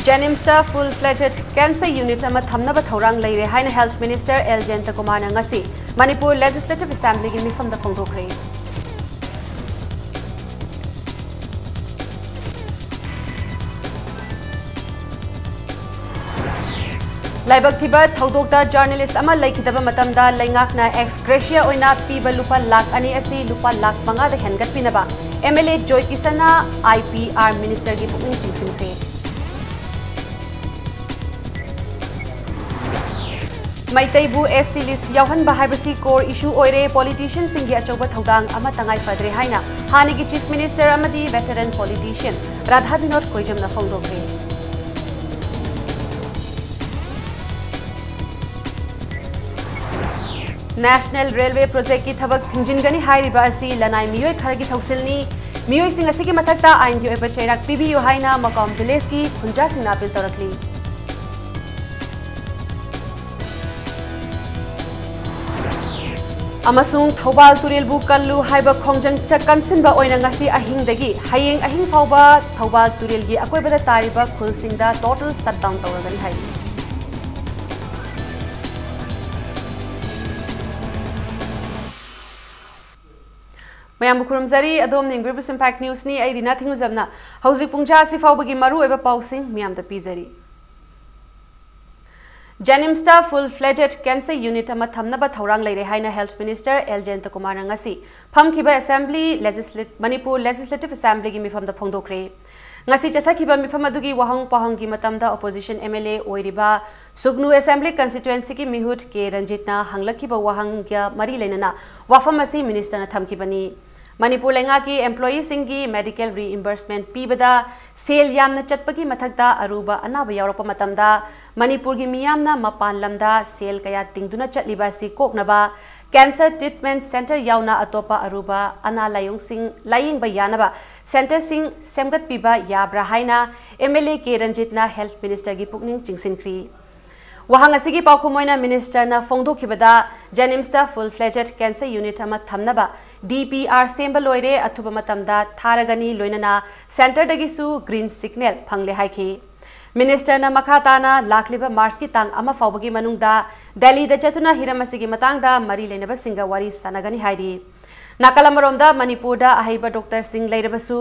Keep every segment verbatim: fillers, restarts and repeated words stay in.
JNIMSꯇ full fledged cancer unit ꯑꯃ ꯊꯝꯅꯕ ꯊꯧꯔꯥꯡ ꯂꯩꯔꯦ ꯍꯥꯏꯅ Health Minister L Jayantakumarꯅ ꯉꯁꯤ ꯃꯅꯤꯄꯨꯔ Legislative Assemblyꯒꯤ ꯃꯤꯐꯝꯗ ꯐꯣꯡꯗꯣꯛꯈ꯭ꯔꯦ꯫ ꯂꯥꯏꯕꯛ ꯊꯤꯕ ꯊꯧꯗꯣꯛꯇ journalist ꯑꯃ ꯂꯩꯈꯤꯗꯕ ꯃꯇꯝꯗ ꯂꯩꯉꯥꯛꯅ ex gratia ꯑꯣꯏꯅ ꯄꯤꯕ ꯂꯨꯄꯥ ꯂꯥꯈ ꯑꯅꯤ ꯑꯁꯤ ꯂꯨꯄꯥ ꯂꯥꯈ ꯃꯉꯥꯗ ꯍꯦꯟꯒꯠꯄꯤꯅꯕ MLA Joy Kishanꯅ IPR Ministerꯒꯤ ꯄꯨꯛꯅꯤꯡ ꯆꯤꯡꯁꯤꯟꯈ꯭ꯔꯦ꯫ ꯃꯩꯇꯩꯕꯨ ST list ꯌꯥꯎꯍꯟꯕ ꯍꯥꯏꯕꯁꯤ core issue ꯑꯣꯏꯔꯦ, politicianꯁꯤꯡꯒꯤ ꯑꯆꯧꯕ ꯊꯧꯗꯥꯡ ꯑꯃ ꯇꯉꯥꯏ ꯐꯗ꯭ꯔꯦ ꯍꯥꯏꯅ ꯍꯥꯟꯅꯒꯤ Chief Minister ꯑꯃꯗꯤ veteran politician Radha Vinod ꯀꯣꯏꯖꯝꯅ ꯐꯣꯡꯗꯣꯛꯈ꯭ꯔꯦ꯫ National Railway Projectꯀꯤ ꯊꯕꯛ ꯊꯤꯡꯖꯤꯟꯒꯅꯤ ꯍꯥꯏꯔꯤꯕ ꯑꯁꯤ ꯂꯅꯥꯏ ꯃꯤꯑꯣꯏ ꯈꯔꯒꯤ ꯊꯧꯁꯤꯜꯅꯤ꯫ ꯃꯤꯑꯣꯏꯁꯤꯡ ꯑꯁꯤꯒꯤ ꯃꯊꯛꯇ ꯑꯥꯏꯟꯒꯤ ꯑꯣꯏꯕ ꯆꯩꯔꯥꯛ ꯄꯤꯕꯤꯌꯨ ꯍꯥꯏꯅ ꯃꯀꯥꯝ villageꯀꯤ ꯈꯨꯟꯖꯥꯁꯤꯡꯅ appeal ꯇꯧꯔꯛꯂꯤ꯫ ꯑꯃꯁꯨꯡ ꯊꯧꯕꯥꯜ ꯇꯨꯔꯦꯜꯕꯨ ꯀꯜꯂꯨ ꯍꯥꯏꯕ ꯈꯣꯡꯖꯪ ꯆ-, ꯀꯟꯁꯤꯟꯕ ꯑꯣꯏꯅ ꯉꯁꯤ ꯑꯍꯤꯡꯗꯒꯤ ꯍꯌꯦꯡ ꯑꯍꯤꯡ ꯐꯥꯎꯕ ꯊꯧꯕꯥꯜ ꯇꯨꯔꯦꯜꯒꯤ ꯑꯀꯣꯏꯕꯗ ꯇꯥꯔꯤꯕ ꯈꯨꯜꯁꯤꯡꯗ total shutdown ꯇꯧꯔꯒꯅꯤ ꯍꯥꯏꯔꯤ꯫ ꯃꯌꯥꯝꯕꯨ ꯈꯨꯔꯨꯝꯖꯔꯤ꯫ ꯑꯗꯣꯝꯅ ꯌꯦꯡꯕꯤꯔꯤꯕꯁꯤ Impact Newsꯅꯤ꯫ ꯑꯩ ꯔꯤꯅꯥ ꯊꯤꯡꯉꯨꯖꯝꯅ ꯍꯧꯖꯤꯛ ꯄꯨꯡ ꯇꯔꯥ ꯑꯁꯤ ꯐꯥꯎꯕꯒꯤ ꯃꯔꯨꯑꯣꯏꯕ ꯄꯥꯎꯁꯤꯡ ꯃꯤꯌꯥꯝꯗ ꯄꯤꯖꯔꯤ꯫ JNIMSꯇ full fledged cancer unit ꯑꯃ ꯊꯝꯅꯕ ꯊꯧꯔꯥꯡ ꯂꯩꯔꯦ ꯍꯥꯏꯅ Health Minister L Jayantakumarꯅ ꯉꯁꯤ ꯐꯝꯈꯤꯕ Assembly Legislat-, ꯃꯅꯤꯄꯨꯔ Legislative Assemblyꯒꯤ ꯃꯤꯐꯝꯗ ꯐꯣꯡꯗꯣꯛꯈ꯭ꯔꯦ꯫ ꯉꯁꯤ ꯆꯠꯊꯈꯤꯕ ꯃꯤꯐꯝ ꯑꯗꯨꯒꯤ ꯋꯥꯍꯪ ꯄꯥꯎꯍꯪꯒꯤ ꯃꯇꯝꯗ opposition MLA ꯑꯣꯏꯔꯤꯕ ꯁꯨꯒꯅꯨ Assembly Constituencyꯒꯤ ꯃꯤꯍꯨꯠ ꯀꯦ ꯔꯟꯖꯤꯠꯅ ꯍꯪꯂꯛꯈꯤꯕ ꯋꯥꯍꯪꯒ ꯃꯔꯤ ꯂꯩꯅꯅ ꯋꯥꯐꯝ ꯑꯁꯤ ministerꯅ ꯊꯝꯈꯤꯕꯅꯤ꯫ ꯃꯅꯤꯄꯨꯔ ꯂꯩꯉꯥꯛꯀꯤ employeeꯁꯤꯡꯒꯤ medical reimbursement ꯄꯤꯕꯗ ꯁꯦꯜ ꯌꯥꯝꯅ ꯆꯠꯄꯒꯤ ꯃꯊꯛꯇ ꯑꯔꯨꯕ ꯑꯅꯥꯕ ꯌꯥꯎꯔꯛꯄ ꯃꯇꯝꯗ ꯃꯅꯤꯄꯨꯔꯒꯤ ꯃꯤꯌꯥꯝꯅ ꯃꯄꯥꯟ ꯂꯝꯗ ꯁꯦꯜ ꯀꯌꯥ ꯇꯤꯡꯗꯨꯅ ꯆꯠꯂꯤꯕ ꯑꯁꯤ ꯀꯣꯛꯅꯕ cancer treatment centre ꯌꯥꯎꯅ ꯑꯇꯣꯞꯄ ꯑꯔꯨꯕ ꯑꯅꯥ ꯂꯥꯏꯌꯣꯡꯁꯤꯡ ꯂꯥꯌꯦꯡꯕ ꯌꯥꯅꯕ centreꯁꯤꯡ ꯁꯦꯝꯒꯠꯄꯤꯕ ꯌꯥꯕ꯭ꯔꯥ ꯍꯥꯏꯅ MLA ꯀꯦ ꯔꯟꯖꯤꯠꯅ Health Ministerꯒꯤ ꯄꯨꯛꯅꯤꯡ ꯆꯤꯡꯁꯤꯟꯈ꯭ꯔꯤ꯫ ꯋꯥꯍꯪ ꯑꯁꯤꯒꯤ ꯄꯥꯎꯈꯨꯝ ꯑꯣꯏꯅ ministerꯅ ꯐꯣꯡꯗꯣꯛꯈꯤꯕꯗ, JNIMSꯇ full fledged cancer unit ꯑꯃ ꯊꯝꯅꯕ DPR ꯁꯦꯝꯕ ꯂꯣꯏꯔꯦ, ꯑꯊꯨꯕ ꯃꯇꯝꯗ ꯊꯥꯔꯒꯅꯤ, ꯂꯣꯏꯅꯅ centreꯗꯒꯤꯁꯨ green signal ꯐꯪꯂꯦ ꯍꯥꯏꯈꯤ꯫ ꯃꯤꯅꯤꯁꯇꯔꯅ ꯃꯈꯥ ꯇꯥꯅ ꯂꯥꯛꯂꯤꯕ ꯃꯥꯔꯆꯀꯤ ꯇꯥꯡ ꯑꯃ ꯐꯥꯎꯕꯒꯤ ꯃꯅꯨꯡꯗ ꯗꯦꯜꯂꯤꯗ ꯆꯠꯇꯨꯅ ꯍꯤꯔꯝ ꯑꯁꯤꯒꯤ ꯃꯇꯥꯡꯗ ꯃꯔꯤ ꯂꯩꯅꯕꯁꯤꯡꯒ ꯋꯥꯔꯤ ꯁꯥꯟꯅꯒꯅꯤ ꯍꯥꯏꯔꯤ꯫ ꯅꯥꯀꯜ ꯑꯃꯔꯣꯝꯗ ꯃꯅꯤꯄꯨꯔꯗ ꯑꯍꯩꯕ ꯗꯣꯛꯇꯔꯁꯤꯡ ꯂꯩꯔꯕꯁꯨ,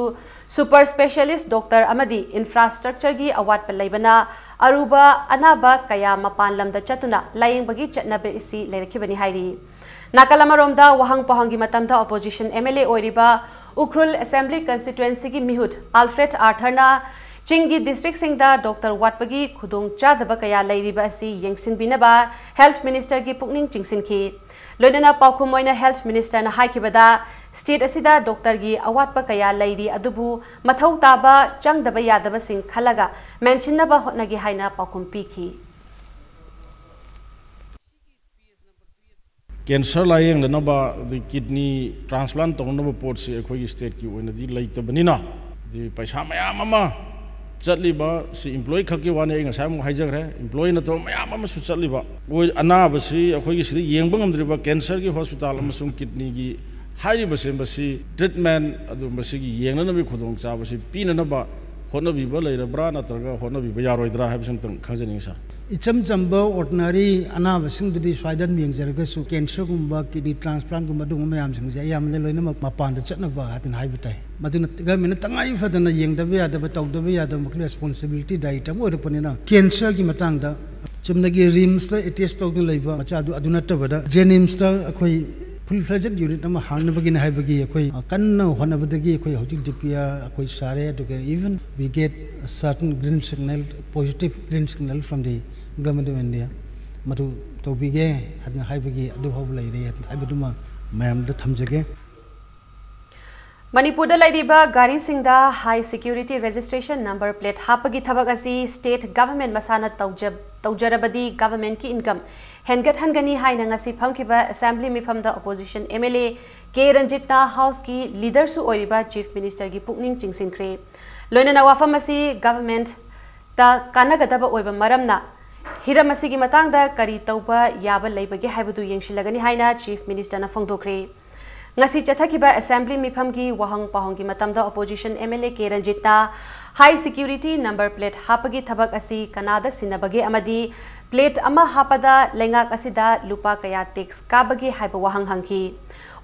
ꯁꯨꯄꯔ ꯁ꯭ꯄꯦꯁꯤꯌꯦꯂꯤꯁ꯭ꯠ ꯗꯣꯛꯇꯔ ꯑꯃꯗꯤ ꯏꯟꯐ꯭ꯔꯥꯁ꯭ꯇ꯭ꯔꯛꯆꯔꯒꯤ ꯑꯋꯥꯠꯄ ꯂꯩꯕꯅ ꯑꯔꯨꯕ ꯑꯅꯥꯕ ꯀꯌꯥ ꯃꯄꯥꯟ ꯂꯝꯗ ꯆꯠꯇꯨꯅ ꯂꯥꯌꯦꯡꯕꯒꯤ ꯆꯠꯅꯕꯤ ꯑꯁꯤ ꯂꯩꯔꯛꯈꯤꯕꯅꯤ ꯍꯥꯏꯔꯤ꯫ ꯅꯥꯀꯜ ꯑꯃꯔꯣꯝꯗ ꯋꯥꯍꯪ ꯄꯥꯎꯍꯪꯒꯤ ꯃꯇꯝꯗ ꯑꯣꯄꯣꯖꯤꯁꯟ ꯑꯦꯝ ꯑꯦꯜ ꯑꯦ ꯑꯣꯏꯔꯤꯕ ꯎꯈ꯭ꯔꯨꯜ ꯑꯦꯁꯦꯝꯕ꯭ꯂꯤ ꯀꯟꯁꯇꯤꯇ꯭ꯋꯦꯟꯁꯤꯒꯤ ꯃꯤꯍꯨꯠ ꯑꯜꯐ꯭ꯔꯦꯗ ꯑꯥꯔꯊꯔꯅ ꯆꯤꯡꯒꯤ ꯗꯤꯁꯇ꯭ꯔꯤꯛꯁꯤꯡꯗ ꯗꯣꯛꯇꯔ ꯋꯥꯠꯄꯒꯤ ꯈꯨꯗꯣꯡꯆꯥꯗꯕ ꯀꯌꯥ ꯂꯩꯔꯤꯕ ꯑꯁꯤ ꯌꯦꯡꯁꯤꯟꯕꯤꯅꯕ ꯍꯦꯜꯊ ꯃꯤꯅꯤꯁꯇꯔꯒꯤ ꯄꯨꯛꯅꯤꯡ ꯆꯤꯡꯁꯤꯟꯈꯤ꯫ ꯂꯣꯏꯅꯅ ꯄꯥꯎꯈꯨꯝ ꯑꯣꯏꯅ ꯍꯦꯜꯊ ꯃꯤꯅꯤꯁꯇꯔꯅ ꯍꯥꯏꯈꯤꯕꯗ, ꯁ꯭ꯇꯦꯠ ꯑꯁꯤꯗ ꯗꯣꯛꯇꯔꯒꯤ ꯑꯋꯥꯠꯄ ꯀꯌꯥ ꯂꯩꯔꯤ, ꯑꯗꯨꯕꯨ ꯃꯊꯧ ꯇꯥꯕ ꯆꯪꯗꯕ ꯌꯥꯗꯕꯁꯤꯡ ꯈꯜꯂꯒ ꯃꯦꯟꯁꯤꯟꯅꯕ ꯍꯣꯠꯅꯒꯦ ꯍꯥꯏꯅ ꯄꯥꯎꯈꯨꯝ ꯄꯤꯈꯤ꯫ ꯀꯦꯟꯁꯔ ꯂꯥꯌꯦꯡꯅꯅꯕ, ꯑꯗꯩ ꯀꯤꯗꯅꯤ ꯇ꯭ꯔꯥꯟꯁꯄ꯭ꯂꯥꯟ ꯇꯧꯅꯅꯕ ꯄꯣꯠꯁꯤ ꯑꯩꯈꯣꯏꯒꯤ ꯁ꯭ꯇꯦꯠꯀꯤ ꯑꯣꯏꯅꯗꯤ ꯂꯩꯇꯕꯅꯤꯅ, ꯑꯗꯩ ꯄꯩꯁꯥ ꯃꯌꯥꯝ ꯑꯃ ꯆꯠꯂꯤꯕ ꯁꯤ ꯏꯝꯄ꯭ꯂꯣꯌꯤ ꯈꯛꯀꯤ ꯋꯥꯅꯤ, ꯑꯩ ꯉꯁꯥꯏ ꯑꯃꯨꯛ ꯍꯥꯏꯖꯈ꯭ꯔꯦ, ꯏꯝꯄ꯭ꯂꯣꯌꯤ ꯅꯠꯇꯕ ꯃꯌꯥꯝ ꯑꯃꯁꯨ ꯆꯠꯂꯤꯕ ꯑꯣꯏ-, ꯑꯅꯥꯕꯁꯤ ꯑꯩꯈꯣꯏꯒꯤ ꯁꯤꯗ ꯌꯦꯡꯕ ꯉꯝꯗ꯭ꯔꯤꯕ ꯀꯦꯟꯁꯔꯒꯤ ꯍꯣꯁꯄꯤꯇꯥꯜ ꯑꯃꯁꯨꯡ ꯀꯤꯗꯅꯤꯒꯤ ꯍꯥꯏꯔꯤꯕꯁꯦ ꯃꯁꯤ ꯇ꯭ꯔꯤꯠꯃꯦꯟ ꯑꯗꯨ ꯃꯁꯤꯒꯤ ꯌꯦꯡꯅꯅꯕꯒꯤ ꯈꯨꯗꯣꯡꯆꯥꯕꯁꯤ ꯄꯤꯅꯅꯕ ꯍꯣꯠꯅꯕꯤꯕ ꯂꯩꯔꯕ꯭ꯔꯥ ꯅꯠꯇ꯭ꯔꯒ ꯍꯣꯠꯅꯕꯤꯕ ꯌꯥꯔꯣꯏꯗ꯭ꯔꯥ ꯍꯥꯏꯕꯁꯤ ꯑꯝꯇꯪ ꯈꯪꯖꯅꯤꯡꯉꯤ ꯁꯥꯔ꯫ ꯏꯆꯝ ꯆꯝꯕ ꯑꯣꯔꯗꯤꯅꯔꯤ ꯑꯅꯥꯕꯁꯤꯡꯗꯨꯗꯤ ꯁ꯭ꯋꯥꯏꯗ ꯑꯗꯨꯝ ꯌꯦꯡꯖꯔꯒꯁꯨ ꯀꯦꯟꯁꯔꯒꯨꯝꯕ, ꯀꯤꯗꯅꯤ ꯇ꯭ꯔꯥꯟꯁꯄ꯭ꯂꯥꯟꯒꯨꯝꯕ ꯑꯗꯨꯒꯨꯝꯕ ꯃꯌꯥꯝꯁꯤꯡꯁꯦ ꯑꯌꯥꯝꯕꯅ ꯂꯣꯏꯅꯃꯛ ꯃꯄꯥꯟꯗ ꯆꯠꯅꯕ ꯍꯥꯏꯗꯅ ꯍꯥꯏꯕ ꯇꯥꯏ꯫ ꯃꯗꯨꯅ ꯒꯚꯔꯟꯃꯦꯟꯠꯅ ꯇꯉꯥꯏ ꯐꯗꯅ ꯌꯦꯡꯗꯕ ꯌꯥꯗꯕ, ꯇꯧꯗꯕ ꯌꯥꯗꯕ ꯃꯈꯜ ꯔꯦꯁꯄꯣꯟꯁꯤꯕꯤꯂꯤꯇꯤ, ꯗꯥꯏꯔꯦꯛꯇ ꯑꯃ ꯑꯣꯏꯔꯛꯄꯅꯤꯅ ꯀꯦꯟꯁꯔꯒꯤ ꯃꯇꯥꯡꯗ ꯆꯨꯝꯅꯒꯤ ꯔꯤꯝꯁꯇ ꯑꯦꯇꯦꯆ ꯇꯧꯗꯨꯅ ꯂꯩꯕ ꯃꯆꯥ ꯑꯗꯨ, ꯑꯗꯨ ꯅꯠꯇꯕꯗ ꯖꯦꯅꯤꯝꯁꯇ ꯑꯩꯈꯣꯏ ꯐꯨꯜ ꯐ꯭ꯂꯦꯖꯦꯗ ꯌꯨꯅꯤꯠ ꯑꯃ ꯍꯥꯡꯅꯕꯒꯤꯅꯤ ꯍꯥꯏꯕꯒꯤ ꯑꯩꯈꯣꯏ ꯀꯟꯅ ꯍꯣꯠꯅꯕꯗꯒꯤ ꯑꯩꯈꯣꯏ ꯍꯧꯖꯤꯛ ꯗꯤ ꯄꯤ ꯑꯥꯔ ꯑꯩꯈꯣꯏ ꯁꯥꯔꯦ, ꯑꯗꯨꯒ even we get certain green signal, positive green signal from the Government of India, ꯃꯗꯨ ꯇꯧꯕꯤꯒꯦ ꯍꯥꯏꯗꯅ ꯍꯥꯏꯕꯒꯤ ꯑꯗꯨ ꯐꯥꯎꯕ ꯂꯩꯔꯦ ꯍꯥꯏꯕꯗꯨꯃ ꯃꯌꯥꯝꯗ ꯊꯝꯖꯒꯦ꯫ ꯃꯅꯤꯄꯨꯔꯗ ꯂꯩꯔꯤꯕ ꯒꯥꯔꯤꯁꯤꯡꯗ ꯍꯥꯏ ꯁꯦꯀ꯭ꯌꯨꯔꯤꯇꯤ ꯔꯦꯖꯤꯁꯇ꯭ꯔꯦꯁꯟ ꯅꯝꯕꯔ ꯄ꯭ꯂꯦꯠ ꯍꯥꯞꯄꯒꯤ ꯊꯕꯛ ꯑꯁꯤ ꯁ꯭ꯇꯦꯠ ꯒꯚꯔꯟꯃꯦꯟꯠ ꯃꯁꯥꯅ ꯇꯧꯖ-, ꯇꯧꯖꯔꯕꯗꯤ ꯒꯚꯔꯟꯃꯦꯟꯠꯀꯤ ꯏꯟꯀꯝ ꯍꯦꯟꯒꯠꯍꯟꯒꯅꯤ ꯍꯥꯏꯅ ꯉꯁꯤ ꯐꯝꯈꯤꯕ ꯑꯦꯁꯦꯝꯕ꯭ꯂꯤ ꯃꯤꯐꯝꯗ opposition M L A K ꯔꯟꯖꯤꯠꯅ ꯍꯥꯎꯁꯀꯤ ꯂꯤꯗꯔꯁꯨ ꯑꯣꯏꯔꯤꯕ ꯆꯤꯐ ꯃꯤꯅꯤꯁꯇꯔꯒꯤ ꯄꯨꯛꯅꯤꯡ ꯆꯤꯡꯁꯤꯟꯈ꯭ꯔꯦ꯫ ꯂꯣꯏꯅꯅ ꯋꯥꯐꯝ ꯑꯁꯤ ꯒꯚꯔꯟꯃꯦꯟꯠꯇ ꯀꯥꯟꯅꯒꯗꯕ ꯑꯣꯏꯕ ꯃꯔꯝꯅ ꯍꯤꯔꯝ ꯑꯁꯤꯒꯤ ꯃꯇꯥꯡꯗ ꯀꯔꯤ ꯇꯧꯕ ꯌꯥꯕ ꯂꯩꯕꯒꯦ ꯍꯥꯏꯕꯗꯨ ꯌꯦꯡꯁꯤꯜꯂꯒꯅꯤ ꯍꯥꯏꯅ ꯆꯤꯐ ꯃꯤꯅꯤꯁꯇꯔꯅ ꯐꯣꯡꯗꯣꯛꯈ꯭ꯔꯦ꯫ ꯉꯁꯤ ꯆꯠꯊꯈꯤꯕ ꯑꯦꯁꯦꯝꯕ꯭ꯂꯤ ꯃꯤꯐꯝꯒꯤ ꯋꯥꯍꯪ ꯄꯥꯎꯍꯪꯒꯤ ꯃꯇꯝꯗ opposition M L A K ꯔꯟꯖꯤꯠꯅ High security number plate ꯍꯥꯞꯄꯒꯤ ꯊꯕꯛ ꯑꯁꯤ ꯀꯅꯥꯗ ꯁꯤꯟꯅꯕꯒꯦ ꯑꯃꯗꯤ plate ꯑꯃ ꯍꯥꯞꯄꯗ ꯂꯩꯉꯥꯛ ꯑꯁꯤꯗ ꯂꯨꯄꯥ ꯀꯌꯥ tax ꯀꯥꯕꯒꯦ ꯍꯥꯏꯕ ꯋꯥꯍꯪ ꯍꯪꯈꯤ꯫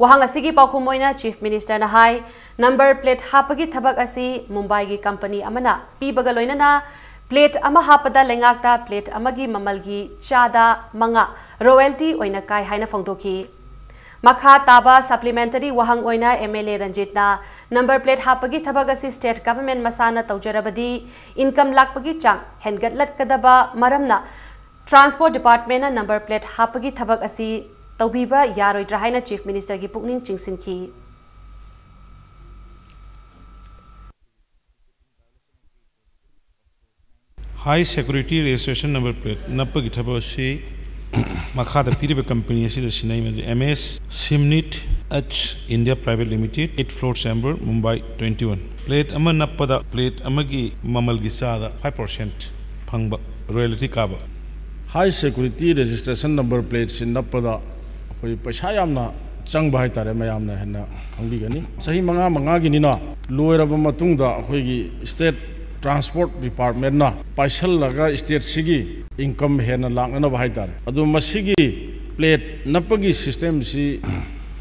ꯋꯥꯍꯪ ꯑꯁꯤꯒꯤ ꯄꯥꯎꯈꯨꯝ ꯑꯣꯏꯅ Chief Ministerꯅ ꯍꯥꯏ, number plate ꯍꯥꯞꯄꯒꯤ ꯊꯕꯛ ꯑꯁꯤ ꯃꯨꯝꯕꯥꯏꯒꯤ company ꯑꯃꯅ ꯄꯤꯕꯒ ꯂꯣꯏꯅꯅ plate ꯑꯃ ꯍꯥꯞꯄꯗ ꯂꯩꯉꯥꯛꯇ plate ꯑꯃꯒꯤ ꯃꯃꯜꯒꯤ ꯆꯥꯗ ꯃꯉꯥ royalty ꯑꯣꯏꯅ ꯀꯥꯏ ꯍꯥꯏꯅ ꯐꯣꯡꯗꯣꯛꯈꯤ꯫ ꯃꯈꯥ ꯇꯥꯕ supplementary ꯋꯥꯍꯪ ꯑꯣꯏꯅ MLA ꯔꯟꯖꯤꯠꯅ number plate ꯍꯥꯞꯄꯒꯤ ꯊꯕꯛ ꯑꯁꯤ state government ꯃꯁꯥꯅ ꯇꯧꯖꯔꯕꯗꯤ income ꯂꯥꯛꯄꯒꯤ ꯆꯥꯡ ꯍꯦꯟꯒꯠꯂꯛꯀꯗꯕ ꯃꯔꯝꯅ Transport Departmentꯅ number plate ꯍꯥꯞꯄꯒꯤ ꯊꯕꯛ ꯑꯁꯤ ꯇꯧꯕꯤꯕ ꯌꯥꯔꯣꯏꯗ꯭ꯔꯥ ꯍꯥꯏꯅ Chief Ministerꯒꯤ ꯄꯨꯛꯅꯤꯡ ꯆꯤꯡꯁꯤꯟꯈꯤ꯫ High security registration number plate ꯅꯞꯄꯒꯤ ꯊꯕꯛ ꯑꯁꯤ ꯃꯈꯥꯗ ꯄꯤꯔꯤꯕ company ꯑꯁꯤꯗ ꯁꯤꯟꯅꯩ, ꯃꯗꯨꯗꯤ M S Simnit H India Private Limited, eight floor chamber, Mumbai, twenty one꯫ Plate ꯑꯃ ꯅꯞꯄꯗ plate ꯑꯃꯒꯤ ꯃꯃꯜꯒꯤ ꯆꯥꯗ five percent ꯐꯪꯕ royalty ꯀꯥꯕ꯫ High security registration number plateꯁꯤ ꯅꯞꯄꯗ ꯑꯩꯈꯣꯏ ꯄꯩꯁꯥ ꯌꯥꯝꯅ ꯆꯪꯕ ꯍꯥꯏꯇꯥꯔꯦ, ꯃꯌꯥꯝꯅ ꯍꯦꯟꯅ ꯈꯪꯕꯤꯒꯅꯤ꯫ ꯆꯍꯤ ꯃꯉꯥ ꯃꯉꯥꯒꯤꯅꯤꯅ ꯂꯣꯏꯔꯕ ꯃꯇꯨꯡꯗ ꯑꯩꯈꯣꯏꯒꯤ state transport departmentꯅ ꯄꯥꯏꯁꯜꯂꯒ stateꯁꯤꯒꯤ income ꯍꯦꯟꯅ ꯂꯥꯛꯅꯅꯕ ꯍꯥꯏꯇꯥꯔꯦ꯫ ꯑꯗꯣ ꯃꯁꯤꯒꯤ plate ꯅꯞꯄꯒꯤ systemꯁꯤ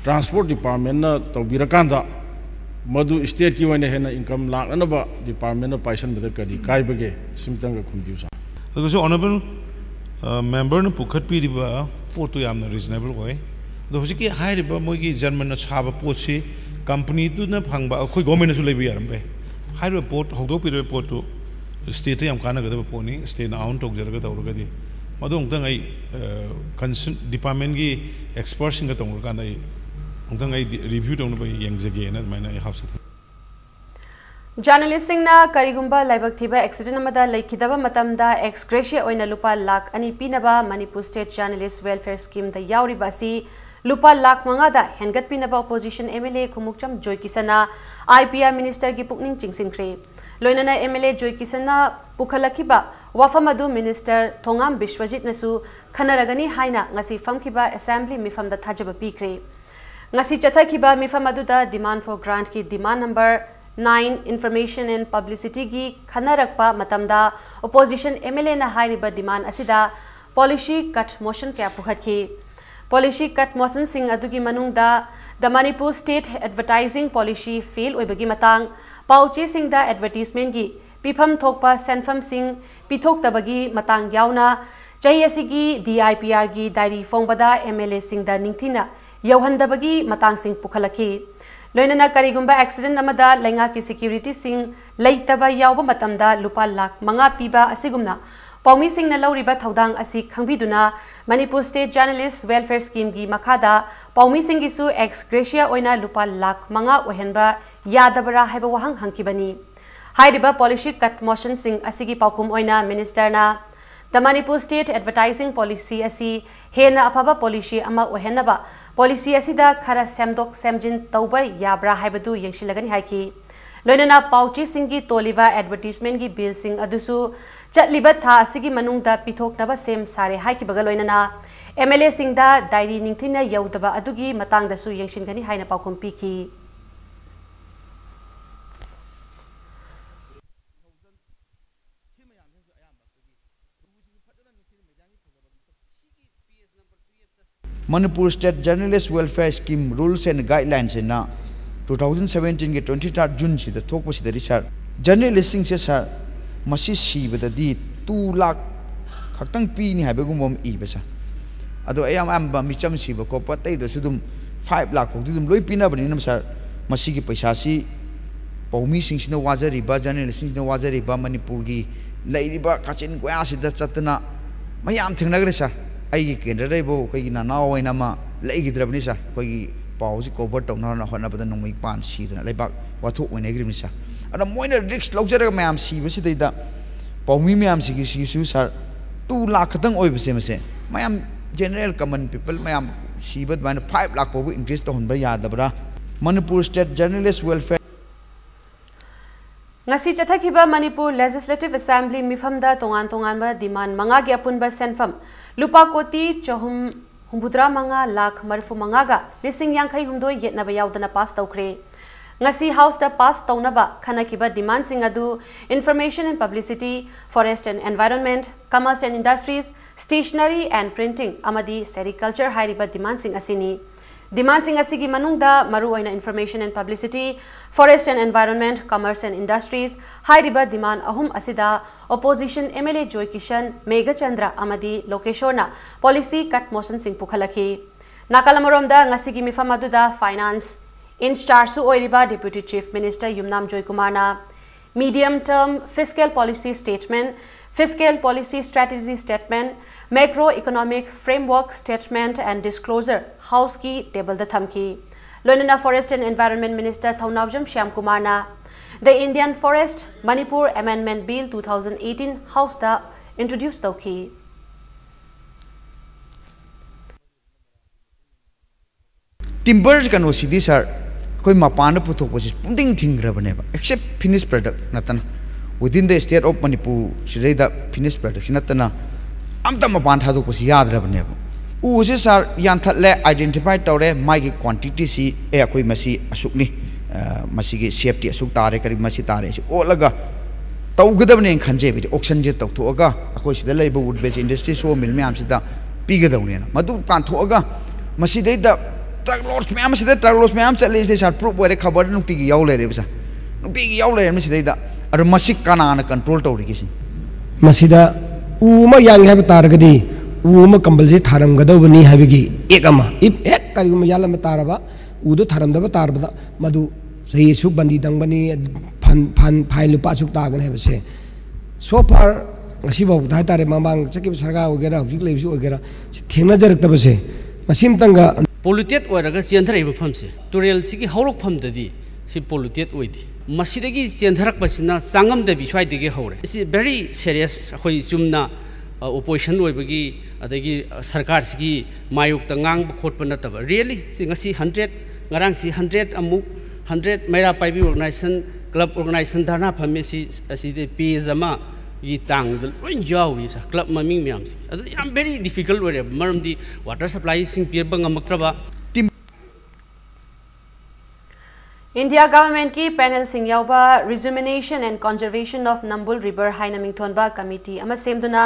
transport departmentꯅ ꯇꯧꯕꯤꯔꯀꯥꯟꯗ ꯃꯗꯨ stateꯀꯤ ꯑꯣꯏꯅ ꯍꯦꯟꯅ income ꯂꯥꯛꯅꯅꯕ departmentꯅ ꯄꯥꯏꯁꯟꯕꯗ ꯀꯔꯤ ꯀꯥꯏꯕꯒꯦ? ꯁꯤꯃꯇꯪꯒ ꯈꯨꯝꯕꯤꯌꯨ, sir꯫ ꯑꯗꯨꯒꯁꯨ honourable memberꯅ ꯄꯨꯈꯠꯄꯤꯔꯤꯕ ꯄꯣꯠꯇꯨ ꯌꯥꯝꯅ reasonable ꯑꯣꯏ꯫ ꯑꯗꯣ ꯍꯧꯖꯤꯛꯀꯤ ꯍꯥꯏꯔꯤꯕ ꯃꯣꯏꯒꯤ Germanꯅ ꯁꯥꯕ ꯄꯣꯠꯁꯤ companyꯗꯨꯅ ꯐꯪꯕ, ꯑꯩꯈꯣꯏ governmentꯅꯁꯨ ꯂꯩꯕ ꯌꯥꯔꯝꯕ ꯌꯥꯏ꯫ ꯍꯥꯏꯔꯤꯕ ꯄꯣꯠ ꯍꯧꯗꯣꯛꯄꯤꯔꯤꯕ ꯄꯣꯠꯇꯨ stateꯇ ꯌꯥꯝ ꯀꯥꯟꯅꯒꯗꯕ ꯄꯣꯠꯅꯤ, stateꯅ own ꯇꯧꯖꯔꯒ ꯇꯧꯔꯒꯗꯤ꯫ ꯃꯗꯨ ꯑꯃꯨꯛꯇꯪ ꯑꯩ concern departmentꯀꯤ expertꯁꯤꯡꯒ ꯇꯧꯅꯔꯀꯥꯟꯗ ꯑꯩ ꯑꯃꯨꯛꯇꯪ ꯑꯩ review ꯇꯧꯅꯕ ꯌꯦꯡꯖꯒꯦꯅ ꯑꯗꯨꯃꯥꯏꯅ ꯑꯩ ꯍꯥꯞꯆꯩ꯫ Journalistꯁꯤꯡꯅ ꯀꯔꯤꯒꯨꯝꯕ ꯂꯥꯏꯕꯛ ꯊꯤꯕ accident ꯑꯃꯗ ꯂꯩꯈꯤꯗꯕ ꯃꯇꯝꯗ ex gratia ꯑꯣꯏꯅ ꯂꯨꯄꯥ ꯂꯥꯈ ꯑꯅꯤ ꯄꯤꯅꯕ Manipur State Journalist Welfare Schemeꯗ ꯌꯥꯎꯔꯤꯕ ꯑꯁꯤ ꯂꯨꯄꯥ ꯂꯥꯈ ꯃꯉꯥꯗ ꯍꯦꯟꯒꯠꯄꯤꯅꯕ opposition MLA ꯈꯨꯃꯨꯛꯆꯝ ꯖꯣꯏꯀꯤꯁꯟꯅ IPR ministerꯒꯤ ꯄꯨꯛꯅꯤꯡ ꯆꯤꯡꯁꯤꯟꯈ꯭ꯔꯦ꯫ ꯂꯣꯏꯅꯅ MLA ꯖꯣꯏꯀꯤꯁꯟꯅ ꯄꯨꯈꯠꯂꯛꯈꯤꯕ ꯋꯥꯐꯝ ꯑꯗꯨ minister ꯊꯣꯉꯥꯝ ꯕꯤꯁ꯭ꯋꯖꯤꯠꯅꯁꯨ ꯈꯟꯅꯔꯒꯅꯤ ꯍꯥꯏꯅ ꯉꯁꯤ ꯐꯝꯈꯤꯕ assembly ꯃꯤꯐꯝꯗ ꯊꯥꯖꯕ ꯄꯤꯈ꯭ꯔꯦ꯫ ꯉꯁꯤ ꯆꯠꯊꯈꯤꯕ ꯃꯤꯐꯝ ꯑꯗꯨꯗ demand for grantꯀꯤ demand number Nine Information and Publicityꯒꯤ ꯈꯟꯅꯔꯛꯄ ꯃꯇꯝꯗ opposition MLAꯅ ꯍꯥꯏꯔꯤꯕ demand ꯑꯁꯤꯗ policy cut motion ꯀꯌꯥ ꯄꯨꯈꯠꯈꯤ꯫ Policy cut motionꯁꯤꯡ ꯑꯗꯨꯒꯤ ꯃꯅꯨꯡꯗ The Manipur State Advertising Policy fail ꯑꯣꯏꯕꯒꯤ ꯃꯇꯥꯡ, ꯄꯥꯎ ꯆꯦꯁꯤꯡꯗ advertisementꯀꯤ ꯄꯤꯐꯝ ꯊꯣꯛꯄ ꯁꯦꯟꯐꯝꯁꯤꯡ ꯄꯤꯊꯣꯛꯇꯕꯒꯤ ꯃꯇꯥꯡ ꯌꯥꯎꯅ ꯆꯍꯤ ꯑꯁꯤꯒꯤ DIPRꯒꯤ diary ꯐꯣꯡꯕꯗ MLAꯁꯤꯡꯗ ꯅꯤꯡꯊꯤꯅ ꯌꯧꯍꯟꯗꯕꯒꯤ ꯃꯇꯥꯡꯁꯤꯡ ꯄꯨꯈꯠꯂꯛꯈꯤ꯫ ꯂꯣꯏꯅꯅ ꯀꯔꯤꯒꯨꯝꯕ accident ꯑꯃꯗ ꯂꯩꯉꯥꯛꯀꯤ securityꯁꯤꯡ ꯂꯩꯇꯕ ꯌꯥꯎꯕ ꯃꯇꯝꯗ ꯂꯨꯄꯥ ꯂꯥꯈ ꯃꯉꯥ ꯄꯤꯕ ꯑꯁꯤꯒꯨꯝꯅ ꯄꯥꯎꯃꯤꯁꯤꯡꯅ ꯂꯧꯔꯤꯕ ꯊꯧꯗꯥꯡ ꯑꯁꯤ ꯈꯪꯕꯤꯗꯨꯅ Manipur State Journalist Welfare Schemeꯒꯤ ꯃꯈꯥꯗ ꯄꯥꯎꯃꯤꯁꯤꯡꯒꯤꯁꯨ ex gratia ꯑꯣꯏꯅ ꯂꯨꯄꯥ ꯂꯥꯈ ꯃꯉꯥ ꯑꯣꯏꯍꯟꯕ ꯌꯥꯗꯕ꯭ꯔꯥ ꯍꯥꯏꯕ ꯋꯥꯍꯪ ꯍꯪꯈꯤꯕꯅꯤ꯫ ꯍꯥꯏꯔꯤꯕ policy cut motionꯁꯤꯡ ꯑꯁꯤꯒꯤ ꯄꯥꯎꯈꯨꯝ ꯑꯣꯏꯅ ministerꯅ The Manipur State Advertising Policy ꯑꯁꯤ ꯍꯦꯟꯅ ꯑꯐꯕ policy ꯑꯃ ꯑꯣꯏꯍꯟꯅꯕ policy ꯑꯁꯤꯗ ꯈꯔ ꯁꯦꯝꯗꯣꯛ ꯁꯦꯝꯖꯤꯟ ꯇꯧꯕ ꯌꯥꯕ꯭ꯔꯥ ꯍꯥꯏꯕꯗꯨ ꯌꯦꯡꯁꯤꯜꯂꯒꯅꯤ ꯍꯥꯏꯈꯤ꯫ ꯂꯣꯏꯅꯅ ꯄꯥꯎꯆꯦꯁꯤꯡꯒꯤ ꯇꯣꯜꯂꯤꯕ advertisementꯀꯤ billꯁꯤꯡ ꯑꯗꯨꯁꯨ ꯆꯠꯂꯤꯕ ꯊꯥ ꯑꯁꯤꯒꯤ ꯃꯅꯨꯡꯗ ꯄꯤꯊꯣꯛꯅꯕ ꯁꯦꯝ ꯁꯥꯔꯦ ꯍꯥꯏꯈꯤꯕꯒ ꯂꯣꯏꯅꯅ MLAꯁꯤꯡꯗ diary ꯅꯤꯡꯊꯤꯅ ꯌꯧꯗꯕ ꯑꯗꯨꯒꯤ ꯃꯇꯥꯡꯗꯁꯨ ꯌꯦꯡꯁꯤꯟꯒꯅꯤ ꯍꯥꯏꯅ ꯄꯥꯎꯈꯨꯝ ꯄꯤꯈꯤ꯫ Manipur State Journalist Welfare Scheme Rules and Guidelines ꯅ two thousand seventeenꯒꯤ twenty third Juneꯁꯤꯗ ꯊꯣꯛꯄꯁꯤꯗꯗꯤ sir, journalistꯁꯤꯡꯁꯦ sir, ꯃꯁꯤ ꯁꯤꯕꯗꯗꯤ two lakh ꯈꯛꯇꯪ ꯄꯤꯅꯤ ꯍꯥꯏꯕꯒꯨꯝꯕ ꯑꯃ ꯏꯕ sir꯫ ꯑꯗꯣ ꯑꯌꯥꯝ ꯑꯌꯥꯝꯕ ꯃꯤꯆꯝ ꯁꯤꯕ ꯈꯣꯠꯄ ꯑꯇꯩꯗꯁꯨ ꯑꯗꯨꯝ five lakh ꯐꯥꯎꯗꯤ ꯑꯗꯨꯝ ꯂꯣꯏ ꯄꯤꯅꯕꯅꯤꯅ sir, ꯃꯁꯤꯒꯤ ꯄꯩꯁꯥꯁꯤ ꯄꯥꯎꯃꯤꯁꯤꯡꯁꯤꯅ ꯋꯥꯖꯔꯤꯕ, journalistꯁꯤꯡꯁꯤꯅ ꯋꯥꯖꯔꯤꯕ, ꯃꯅꯤꯄꯨꯔꯒꯤ ꯂꯩꯔꯤꯕ ꯀꯥꯆꯤꯟ ꯀꯣꯌꯥꯁꯤꯗ ꯆꯠꯇꯅ ꯃꯌꯥꯝ ꯊꯦꯡꯅꯈ꯭ꯔꯦ sir꯫ ꯑꯩꯒꯤ ꯀꯦꯟꯗ꯭ꯔꯗ ꯂꯩꯕ ꯑꯩꯈꯣꯏꯒꯤ ꯅꯅꯥꯎ ꯑꯣꯏꯅ ꯑꯃ ꯂꯩꯈꯤꯗ꯭ꯔꯕꯅꯤ sir꯫ ꯑꯩꯈꯣꯏꯒꯤ ꯄꯥꯎꯁꯤ cover ꯇꯧꯅꯕ ꯍꯣꯠꯅꯕꯗ ꯅꯣꯡꯃꯩ ꯄꯥꯟ ꯁꯤꯗꯅ ꯂꯩꯕꯥꯛ ꯋꯥꯊꯣꯛ ꯑꯣꯏꯅꯈ꯭ꯔꯤꯕꯅꯤ sir꯫ ꯑꯗ ꯃꯣꯏꯅ risk ꯂꯧꯖꯔꯒ ꯃꯌꯥꯝ ꯁꯤꯕꯁꯤꯗꯩꯗ ꯄꯥꯎꯃꯤ ꯃꯌꯥꯝꯁꯤꯒꯤ ꯁꯤꯒꯤꯁꯨ sir, two lakh ꯈꯛꯇꯪ ꯑꯣꯏꯕꯁꯦ ꯃꯁꯦ ꯃꯌꯥꯝ general common people ꯃꯌꯥꯝ ꯁꯤꯕ ꯑꯗꯨꯃꯥꯏꯅ five lakh ꯐꯥꯎꯕ increase ꯇꯧꯍꯟꯕ ꯌꯥꯗꯕ꯭ꯔꯥ? Manipur State Journalist Welfare ꯉꯁꯤ ꯆꯠꯊꯈꯤꯕ ꯃꯅꯤꯄꯨꯔ Legislative Assembly ꯃꯤꯐꯝꯗ ꯇꯣꯉꯥꯟ ꯇꯣꯉꯥꯟꯕ demand ꯃꯉꯥꯒꯤ ꯑꯄꯨꯟꯕ ꯁꯦꯟꯐꯝ ꯂꯨꯄꯥ ꯀꯣꯇꯤ ꯆꯍꯨꯝ ꯍꯨꯝꯐꯨꯇꯔꯥ ꯃꯉꯥ ꯂꯥꯈ ꯃꯔꯤꯐꯨ ꯃꯉꯥꯒ ꯂꯤꯁꯤꯡ ꯌꯥꯡꯈꯩ ꯍꯨꯝꯗꯣꯏ ꯌꯦꯠꯅꯕ ꯌꯥꯎꯗꯅ pass ꯇꯧꯈ꯭ꯔꯦ꯫ ꯉꯁꯤ ꯍꯥꯎꯁꯇ ꯄꯥꯁ ꯇꯧꯅꯕ ꯈꯟꯅꯈꯤꯕ ꯗꯤꯃꯥꯟꯁꯤꯡ ꯑꯗꯨ Information and Publicity, Forest and Environment, Commerce and Industries, Stationery and Printing ꯑꯃꯗꯤ Sericulture ꯍꯥꯏꯔꯤꯕ ꯗꯤꯃꯥꯟꯁꯤꯡ ꯑꯁꯤꯅꯤ꯫ ꯗꯤꯃꯥꯟꯁꯤꯡ ꯑꯁꯤꯒꯤ ꯃꯅꯨꯡꯗ ꯃꯔꯨꯑꯣꯏꯅ Information and Publicity, Forest and Environment, Commerce and Industries ꯍꯥꯏꯔꯤꯕ ꯗꯤꯃꯥꯟ ꯑꯍꯨꯝ ꯑꯁꯤꯗ ꯑꯣꯄꯣꯖꯤꯁꯟ MLA ꯖꯣꯏ ꯀꯤꯁꯟ, ꯃꯦꯘꯆꯟꯗ꯭ꯔ ꯑꯃꯗꯤ ꯂꯣꯀꯦꯁꯣꯔꯅ ꯄꯣꯂꯤꯁꯤ ꯀꯠ ꯃꯣꯁꯟꯁꯤꯡ ꯄꯨꯈꯠꯂꯛꯈꯤ꯫ ꯅꯥꯀꯜ ꯑꯃꯔꯣꯝꯗ ꯉꯁꯤꯒꯤ ꯃꯤꯐꯝ ꯑꯗꯨꯗ ꯐꯥꯏꯅꯥꯟꯁ ꯏꯟꯆꯥꯔꯖꯁꯨ ꯑꯣꯏꯔꯤꯕ Deputy Chief Minister Yumnam ꯖꯣꯏꯀꯨꯃꯥꯔꯅ medium term fiscal policy statement, fiscal policy strategy statement, macro economic framework statement and disclosure ꯍꯥꯎꯁꯀꯤ ꯇꯦꯕꯜꯗ ꯊꯝꯈꯤ꯫ ꯂꯣꯏꯅꯅ Forest and Environment Minister Thounaojam ꯁ꯭ꯌꯥꯝꯀꯨꯃꯥꯔꯅ The Indian Forest Manipur Amendment Bill two thousand eighteen ꯍꯥꯎꯁꯇ introduce ꯇꯧꯈꯤ꯫ Timber ꯀꯩꯅꯣꯁꯤꯗꯤ sir, ꯑꯩꯈꯣꯏ ꯃꯄꯥꯟꯗ ꯄꯨꯊꯣꯛꯄꯁꯤ ꯄꯨꯡꯊꯤꯡ ꯊꯤꯡꯈ꯭ꯔꯕꯅꯦꯕ, except finished product ꯅꯠꯇꯅ꯫ Within the state of Manipur ꯁꯤꯗꯩꯗ finished product ꯁꯤ ꯅꯠꯇꯅ ꯑꯝꯇ ꯃꯄꯥꯟ ꯊꯥꯗꯣꯛꯄꯁꯤ ꯌꯥꯗ꯭ꯔꯕꯅꯦꯕ꯫ ꯎꯁꯦ ꯁꯥꯔ ꯌꯥꯟꯊꯠꯂꯦ, identify ꯇꯧꯔꯦ, ꯃꯥꯒꯤ quantity ꯁꯤ, ꯑꯦ, ꯑꯩꯈꯣꯏ ꯃꯁꯤ ꯑꯁꯨꯛꯅꯤ, ꯑ, ꯃꯁꯤꯒꯤ ꯁꯦꯞꯇꯤ ꯑꯁꯨꯛ ꯇꯥꯔꯦ, ꯀꯔꯤ ꯃꯁꯤ ꯇꯥꯔꯦ, ꯁꯤ ꯑꯣꯠꯂꯒ ꯇꯧꯒꯗꯕꯅꯦꯅ ꯈꯟꯖꯩꯕ꯫ ꯑꯩꯗꯤ auction ꯁꯦ ꯇꯧꯊꯣꯛꯑꯒ ꯑꯩꯈꯣꯏ ꯁꯤꯗ ꯂꯩꯕ wood based industry, sawmill ꯃꯌꯥꯝꯁꯤꯗ ꯄꯤꯒꯗꯧꯅꯦꯅ꯫ ꯃꯗꯨ ꯇꯥꯟꯊꯣꯛꯑꯒ ꯃꯁꯤꯗꯩꯗ truck load ꯃꯌꯥꯝ, ꯁꯤꯗ truck load ꯃꯌꯥꯝ ꯆꯠꯂꯤꯁꯤꯗꯤ ꯁꯥꯔ, proof ꯑꯣꯏꯔꯦ, ꯈꯕꯔꯗ ꯅꯨꯡꯇꯤꯒꯤ ꯌꯥꯎ ꯂꯩꯔꯦꯕ ꯁꯥꯔ, ꯅꯨꯡꯇꯤꯒꯤ ꯌꯥꯎ ꯂꯩꯔꯦ ꯃꯁꯤꯗꯩꯗ꯫ ꯑꯗꯣ ꯃꯁꯤ ꯀꯅꯥꯅ control ꯇꯧꯔꯤꯒꯦ ꯁꯤꯅꯤ? ꯃꯁꯤꯗ ꯎ ꯑꯃ ꯌꯥꯟꯒꯦ ꯍꯥꯏꯕ ꯇꯥꯔꯒꯗꯤ ꯎ ꯑꯃ compulsory ꯊꯥꯔꯝꯒꯗꯧꯕꯅꯤ ꯍꯥꯏꯕꯒꯤ ꯑꯦꯛ ꯑꯃ, if ꯍꯦꯛ ꯀꯔꯤꯒꯨꯝꯕ ꯌꯥꯜꯂꯝꯕ ꯇꯥꯔꯕ, ꯎꯗꯨ ꯊꯥꯔꯝꯗꯕ ꯇꯥꯔꯕꯗ ꯃꯗꯨ ꯆꯍꯤ ꯑꯁꯨꯛ ꯕꯟꯗꯤ ꯇꯪꯕꯅꯤ, ꯐꯟ, ꯐꯟ, fine ꯂꯨꯄꯥ ꯑꯁꯨꯛ ꯇꯥꯒꯅꯤ ꯍꯥꯏꯕꯁꯦ꯫ So far ꯉꯁꯤ ꯐꯥꯎꯕꯗ ꯍꯥꯏꯇꯥꯔꯦ, ꯃꯃꯥꯡ ꯆꯠꯈꯤꯕ ꯁꯔꯀꯥꯔ ꯑꯣꯏꯒꯦꯔꯥ, ꯍꯧꯖꯤꯛ ꯂꯩꯕꯁꯨ ꯑꯣꯏꯒꯦꯔꯥ, ꯁꯤ ꯊꯦꯡꯅꯖꯔꯛꯇꯕꯁꯦ꯫ ꯃꯁꯤ ꯑꯃꯇꯪꯒ Polluted ꯑꯣꯏꯔꯒ ꯆꯦꯟꯊꯔꯛꯏꯕ ꯃꯐꯝꯁꯦ, ꯇꯨꯔꯦꯜꯁꯤꯒꯤ ꯍꯧꯔꯛꯐꯝꯗꯗꯤ ꯁꯤ polluted ꯑꯣꯏꯗꯦ꯫ ꯃꯁꯤꯗꯒꯤ ꯆꯦꯟꯊꯔꯛꯄꯁꯤꯅ ꯆꯥꯉꯝꯗꯕꯤ ꯁ꯭ꯋꯥꯏꯗꯒꯤ ꯍꯧꯔꯦ꯫ ꯁꯤ very serious꯫ ꯑꯩꯈꯣꯏ ꯆꯨꯝꯅ, ꯑ, opposition ꯑꯣꯏꯕꯒꯤ, ꯑꯗꯒꯤ, ꯑ, ꯁꯔꯀꯥꯔꯁꯤꯒꯤ ꯃꯥꯌꯣꯛꯇ ꯉꯥꯡꯕ ꯈꯣꯠꯄ ꯅꯠꯇꯕ, really ꯁꯤ ꯉꯁꯤ hundred, ꯉꯔꯥꯡꯁꯤ hundred ꯑꯃꯨꯛ, hundred ꯃꯩꯔꯥ ꯄꯥꯏꯕꯤ organization, club organization ꯙꯔꯅꯥ ꯐꯝꯃꯤ꯫ ꯁꯤ ꯑꯁꯤꯗꯤ page ꯑꯃꯒꯤ ꯇꯥꯡꯗ ꯂꯣꯏ ꯌꯥꯎꯔꯤ ꯁꯥꯔ, club ꯃꯃꯤꯡ ꯃꯌꯥꯝꯁꯦ꯫ ꯑꯗꯨ ꯌꯥꯝ very difficult ꯑꯣꯏꯔꯦꯕ, ꯃꯔꯝꯗꯤ water supply ꯏꯁꯤꯡ ꯄꯤꯔꯛꯄ ꯉꯝꯃꯛꯇ꯭ꯔꯕ, ꯏꯟꯗꯤꯌꯥ ꯒꯚꯔꯟꯃꯦꯟꯠꯀꯤ ꯄꯦꯅꯦꯜꯁꯤꯡ ꯌꯥꯎꯕ Rejuvenation and Conservation of Nambul River ꯍꯥꯏꯅ ꯃꯤꯡꯊꯣꯟꯕ ꯀꯃꯤꯇꯤ ꯑꯃ ꯁꯦꯝꯗꯨꯅ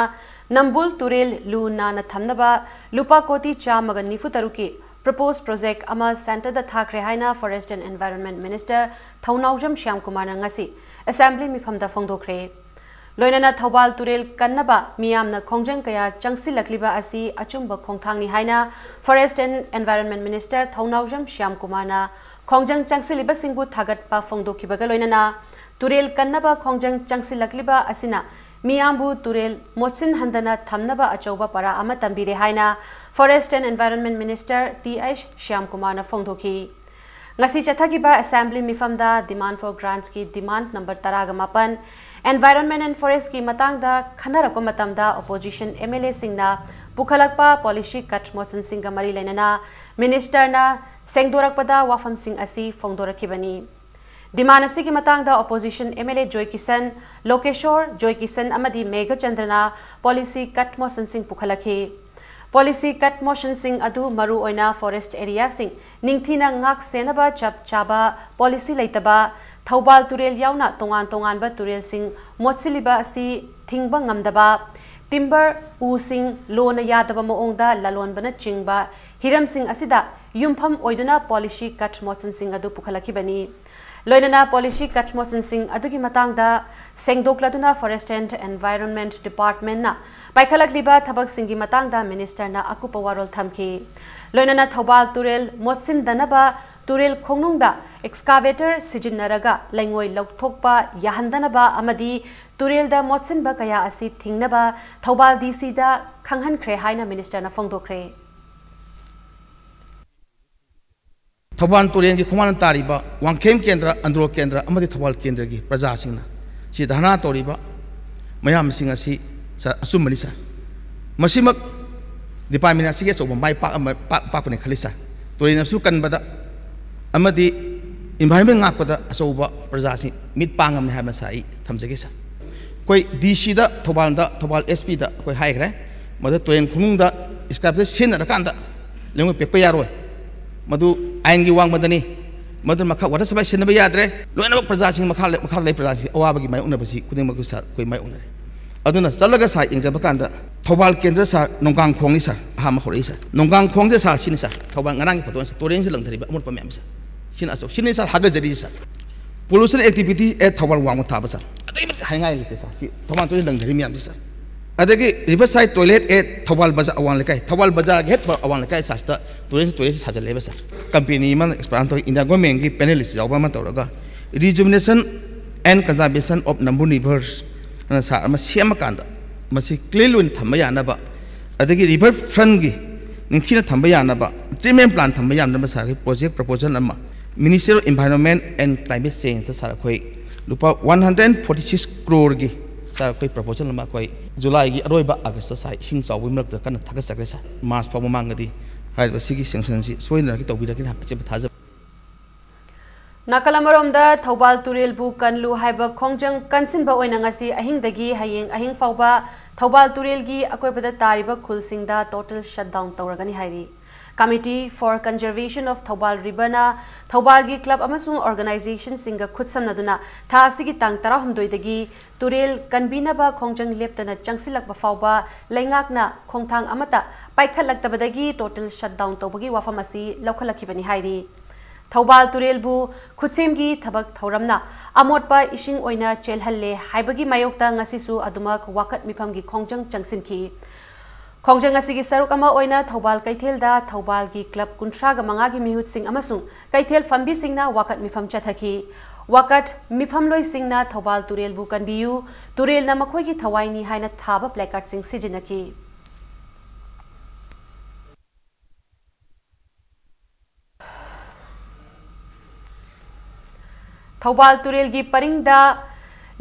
ꯅꯝꯕꯨꯜ ꯇꯨꯔꯦꯜ ꯂꯨ ꯅꯥꯟꯅ ꯊꯝꯅꯕ ꯂꯨꯄꯥ ꯀꯣꯇꯤ ꯆꯥꯝꯃꯒ ꯅꯤꯐꯨ ꯇꯔꯨꯛꯀꯤ ꯄ꯭ꯔꯄꯣꯁ ꯄ꯭ꯔꯣꯖꯦꯛ ꯑꯃ ꯁꯦꯟꯇꯔꯗ ꯊꯥꯈ꯭ꯔꯦ ꯍꯥꯏꯅ forest and environment minister Thounaojam Shyam ꯀꯨꯃꯥꯔꯅ ꯉꯁꯤ ꯑꯦꯁꯦꯝꯕ꯭ꯂꯤ ꯃꯤꯐꯝꯗ ꯐꯣꯡꯗꯣꯛꯈ꯭ꯔꯦ꯫ ꯂꯣꯏꯅꯅ ꯊꯧꯕꯥꯜ ꯇꯨꯔꯦꯜ ꯀꯟꯅꯕ ꯃꯤꯌꯥꯝꯅ ꯈꯣꯡꯖꯪ ꯀꯌꯥ ꯆꯪꯁꯤꯜꯂꯛꯂꯤꯕ ꯑꯁꯤ ꯑꯆꯨꯝꯕ ꯈꯣꯡꯊꯥꯡꯅꯤ ꯍꯥꯏꯅ forest and environment minister Thounaojam Shyam ꯀꯨꯃꯥꯔꯅ ꯈꯣꯡꯖꯪ ꯆꯪꯁꯤꯜꯂꯤꯕꯁꯤꯡꯕꯨ ꯊꯥꯒꯠꯄ ꯐꯣꯡꯗꯣꯛꯈꯤꯕꯒ ꯂꯣꯏꯅꯅ ꯇꯨꯔꯦꯜ ꯀꯟꯅꯕ ꯈꯣꯡꯖꯪ ꯆꯪꯁꯤꯜꯂꯛꯂꯤꯕ ꯑꯁꯤꯅ ꯃꯤꯌꯥꯝꯕꯨ ꯇꯨꯔꯦꯜ ꯃꯣꯠꯁꯤꯟꯍꯟꯗꯅ ꯊꯝꯅꯕ ꯑꯆꯧꯕ ꯄꯔꯥ ꯑꯃ ꯇꯝꯕꯤꯔꯦ ꯍꯥꯏꯅ forest and environment minister T H Shyam ꯀꯨꯃꯥꯔꯅ ꯐꯣꯡꯗꯣꯛꯈꯤ꯫ ꯉꯁꯤ ꯆꯠꯊꯈꯤꯕ ꯑꯦꯁꯦꯝꯕ꯭ꯂꯤ ꯃꯤꯐꯝꯗ demand for grants ꯀꯤ demand number ꯇꯔꯥꯒ ꯃꯥꯄꯟ, Environment and Forest ꯀꯤ ꯃꯇꯥꯡꯗ ꯈꯟꯅꯔꯛꯄ ꯃꯇꯝꯗ opposition MLA ꯁꯤꯡꯅ ꯄꯨꯈꯠꯂꯛꯄ policy cut motion ꯁꯤꯡꯒ ꯃꯔꯤ ꯂꯩꯅꯅ ꯃꯤꯅꯤꯁꯇꯔꯅ ꯁꯦꯡꯗꯣꯔꯛꯄꯗ ꯋꯥꯐꯝꯁꯤꯡ ꯑꯁꯤ ꯐꯣꯡꯗꯣꯔꯛꯈꯤꯕꯅꯤ꯫ Demand ꯑꯁꯤꯒꯤ ꯃꯇꯥꯡꯗ opposition MLA ꯖꯣꯏ ꯀꯤꯁꯟ, ꯂꯣꯀꯦꯁꯣꯔ ꯖꯣꯏ ꯀꯤꯁꯟ ꯑꯃꯗꯤ ꯃꯦꯘꯆꯟꯗ꯭ꯔꯅ policy cut motion ꯁꯤꯡ ꯄꯨꯈꯠꯂꯛꯈꯤ꯫ Policy cut motion ꯁꯤꯡ ꯑꯗꯨ ꯃꯔꯨ ꯑꯣꯏꯅ forest area ꯁꯤꯡ ꯅꯤꯡꯊꯤꯅ ꯉꯥꯛ ꯁꯦꯟꯅꯕ ꯆꯞ ꯆꯥꯕ policy ꯂꯩꯇꯕ, ꯊꯧꯕꯥꯜ ꯇꯨꯔꯦꯜ ꯌꯥꯎꯅ ꯇꯣꯉꯥꯟ ꯇꯣꯉꯥꯟꯕ ꯇꯨꯔꯦꯜꯁꯤꯡ ꯃꯣꯠꯁꯤꯜꯂꯤꯕ ꯑꯁꯤ ꯊꯤꯡꯕ ꯉꯝꯗꯕ, timber ꯎꯁꯤꯡ ꯂꯣꯅ ꯌꯥꯗꯕ ꯃꯑꯣꯡꯗ ꯂꯂꯣꯟꯕꯅꯆꯤꯡꯕ ꯍꯤꯔꯝꯁꯤꯡ ꯑꯁꯤꯗ ꯌꯨꯝꯐꯝ ꯑꯣꯏꯗꯨꯅ policy cut motion ꯁꯤꯡ ꯑꯗꯨ ꯄꯨꯈꯠꯂꯛꯈꯤꯕꯅꯤ꯫ ꯂꯣꯏꯅꯅ policy cut motion ꯁꯤꯡ ꯑꯗꯨꯒꯤ ꯃꯇꯥꯡꯗ ꯁꯦꯡꯗꯣꯛꯂꯗꯨꯅ Forest and Environment Department ꯅ ꯄꯥꯏꯈꯠꯂꯛꯂꯤꯕ ꯊꯕꯛꯁꯤꯡꯒꯤ ꯃꯇꯥꯡꯗ ꯃꯤꯅꯤꯁꯇꯔꯅ ꯑꯀꯨꯞꯄ ꯋꯥꯔꯣꯜ ꯊꯝꯈꯤ꯫ ꯂꯣꯏꯅꯅ ꯊꯧꯕꯥꯜ ꯇꯨꯔꯦꯜ ꯃꯣꯠꯁꯤꯟꯗꯅꯕ ꯇꯨꯔꯦꯜ ꯈꯣꯡꯅꯨꯡꯗ excavator ꯁꯤꯖꯤꯟꯅꯔꯒ ꯂꯩꯉꯣꯏ ꯂꯧꯊꯣꯛꯄ ꯌꯥꯍꯟꯗꯅꯕ ꯑꯃꯗꯤ ꯇꯨꯔꯦꯜꯗ ꯃꯣꯠꯁꯤꯟꯕ ꯀꯌꯥ ꯑꯁꯤ ꯊꯤꯡꯅꯕ ꯊꯧꯕꯥꯜ DC ꯗ ꯈꯪꯍꯟꯈ꯭ꯔꯦ ꯍꯥꯏꯅ ꯃꯤꯅꯤꯁꯇꯔꯅ ꯐꯣꯡꯗꯣꯛꯈ꯭ꯔꯦ꯫ ꯊꯧꯕꯥꯜ ꯇꯨꯔꯦꯜꯒꯤ ꯈꯣꯡꯕꯥꯟꯗ ꯇꯥꯔꯤꯕ ꯋꯥꯡꯈꯦꯝ ꯀꯦꯟꯗ꯭ꯔ, ꯑꯟꯗ꯭ꯔꯣ ꯀꯦꯟꯗ꯭ꯔ ꯑꯃꯗꯤ ꯊꯧꯕꯥꯜ ꯀꯦꯟꯗ꯭ꯔꯒꯤ ꯄ꯭ꯔꯖꯥꯁꯤꯡꯅ ꯁꯤ ꯙꯔꯅꯥ ꯇꯧꯔꯤꯕ ꯃꯌꯥꯝꯁꯤꯡ ꯑꯁꯤ, ꯁꯥꯔ, ꯑꯆꯨꯝꯕꯅꯤ, ꯁꯥꯔ꯫ ꯃꯁꯤꯃꯛ department ꯑꯁꯤꯒꯤ ꯑꯆꯧꯕ ꯃꯥꯏ ꯄꯥꯛ ꯑꯃ, ꯄꯥꯛ, ꯄꯥꯛꯄꯅꯤ ꯈꯜꯂꯤ, ꯁꯥꯔ꯫ ꯇꯨꯔꯦꯜ ꯑꯁꯤꯕꯨ ꯀꯟꯕꯗ ꯑꯃꯗꯤ environment ꯉꯥꯛꯄꯗ ꯑꯆꯧꯕ ꯄ꯭ꯔꯖꯥꯁꯤꯡ ꯃꯤꯠ ꯄꯥꯡꯉꯝꯅꯤ ꯍꯥꯏꯕ ꯁꯥꯔ ꯑꯩ ꯊꯝꯖꯒꯦ, ꯁꯥꯔ꯫ ꯑꯩꯈꯣꯏ DC ꯗ, ꯊꯧꯕꯥꯜꯗ, ꯊꯧꯕꯥꯜ SP ꯗ ꯑꯩꯈꯣꯏ ꯍꯥꯏꯈ꯭ꯔꯦ꯫ ꯃꯗꯨ ꯇꯨꯔꯦꯜ ꯈꯣꯡꯅꯨꯡꯗ excavator ꯁꯤꯖꯤꯟꯅꯔꯀꯥꯟꯗ ꯂꯩꯉꯣꯏ ꯄꯦꯛꯄ ꯌꯥꯔꯣꯏ꯫ ꯃꯗꯨ ꯑꯥꯏꯟꯒꯤ ꯋꯥꯡꯃꯗꯅꯤ꯫ ꯃꯗꯨꯅ ꯃꯈꯥ ꯋꯥꯇꯔ ꯁꯄ꯭ꯂꯥꯏ ꯁꯤꯖꯤꯟꯅꯕ ꯌꯥꯗ꯭ꯔꯦ꯫ ꯂꯣꯏꯅꯃꯛ ꯄ꯭ꯔꯖꯥꯁꯤꯡ ꯃꯈꯥ ꯂꯩ-, ꯃꯈꯥꯗ ꯂꯩ ꯄ꯭ꯔꯖꯥꯁꯤꯡ ꯑꯋꯥꯕꯒꯤ ꯃꯥꯌꯣꯛꯅꯕꯁꯤ ꯈꯨꯗꯤꯡꯃꯛꯁꯨ ꯁꯥꯔ ꯑꯩꯈꯣꯏ ꯃꯥꯌꯣꯛꯅꯔꯦ꯫ ꯑꯗꯨꯅ ꯆꯠꯂꯒ ꯁꯥꯔ ꯌꯦꯡꯖꯕ ꯀꯥꯟꯗ ꯊꯧꯕꯥꯜ ꯀꯦꯟꯗ꯭ꯔ ꯁꯥꯔ ꯅꯣꯡꯒꯥꯡꯈꯣꯡꯅꯤ ꯁꯥꯔ ꯑꯍꯥꯟꯕ ꯍꯧꯔꯛꯏ ꯁꯥꯔ꯫ ꯅꯣꯡꯒꯥꯡꯈꯣꯡꯁꯦ ꯁꯥꯔ ꯁꯤꯅꯤ ꯁꯥꯔ ꯊꯧꯕꯥꯜ ꯉꯔꯥꯡꯒꯤ ꯐꯣꯇꯣꯅꯤ ꯁꯥꯔ ꯇꯨꯔꯦꯜꯁꯤꯗ ꯂꯪꯊꯔꯤꯕ ꯑꯃꯣꯠꯄ ꯃꯌꯥꯝꯁꯦ꯫ ꯁꯤꯅ ꯑꯆꯧ-, ꯁꯤꯅꯤ ꯁꯥꯔ ꯍꯥꯒꯠꯆꯔꯤꯁꯦ ꯁꯥꯔ꯫ Pollution activity at ꯊꯧꯕꯥꯜ ꯋꯥꯡꯃ ꯊꯥꯕ ꯁꯥꯔ꯫ ꯑꯗꯨꯛꯀꯤ ꯃꯇꯤꯛ ꯍꯥꯏꯅꯤꯡꯉꯥꯏ ꯂꯩꯇꯦ ꯁꯥꯔ꯫ ꯁꯤ ꯊꯧꯕꯥꯜ ꯇꯨꯔꯦꯜ ꯂꯪꯊꯔꯤ ꯃꯌꯥꯝꯁꯦ ꯁꯥꯔ꯫ ꯑꯗꯒꯤ riverside toilet at ꯊꯧꯕꯥꯜ ꯕꯖꯥꯔ ꯑꯋꯥꯡ ꯂꯩꯀꯥꯏ, ꯊꯧꯕꯥꯜ ꯕꯖꯥꯔꯒꯤ ꯍꯦꯛ ꯑꯋꯥꯡ ꯂꯩꯀꯥꯏ ꯁꯥꯔꯁꯤꯗ ꯇꯨꯔꯦꯜꯁꯤ, ꯇꯨꯔꯦꯜꯁꯤ ꯁꯥꯖꯜꯂꯦꯕ ꯁꯥꯔ꯫ ꯀꯝꯄꯦꯅꯤ ꯑꯃꯅ ꯑꯦꯛꯁꯄꯥꯟ ꯇꯧꯔꯤ, ꯏꯟꯗꯤꯌꯥ ꯒꯣꯔꯃꯦꯟꯒꯤ ꯄꯦꯅꯦꯂꯤꯁ ꯌꯥꯎꯕ ꯑꯃ ꯇꯧꯔꯒ Rejuvenation and Conservation of Nambur Rivers ꯑꯅ ꯁꯥꯔ ꯑꯃ ꯁꯦꯝꯃꯀꯥꯟꯗ ꯃꯁꯤ ꯀ꯭ꯂꯤꯟ ꯑꯣꯏꯅ ꯊꯝꯕ ꯌꯥꯅꯕ, ꯑꯗꯒꯤ ꯔꯤꯚꯔ ꯐ꯭ꯔꯟꯒꯤ ꯅꯤꯡꯊꯤꯅ ꯊꯝꯕ ꯌꯥꯅꯕ, treatment plant ꯊꯝꯕ ꯌꯥꯅꯕ ꯁꯥꯔ ꯑꯩꯈꯣꯏ project proposal ꯑꯃ Ministry of Environment and Climate Changeꯇ ꯁꯥꯔ ꯑꯩꯈꯣꯏ ꯂꯨꯄꯥ one hundred forty six crore ꯒꯤ ꯁꯥꯔ ꯑꯩꯈꯣꯏ proposal ꯑꯃ ꯑꯩꯈꯣꯏ ꯖꯨꯂꯥꯏꯒꯤ ꯑꯔꯣꯏꯕ ꯑꯥꯒꯁꯇ ꯁꯥꯔ ꯏꯁꯤꯡ ꯆꯥꯎꯕꯒꯤ ꯃꯔꯛꯇ ꯀꯟꯅ ꯊꯥꯒꯠꯆꯈ꯭ꯔꯦ ꯁꯥꯔ꯫ ꯃꯥꯔꯆ ꯐꯥꯎ ꯃꯃꯥꯡꯗꯗꯤ ꯍꯥꯏꯔꯤꯕ ꯁꯤꯒꯤ sanctionꯁꯤ ꯁꯣꯏꯗꯅ ꯇꯧꯕꯤꯔꯛꯀꯅꯤ ꯍꯥꯏꯕ ꯑꯆꯦꯠꯄ ꯊꯥꯖꯕ꯫ ꯅꯥꯀꯜ ꯑꯃꯔꯣꯝꯗ ꯊꯧꯕꯥꯜ ꯇꯨꯔꯦꯜꯕꯨ ꯀꯟꯂꯨ ꯍꯥꯏꯕ ꯈꯣꯡꯖꯪ ꯀꯟꯁꯤꯟꯕ ꯑꯣꯏꯅ ꯉꯁꯤ ꯑꯍꯤꯡꯗꯒꯤ ꯍꯌꯦꯡ ꯑꯍꯤꯡ ꯐꯥꯎꯕ ꯊꯧꯕꯥꯜ ꯇꯨꯔꯦꯜꯒꯤ ꯑꯀꯣꯏꯕꯗ ꯇꯥꯔꯤꯕ ꯈꯨꯜꯁꯤꯡꯗ total shutdown ꯇꯧꯔꯒꯅꯤ ꯍꯥꯏꯔꯤ꯫ Committee for Conservation of Thoubal Riverꯅ ꯊꯧꯕꯥꯜꯒꯤ club ꯑꯃꯁꯨꯡ organizationꯁꯤꯡꯒ ꯈꯨꯠꯁꯝꯅꯗꯨꯅ ꯊꯥ ꯑꯁꯤꯒꯤ ꯇꯥꯡ ꯇꯔꯥꯍꯨꯝꯗꯣꯏꯗꯒꯤ ꯇꯨꯔꯦꯜ ꯀꯟꯕꯤꯅꯕ ꯈꯣꯡꯖꯪ ꯂꯦꯞꯇꯅ ꯆꯪꯁꯤꯜꯂꯛꯄ ꯐꯥꯎꯕ ꯂꯩꯉꯥꯛꯅ ꯈꯣꯡꯊꯥꯡ ꯑꯃꯠꯇ ꯄꯥꯏꯈꯠꯂꯛꯇꯕꯗꯒꯤ total shutdown ꯇꯧꯕꯒꯤ ꯋꯥꯐꯝ ꯑꯁꯤ ꯂꯧꯈꯠꯂꯛꯈꯤꯕꯅꯤ ꯍꯥꯏꯔꯤ꯫ ꯊꯧꯕꯥꯜ ꯇꯨꯔꯦꯜꯕꯨ ꯈꯨꯠꯁꯦꯝꯒꯤ ꯊꯕꯛ ꯊꯧꯔꯝꯅ ꯑꯃꯣꯠꯄ ꯏꯁꯤꯡ ꯑꯣꯏꯅ ꯆꯦꯜꯍꯜꯂꯦ ꯍꯥꯏꯕꯒꯤ ꯃꯥꯌꯣꯛꯇ ꯉꯁꯤꯁꯨ ꯑꯗꯨꯃꯛ ꯋꯥꯀꯠ ꯃꯤꯐꯝꯒꯤ ꯈꯣꯡꯖꯪ ꯆꯪꯁꯤꯟꯈꯤ꯫ ꯈꯣꯡꯖꯪ ꯑꯁꯤꯒꯤ ꯁꯔꯨꯛ ꯑꯃ ꯑꯣꯏꯅ ꯊꯧꯕꯥꯜ ꯀꯩꯊꯦꯜꯗ ꯊꯧꯕꯥꯜꯒꯤ club ꯀꯨꯟꯊ꯭ꯔꯥꯒ ꯃꯉꯥꯒꯤ ꯃꯤꯍꯨꯠꯁꯤꯡ ꯑꯃꯁꯨꯡ ꯀꯩꯊꯦꯜ ꯐꯝꯕꯤꯁꯤꯡꯅ ꯋꯥꯀꯠ ꯃꯤꯐꯝ ꯆꯠꯊꯈꯤ꯫ ꯋꯥꯀꯠ ꯃꯤꯐꯝꯂꯣꯏꯁꯤꯡꯅ ꯊꯧꯕꯥꯜ ꯇꯨꯔꯦꯜꯕꯨ ꯀꯟꯕꯤꯌꯨ, ꯇꯨꯔꯦꯜꯅ ꯃꯈꯣꯏꯒꯤ ꯊꯋꯥꯏꯅꯤ ꯍꯥꯏꯅ ꯊꯥꯕ placardꯁꯤꯡ ꯁꯤꯖꯤꯟꯅꯈꯤ꯫ ꯊꯧꯕꯥꯜ ꯇꯨꯔꯦꯜꯒꯤ ꯄꯔꯤꯡꯗ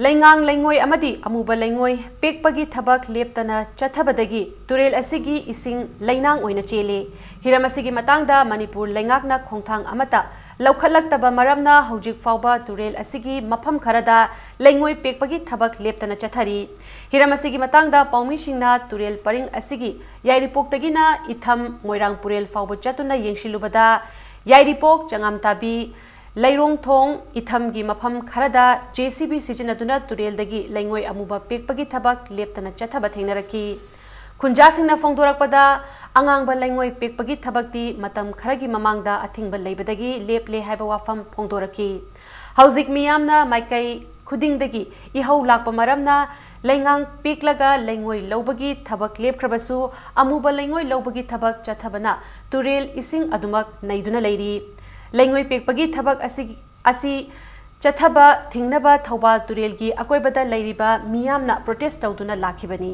ꯂꯩꯉꯥꯡ ꯂꯩꯉꯣꯏ ꯑꯃꯗꯤ ꯑꯃꯨꯕ ꯂꯩꯉꯣꯏ ꯄꯦꯛꯄꯒꯤ ꯊꯕꯛ ꯂꯦꯞꯇꯅ ꯆꯠꯊꯕꯗꯒꯤ ꯇꯨꯔꯦꯜ ꯑꯁꯤꯒꯤ ꯏꯁꯤꯡ ꯂꯩꯅꯥꯡ ꯑꯣꯏꯅ ꯆꯦꯜꯂꯤ꯫ ꯍꯤꯔꯝ ꯑꯁꯤꯒꯤ ꯃꯇꯥꯡꯗ ꯃꯅꯤꯄꯨꯔ ꯂꯩꯉꯥꯛꯅ ꯈꯣꯡꯊꯥꯡ ꯑꯃꯠꯇ ꯂꯧꯈꯠꯂꯛꯇꯕ ꯃꯔꯝꯅ ꯍꯧꯖꯤꯛ ꯐꯥꯎꯕ ꯇꯨꯔꯦꯜ ꯑꯁꯤꯒꯤ ꯃꯐꯝ ꯈꯔꯗ ꯂꯩꯉꯣꯏ ꯄꯦꯛꯄꯒꯤ ꯊꯕꯛ ꯂꯦꯞꯇꯅ ꯆꯠꯊꯔꯤ꯫ ꯍꯤꯔꯝ ꯑꯁꯤꯒꯤ ꯃꯇꯥꯡꯗ ꯄꯥꯎꯃꯤꯁꯤꯡꯅ ꯇꯨꯔꯦꯜ ꯄꯔꯤꯡ ꯑꯁꯤꯒꯤ ꯌꯥꯏꯔꯤꯄꯣꯛꯇꯒꯤꯅ ꯏꯊꯝ ꯃꯣꯏꯔꯥꯡ ꯄꯨꯔꯦꯜ ꯐꯥꯎꯕ ꯆꯠꯇꯨꯅ ꯌꯦꯡꯁꯤꯜꯂꯨꯕꯗ ꯌꯥꯏꯔꯤꯄꯣꯛ, ꯆꯉꯥꯝꯇꯥꯕꯤ, ꯂꯩꯔꯣꯡꯊꯣꯡ ꯏꯊꯝꯒꯤ ꯃꯐꯝ ꯈꯔꯗ JCB ꯁꯤꯖꯤꯟꯅꯗꯨꯅ ꯇꯨꯔꯦꯜꯗꯒꯤ ꯂꯩꯉꯣꯏ ꯑꯃꯨꯕ ꯄꯦꯛꯄꯒꯤ ꯊꯕꯛ ꯂꯦꯞꯇꯅ ꯆꯠꯊꯕ ꯊꯦꯡꯅꯔꯛꯈꯤ꯫ ꯈꯨꯟꯖꯥꯁꯤꯡꯅ ꯐꯣꯡꯗꯣꯔꯛꯄꯗ, ꯑꯉꯥꯡꯕ ꯂꯩꯉꯣꯏ ꯄꯦꯛꯄꯒꯤ ꯊꯕꯛꯇꯤ ꯃꯇꯝ ꯈꯔꯒꯤ ꯃꯃꯥꯡꯗ ꯑꯊꯤꯡꯕ ꯂꯩꯕꯗꯒꯤ ꯂꯦꯞꯂꯦ ꯍꯥꯏꯕ ꯋꯥꯐꯝ ꯐꯣꯡꯗꯣꯔꯛꯈꯤ꯫ ꯍꯧꯖꯤꯛ ꯃꯤꯌꯥꯝꯅ ꯃꯥꯏꯀꯩ ꯈꯨꯗꯤꯡꯗꯒꯤ ꯏꯍꯧ ꯂꯥꯛꯄ ꯃꯔꯝꯅ ꯂꯩꯉꯥꯡ ꯄꯦꯛꯂꯒ ꯂꯩꯉꯣꯏ ꯂꯧꯕꯒꯤ ꯊꯕꯛ ꯂꯦꯞꯈ꯭ꯔꯕꯁꯨ, ꯑꯃꯨꯕ ꯂꯩꯉꯣꯏ ꯂꯧꯕꯒꯤ ꯊꯕꯛ ꯆꯠꯊꯕꯅ ꯇꯨꯔꯦꯜ ꯏꯁꯤꯡ ꯑꯗꯨꯃꯛ ꯅꯩꯗꯨꯅ ꯂꯩꯔꯤ꯫ ꯂꯩꯉꯣꯏ ꯄꯦꯛꯄꯒꯤ ꯊꯕꯛ ꯑꯁꯤ, ꯑꯁꯤ ꯆꯠꯊꯕ ꯊꯤꯡꯅꯕ ꯊꯧꯕꯥꯜ ꯇꯨꯔꯦꯜꯒꯤ ꯑꯀꯣꯏꯕꯗ ꯂꯩꯔꯤꯕ ꯃꯤꯌꯥꯝꯅ protest ꯇꯧꯗꯨꯅ ꯂꯥꯛꯈꯤꯕꯅꯤ꯫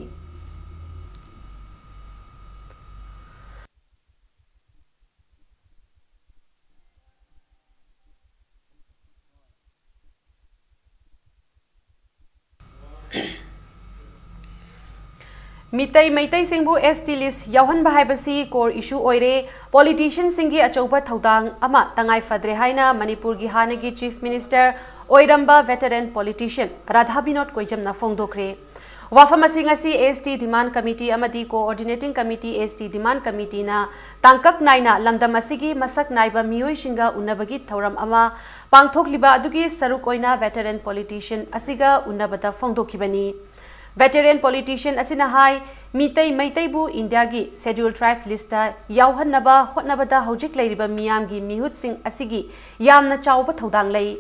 ꯃꯤꯇꯩ ꯃꯩꯇꯩꯁꯤꯡꯕꯨ ST list ꯌꯥꯎꯍꯟꯕ ꯍꯥꯏꯕꯁꯤ core issue ꯑꯣꯏꯔꯦ꯫ Politicianꯁꯤꯡꯒꯤ ꯑꯆꯧꯕ ꯊꯧꯗꯥꯡ ꯑꯃ ꯇꯉꯥꯏ ꯐꯗ꯭ꯔꯦ ꯍꯥꯏꯅ ꯃꯅꯤꯄꯨꯔꯒꯤ ꯍꯥꯟꯅꯒꯤ Chief Minister ꯑꯣꯏꯔꯝꯕ veteran politician ꯔꯥꯙꯥ ꯕꯤꯅꯣꯗ ꯀꯣꯏꯖꯝꯅ ꯐꯣꯡꯗꯣꯛꯈ꯭ꯔꯦ꯫ ꯋꯥꯐꯝ ꯑꯁꯤ ꯉꯁꯤ ST Demand Committee ꯑꯃꯗꯤ Coordinating Committee, ST Demand Committeeꯅ ꯇꯥꯡꯀꯛ ꯅꯥꯏꯅ ꯂꯝꯗꯝ ꯑꯁꯤꯒꯤ ꯃꯁꯛ ꯅꯥꯏꯕ ꯃꯤꯑꯣꯏꯁꯤꯡꯒ ꯎꯅꯕꯒꯤ ꯊꯧꯔꯝ ꯑꯃ ꯄꯥꯡꯊꯣꯛꯂꯤꯕ ꯑꯗꯨꯒꯤ ꯁꯔꯨꯛ ꯑꯣꯏꯅ veteran politician ꯑꯁꯤꯒ ꯎꯅꯕꯗ ꯐꯣꯡꯗꯣꯛꯈꯤꯕꯅꯤ꯫ Veteran politician ꯑꯁꯤꯅ ꯍꯥꯏ, ꯃꯤꯇꯩ ꯃꯩꯇꯩꯕꯨ ꯏꯟꯗꯤꯌꯥꯒꯤ Scheduled Tribe listꯇ ꯌꯥꯎꯍꯟꯅꯕ ꯍꯣꯠꯅꯕꯗ ꯍꯧꯖꯤꯛ ꯂꯩꯔꯤꯕ ꯃꯤꯌꯥꯝꯒꯤ ꯃꯤꯍꯨꯠꯁꯤꯡ ꯑꯁꯤꯒꯤ ꯌꯥꯝꯅ ꯆꯥꯎꯕ ꯊꯧꯗꯥꯡ ꯂꯩ꯫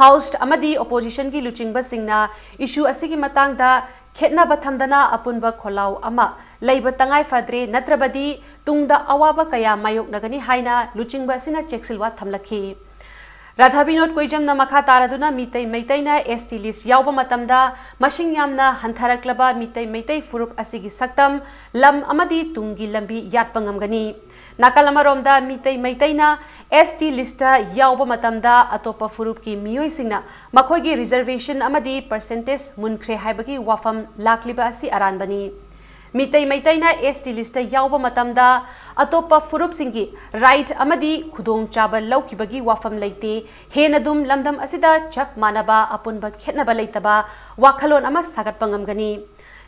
House ꯑꯃꯗꯤ oppositionꯒꯤ ꯂꯨꯆꯤꯡꯕꯁꯤꯡꯅ issue ꯑꯁꯤꯒꯤ ꯃꯇꯥꯡꯗ ꯈꯦꯠꯅꯕ ꯊꯝꯗꯅ ꯑꯄꯨꯟꯕ ꯈꯣꯜꯂꯥꯎ ꯑꯃ ꯂꯩꯕ ꯇꯉꯥꯏ ꯐꯗ꯭ꯔꯦ, ꯅꯠꯇ꯭ꯔꯕꯗꯤ ꯇꯨꯡꯗ ꯑꯋꯥꯕ ꯀꯌꯥ ꯃꯥꯌꯣꯛꯅꯒꯅꯤ ꯍꯥꯏꯅ ꯂꯨꯆꯤꯡꯕ ꯑꯁꯤꯅ ꯆꯦꯛꯁꯤꯜꯋꯥ ꯊꯝꯂꯛꯈꯤ꯫ ꯔꯥꯙꯥ ꯕꯤꯅꯣꯗ ꯀꯣꯏꯖꯝꯅ ꯃꯈꯥ ꯇꯥꯔꯗꯨꯅ ꯃꯤꯇꯩ ꯃꯩꯇꯩꯅ ST list ꯌꯥꯎꯕ ꯃꯇꯝꯗ ꯃꯁꯤꯡ ꯌꯥꯝꯅ ꯍꯟꯊꯔꯛꯂꯕ ꯃꯤꯇꯩ ꯃꯩꯇꯩ ꯐꯨꯔꯨꯞ ꯑꯁꯤꯒꯤ ꯁꯛꯇꯝ, ꯂꯝ ꯑꯃꯗꯤ ꯇꯨꯡꯒꯤ ꯂꯝꯕꯤ ꯌꯥꯠꯄ ꯉꯝꯒꯅꯤ꯫ ꯅꯥꯀꯜ ꯑꯃꯔꯣꯝꯗ ꯃꯤꯇꯩ ꯃꯩꯇꯩꯅ ST listꯇ ꯌꯥꯎꯕ ꯃꯇꯝꯗ ꯑꯇꯣꯞꯄ ꯐꯨꯔꯨꯞꯀꯤ ꯃꯤꯑꯣꯏꯁꯤꯡꯅ ꯃꯈꯣꯏꯒꯤ reservation ꯑꯃꯗꯤ percentage ꯃꯨꯟꯈ꯭ꯔꯦ ꯍꯥꯏꯕꯒꯤ ꯋꯥꯐꯝ ꯂꯥꯛꯂꯤꯕ ꯑꯁꯤ ꯑꯔꯥꯟꯕꯅꯤ꯫ ꯃꯤꯇꯩ ꯃꯩꯇꯩꯅ ST listꯇ ꯌꯥꯎꯕ ꯃꯇꯝꯗ ꯑꯇꯣꯞꯄ ꯐꯨꯔꯨꯞꯁꯤꯡꯒꯤ right ꯑꯃꯗꯤ ꯈꯨꯗꯣꯡꯆꯥꯕ ꯂꯧꯈꯤꯕꯒꯤ ꯋꯥꯐꯝ ꯂꯩꯇꯦ꯫ ꯍꯦꯟꯅ ꯑꯗꯨꯝ ꯂꯝꯗꯝ ꯑꯁꯤꯗ ꯆꯞ ꯃꯥꯟꯅꯕ ꯑꯄꯨꯟꯕ ꯈꯦꯠꯅꯕ ꯂꯩꯇꯕ ꯋꯥꯈꯜꯂꯣꯟ ꯑꯃ ꯁꯥꯒꯠꯄ ꯉꯝꯒꯅꯤ꯫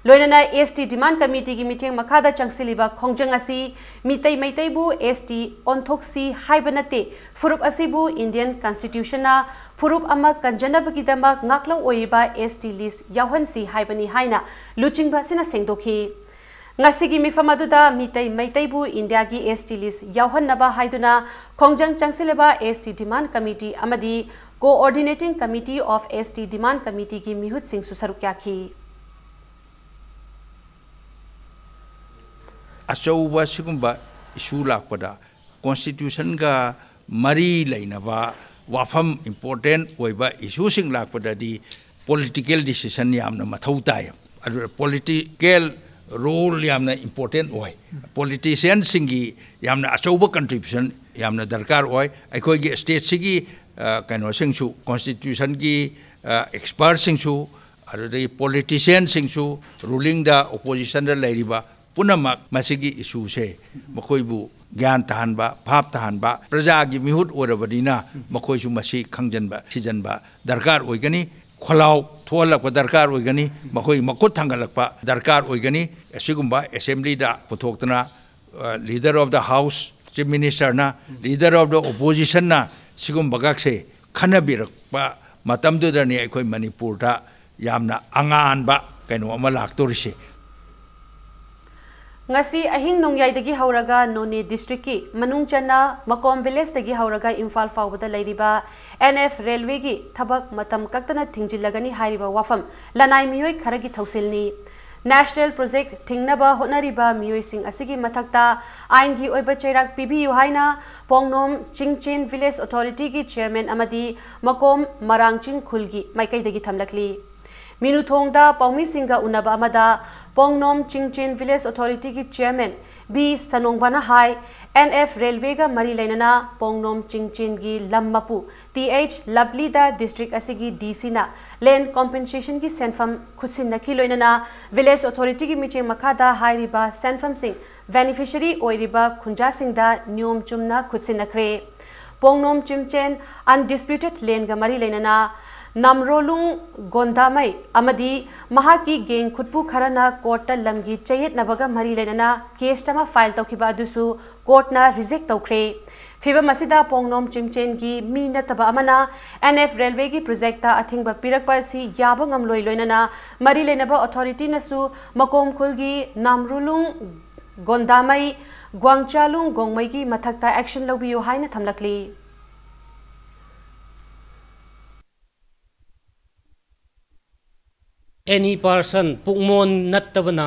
ꯂꯣꯏꯅꯅ S T Demand Committeeꯒꯤ ꯃꯤꯠꯌꯦꯡ ꯃꯈꯥꯗ ꯆꯪꯁꯤꯜꯂꯤꯕ ꯈꯣꯡꯖꯪ ꯑꯁꯤ ꯃꯤꯇꯩ ꯃꯩꯇꯩꯕꯨ S T ꯑꯣꯟꯊꯣꯛꯁꯤ ꯍꯥꯏꯕ ꯅꯠꯇꯦ, ꯐꯨꯔꯨꯞ ꯑꯁꯤꯕꯨ Indian Constitutionꯅ ꯐꯨꯔꯨꯞ ꯑꯃ ꯀꯟꯖꯅꯕꯒꯤꯗꯃꯛ ꯉꯥꯛꯂꯧ ꯑꯣꯏꯔꯤꯕ S T list ꯌꯥꯎꯍꯟꯁꯤ ꯍꯥꯏꯕꯅꯤ ꯍꯥꯏꯅ ꯂꯨꯆꯤꯡꯕ ꯑꯁꯤꯅ ꯁꯦꯡꯗꯣꯛꯈꯤ꯫ ꯉꯁꯤꯒꯤ ꯃꯤꯐꯝ ꯑꯗꯨꯗ ꯃꯤꯇꯩ ꯃꯩꯇꯩꯕꯨ ꯏꯟꯗꯤꯌꯥꯒꯤ S T list ꯌꯥꯎꯍꯟꯅꯕ ꯍꯥꯏꯗꯨꯅ ꯈꯣꯡꯖꯪ ꯆꯪꯁꯤꯜꯂꯤꯕ S T Demand Committee ꯑꯃꯗꯤ Coordinating Committee of S T Demand Committeeꯒꯤ ꯃꯤꯍꯨꯠꯁꯤꯡꯁꯨ ꯁꯔꯨꯛ ꯌꯥꯈꯤ꯫ ꯑꯆꯧꯕ ꯁꯤꯒꯨꯝꯕ issue ꯂꯥꯛꯄꯗ constitutionꯒ ꯃꯔꯤ ꯂꯩꯅꯕ ꯋꯥꯐꯝ important ꯑꯣꯏꯕ issueꯁꯤꯡ ꯂꯥꯛꯄꯗꯗꯤ political decision ꯌꯥꯝꯅ ꯃꯊꯧ ꯇꯥꯏ꯫ ꯑꯗꯨ political role ꯌꯥꯝꯅ important ꯑꯣꯏ꯫ Politicianꯁꯤꯡꯒꯤ ꯌꯥꯝꯅ ꯑꯆꯧꯕ contribution ꯌꯥꯝꯅ ꯗꯔꯀꯥꯔ ꯑꯣꯏ꯫ ꯑꯩꯈꯣꯏꯒꯤ stateꯁꯤꯒꯤ, ꯑ, ꯀꯩꯅꯣꯁꯤꯡꯁꯨ, constitutionꯒꯤ, ꯑ, expertꯁꯤꯡꯁꯨ, ꯑꯗꯨꯗꯒꯤ politicianꯁꯤꯡꯁꯨ, rulingꯗ oppositionꯗ ꯂꯩꯔꯤꯕ ꯄꯨꯝꯅꯃꯛ ꯃꯁꯤꯒꯤ issueꯁꯦ ꯃꯈꯣꯏꯕꯨ ꯒ꯭ꯌꯥꯟ ꯇꯥꯍꯟꯕ, ꯚꯥꯞ ꯇꯥꯍꯟꯕ, ꯄ꯭ꯔꯖꯥꯒꯤ ꯃꯤꯍꯨꯠ ꯑꯣꯏꯔꯕꯅꯤꯅ ꯃꯈꯣꯏꯁꯨ ꯃꯁꯤ ꯈꯪꯖꯟꯕ, ꯊꯤꯖꯟꯕ ꯗꯔꯀꯥꯔ ꯑꯣꯏꯒꯅꯤ꯫ ꯈꯣꯜꯂꯥꯎ ꯊꯣꯛꯍꯜꯂꯛꯄ ꯗꯔꯀꯥꯔ ꯑꯣꯏꯒꯅꯤ꯫ ꯃꯈꯣꯏ ꯃꯈꯨꯠ ꯊꯥꯡꯒꯠꯂꯛꯄ ꯗꯔꯀꯥꯔ ꯑꯣꯏꯒꯅꯤ꯫ ꯑꯁꯤꯒꯨꯝꯕ assemblyꯗ ꯄꯨꯊꯣꯛꯇꯅ, ꯑ, leader of the house, chief ministerꯅ, leader of the oppositionꯅ ꯁꯤꯒꯨꯝꯕꯒꯁꯦ ꯈꯟꯅꯕꯤꯔꯛꯄ ꯃꯇꯝꯗꯨꯗꯅꯤ ꯑꯩꯈꯣꯏ ꯃꯅꯤꯄꯨꯔꯗ ꯌꯥꯝꯅ ꯑꯉꯥꯟꯕ ꯀꯩꯅꯣ ꯑꯃ ꯂꯥꯛꯇꯣꯔꯤꯁꯦ꯫ ꯉꯁꯤ ꯑꯍꯤꯡ ꯅꯣꯡꯌꯥꯏꯗꯒꯤ ꯍꯧꯔꯒ ꯅꯣꯅꯦ districtꯀꯤ ꯃꯅꯨꯡ ꯆꯟꯅ ꯃꯀꯣꯝ villageꯇꯒꯤ ꯍꯧꯔꯒ ꯏꯝꯐꯥꯜ ꯐꯥꯎꯕꯗ ꯂꯩꯔꯤꯕ N F railwayꯒꯤ ꯊꯕꯛ ꯃꯇꯝ ꯀꯛꯇꯅ ꯊꯤꯡꯖꯤꯜꯂꯒꯅꯤ ꯍꯥꯏꯔꯤꯕ ꯋꯥꯐꯝ ꯂꯅꯥꯏ ꯃꯤꯑꯣꯏ ꯈꯔꯒꯤ ꯊꯧꯁꯤꯜꯅꯤ꯫ National project ꯊꯤꯡꯅꯕ ꯍꯣꯠꯅꯔꯤꯕ ꯃꯤꯑꯣꯏꯁꯤꯡ ꯑꯁꯤꯒꯤ ꯃꯊꯛꯇ ꯑꯥꯏꯟꯒꯤ ꯑꯣꯏꯕ ꯆꯩꯔꯥꯛ ꯄꯤꯕꯤꯌꯨ ꯍꯥꯏꯅ ꯄꯣꯡꯅꯣꯝ ꯆꯤꯡꯆꯦꯟ village authorityꯒꯤ chairman ꯑꯃꯗꯤ ꯃꯀꯣꯝ ꯃꯔꯥꯡꯆꯤꯡ ꯈꯨꯜꯒꯤ ꯃꯥꯏꯀꯩꯗꯒꯤ ꯊꯝꯂꯛꯂꯤ꯫ ꯃꯤꯅꯨꯊꯣꯡꯗ ꯄꯥꯎꯃꯤꯁꯤꯡꯒ ꯎꯅꯕ ꯑꯃꯗ ꯄꯣꯡꯅꯣꯝ ꯆꯤꯡꯆꯦꯟ village authorityꯒꯤ chairman B ꯁꯅꯣꯡꯕꯅ ꯍꯥꯏ, N F railwayꯒ ꯃꯔꯤ ꯂꯩꯅꯅ ꯄꯣꯡꯅꯣꯝ ꯆꯤꯡꯆꯦꯟꯒꯤ ꯂꯝ ꯃꯄꯨ T H Lovelyꯗ district ꯑꯁꯤꯒꯤ DCꯅ land compensationꯒꯤ ꯁꯦꯟꯐꯝ ꯈꯨꯠꯁꯤꯟꯅꯈꯤ꯫ ꯂꯣꯏꯅꯅ village authorityꯒꯤ ꯃꯤꯠꯌꯦꯡ ꯃꯈꯥꯗ ꯍꯥꯏꯔꯤꯕ ꯁꯦꯟꯐꯝꯁꯤꯡ beneficiary ꯑꯣꯏꯔꯤꯕ ꯈꯨꯟꯖꯥꯁꯤꯡꯗ ꯅꯤꯌꯣꯝ ꯆꯨꯝꯅ ꯈꯨꯠꯁꯤꯟꯅꯈ꯭ꯔꯦ꯫ ꯄꯣꯡꯅꯣꯝ ꯆꯤꯡꯆꯦꯟ undisputed landꯒ ꯃꯔꯤ ꯂꯩꯅꯅ ꯅꯥꯝꯔꯣꯂꯨꯡ ꯒꯣꯟꯗꯥꯃꯩ ꯑꯃꯗꯤ ꯃꯍꯥꯛꯀꯤ ꯒꯦꯡ ꯈꯨꯠꯄꯨ ꯈꯔꯅ ꯀꯣꯔꯠꯇ ꯂꯝꯒꯤ ꯆꯌꯦꯠꯅꯕꯒ ꯃꯔꯤ ꯂꯩꯅꯅ ꯀꯦꯁ ꯑꯃ ꯐꯥꯏꯜ ꯇꯧꯈꯤꯕ ꯑꯗꯨꯁꯨ ꯀꯣꯔꯠꯅ ꯔꯤꯖꯦꯛ ꯇꯧꯈ꯭ꯔꯦ꯫ ꯐꯤꯚꯝ ꯑꯁꯤꯗ ꯄꯣꯡꯅꯣꯝ ꯆꯤꯡꯆꯦꯟꯒꯤ ꯃꯤ ꯅꯠꯇꯕ ꯑꯃꯅ ꯑꯦꯟ ꯑꯦꯐ ꯔꯦꯜꯋꯦꯒꯤ ꯄ꯭ꯔꯣꯖꯦꯛꯇ ꯑꯊꯤꯡꯕ ꯄꯤꯔꯛꯄ ꯑꯁꯤ ꯌꯥꯕ ꯉꯝꯂꯣꯏ ꯂꯣꯏꯅꯅ ꯃꯔꯤ ꯂꯩꯅꯕ ꯑꯣꯊꯣꯔꯤꯇꯤꯅꯁꯨ ꯃꯀꯣꯝ ꯈꯨꯜꯒꯤ ꯅꯥꯝꯔꯨꯂꯨꯡ ꯒꯣꯟꯗꯥꯃꯩ, ꯒ꯭ꯋꯥꯡꯆꯥꯂꯨꯡ ꯒꯣꯡꯃꯩꯒꯤ ꯃꯊꯛꯇ ꯑꯦꯛꯁꯟ ꯂꯧꯕꯤꯌꯨ ꯍꯥꯏꯅ ꯊꯝꯂꯛꯂꯤ꯫ ꯑꯦꯅꯤ ꯄꯥꯔꯁꯟ ꯄꯨꯡꯃꯣꯟ ꯅꯠꯇꯕꯅ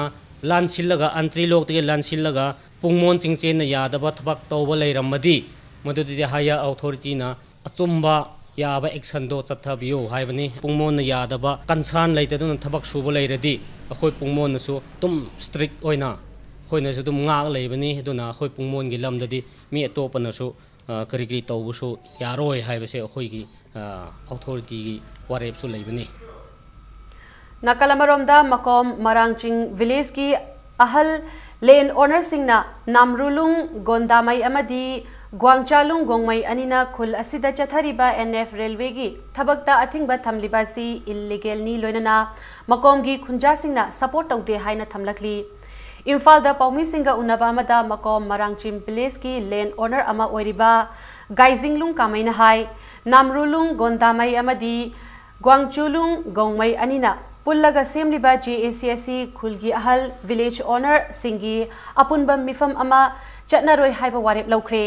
ꯂꯥꯟꯁꯤꯜꯂꯒ ꯑꯟꯇ꯭ꯔꯤ ꯂꯣꯛꯇꯒꯤ ꯂꯥꯟꯁꯤꯜꯂꯒ ꯄꯨꯡꯃꯣꯟ ꯆꯤꯡꯆꯦꯟꯅ ꯌꯥꯗꯕ ꯊꯕꯛ ꯇꯧꯕ ꯂꯩꯔꯝꯃꯗꯤ ꯃꯗꯨꯗꯤ ꯍꯥꯏꯌꯔ ꯑꯣꯊꯣꯔꯤꯇꯤꯅ ꯑꯆꯨꯝꯕ ꯌꯥꯕ ꯑꯦꯛꯁꯟꯗꯣ ꯆꯠꯊꯕꯤꯌꯨ ꯍꯥꯏꯕꯅꯤ꯫ ꯄꯨꯡꯃꯣꯟꯅ ꯌꯥꯗꯕ ꯀꯟꯁꯔꯟ ꯂꯩꯇꯗꯨꯅ ꯊꯕꯛ ꯁꯨꯕ ꯂꯩꯔꯗꯤ ꯑꯩꯈꯣꯏ ꯄꯨꯡꯃꯣꯟꯅꯁꯨ ꯑꯗꯨꯝ ꯁ꯭ꯇ꯭ꯔꯤꯛ ꯑꯣꯏꯅ ꯑꯩꯈꯣꯏꯅꯁꯨ ꯑꯗꯨꯝ ꯉꯥꯛ ꯂꯩꯕꯅꯤ꯫ ꯑꯗꯨꯅ ꯑꯩꯈꯣꯏ ꯄꯨꯡꯃꯣꯟꯒꯤ ꯂꯝꯗꯗꯤ ꯃꯤ ꯑꯇꯣꯞꯄꯅꯁꯨ ꯀꯔꯤ ꯀꯔꯤ ꯇꯧꯕꯁꯨ ꯌꯥꯔꯣꯏ ꯍꯥꯏꯕꯁꯦ ꯑꯩꯈꯣꯏꯒꯤ ꯑꯣꯊꯣꯔꯤꯇꯤꯒꯤ ꯋꯥꯔꯦꯞꯁꯨ ꯂꯩꯕꯅꯤ꯫ ꯅꯥꯀꯜ ꯑꯃꯔꯣꯝꯗ ꯃꯀꯣꯝ ꯃꯔꯥꯡꯆꯤꯡ ꯚꯤꯂꯦꯖꯀꯤ ꯑꯍꯜ ꯂꯦꯟ ꯑꯣꯅꯔꯁꯤꯡꯅ ꯅꯥꯝꯔꯨꯂꯨꯡ ꯒꯣꯟꯗꯥꯃꯩ ꯑꯃꯗꯤ ꯒ꯭ꯋꯥꯡꯆꯥꯂꯨꯡ ꯒꯣꯡꯃꯩ ꯑꯅꯤꯅ ꯈꯨꯜ ꯑꯁꯤꯗ ꯆꯠꯊꯔꯤꯕ ꯑꯦꯟ ꯑꯦꯐ ꯔꯦꯜꯋꯦꯒꯤ ꯊꯕꯛꯇ ꯑꯊꯤꯡꯕ ꯊꯝꯂꯤꯕ ꯑꯁꯤ ꯏꯜꯂꯤꯒꯦꯜꯅꯤ ꯂꯣꯏꯅꯅ ꯃꯀꯣꯝꯒꯤ ꯈꯨꯟꯖꯥꯁꯤꯡꯅ ꯁꯄꯣꯔꯠ ꯇꯧꯗꯦ ꯍꯥꯏꯅ ꯊꯝꯂꯛꯂꯤ꯫ ꯏꯝꯐꯥꯜꯗ ꯄꯥꯎꯃꯤꯁꯤꯡꯒ ꯎꯅꯕ ꯑꯃꯗ ꯃꯀꯣꯝ ꯃꯔꯥꯡꯆꯤꯡ ꯚꯤꯂꯦꯖꯀꯤ ꯂꯦꯟ ꯑꯣꯅꯔ ꯑꯃ ꯑꯣꯏꯔꯤꯕ ꯒꯥꯏꯖꯤꯡꯂꯨꯡ ꯀꯥꯃꯩꯅ ꯍꯥꯏ, ꯅꯥꯝꯔꯨꯂꯨꯡ ꯒꯣꯟꯗꯥꯃꯩ ꯑꯃꯗꯤ ꯒ꯭ꯋꯥꯡꯆꯨꯂꯨꯡ ꯒꯣꯡꯃꯩ ꯑꯅꯤꯅ ꯄꯨꯜꯂꯒ ꯁꯦꯝꯂꯤꯕ ꯖꯦ ꯑꯦ ꯁꯤ ꯑꯁꯤ ꯈꯨꯜꯒꯤ ꯑꯍꯜ, ꯚꯤꯂꯦꯖ ꯑꯣꯅꯔꯁꯤꯡꯒꯤ ꯑꯄꯨꯟꯕ ꯃꯤꯐꯝ ꯑꯃ ꯆꯠꯅꯔꯣꯏ ꯍꯥꯏꯕ ꯋꯥꯔꯦꯞ ꯂꯧꯈ꯭ꯔꯦ꯫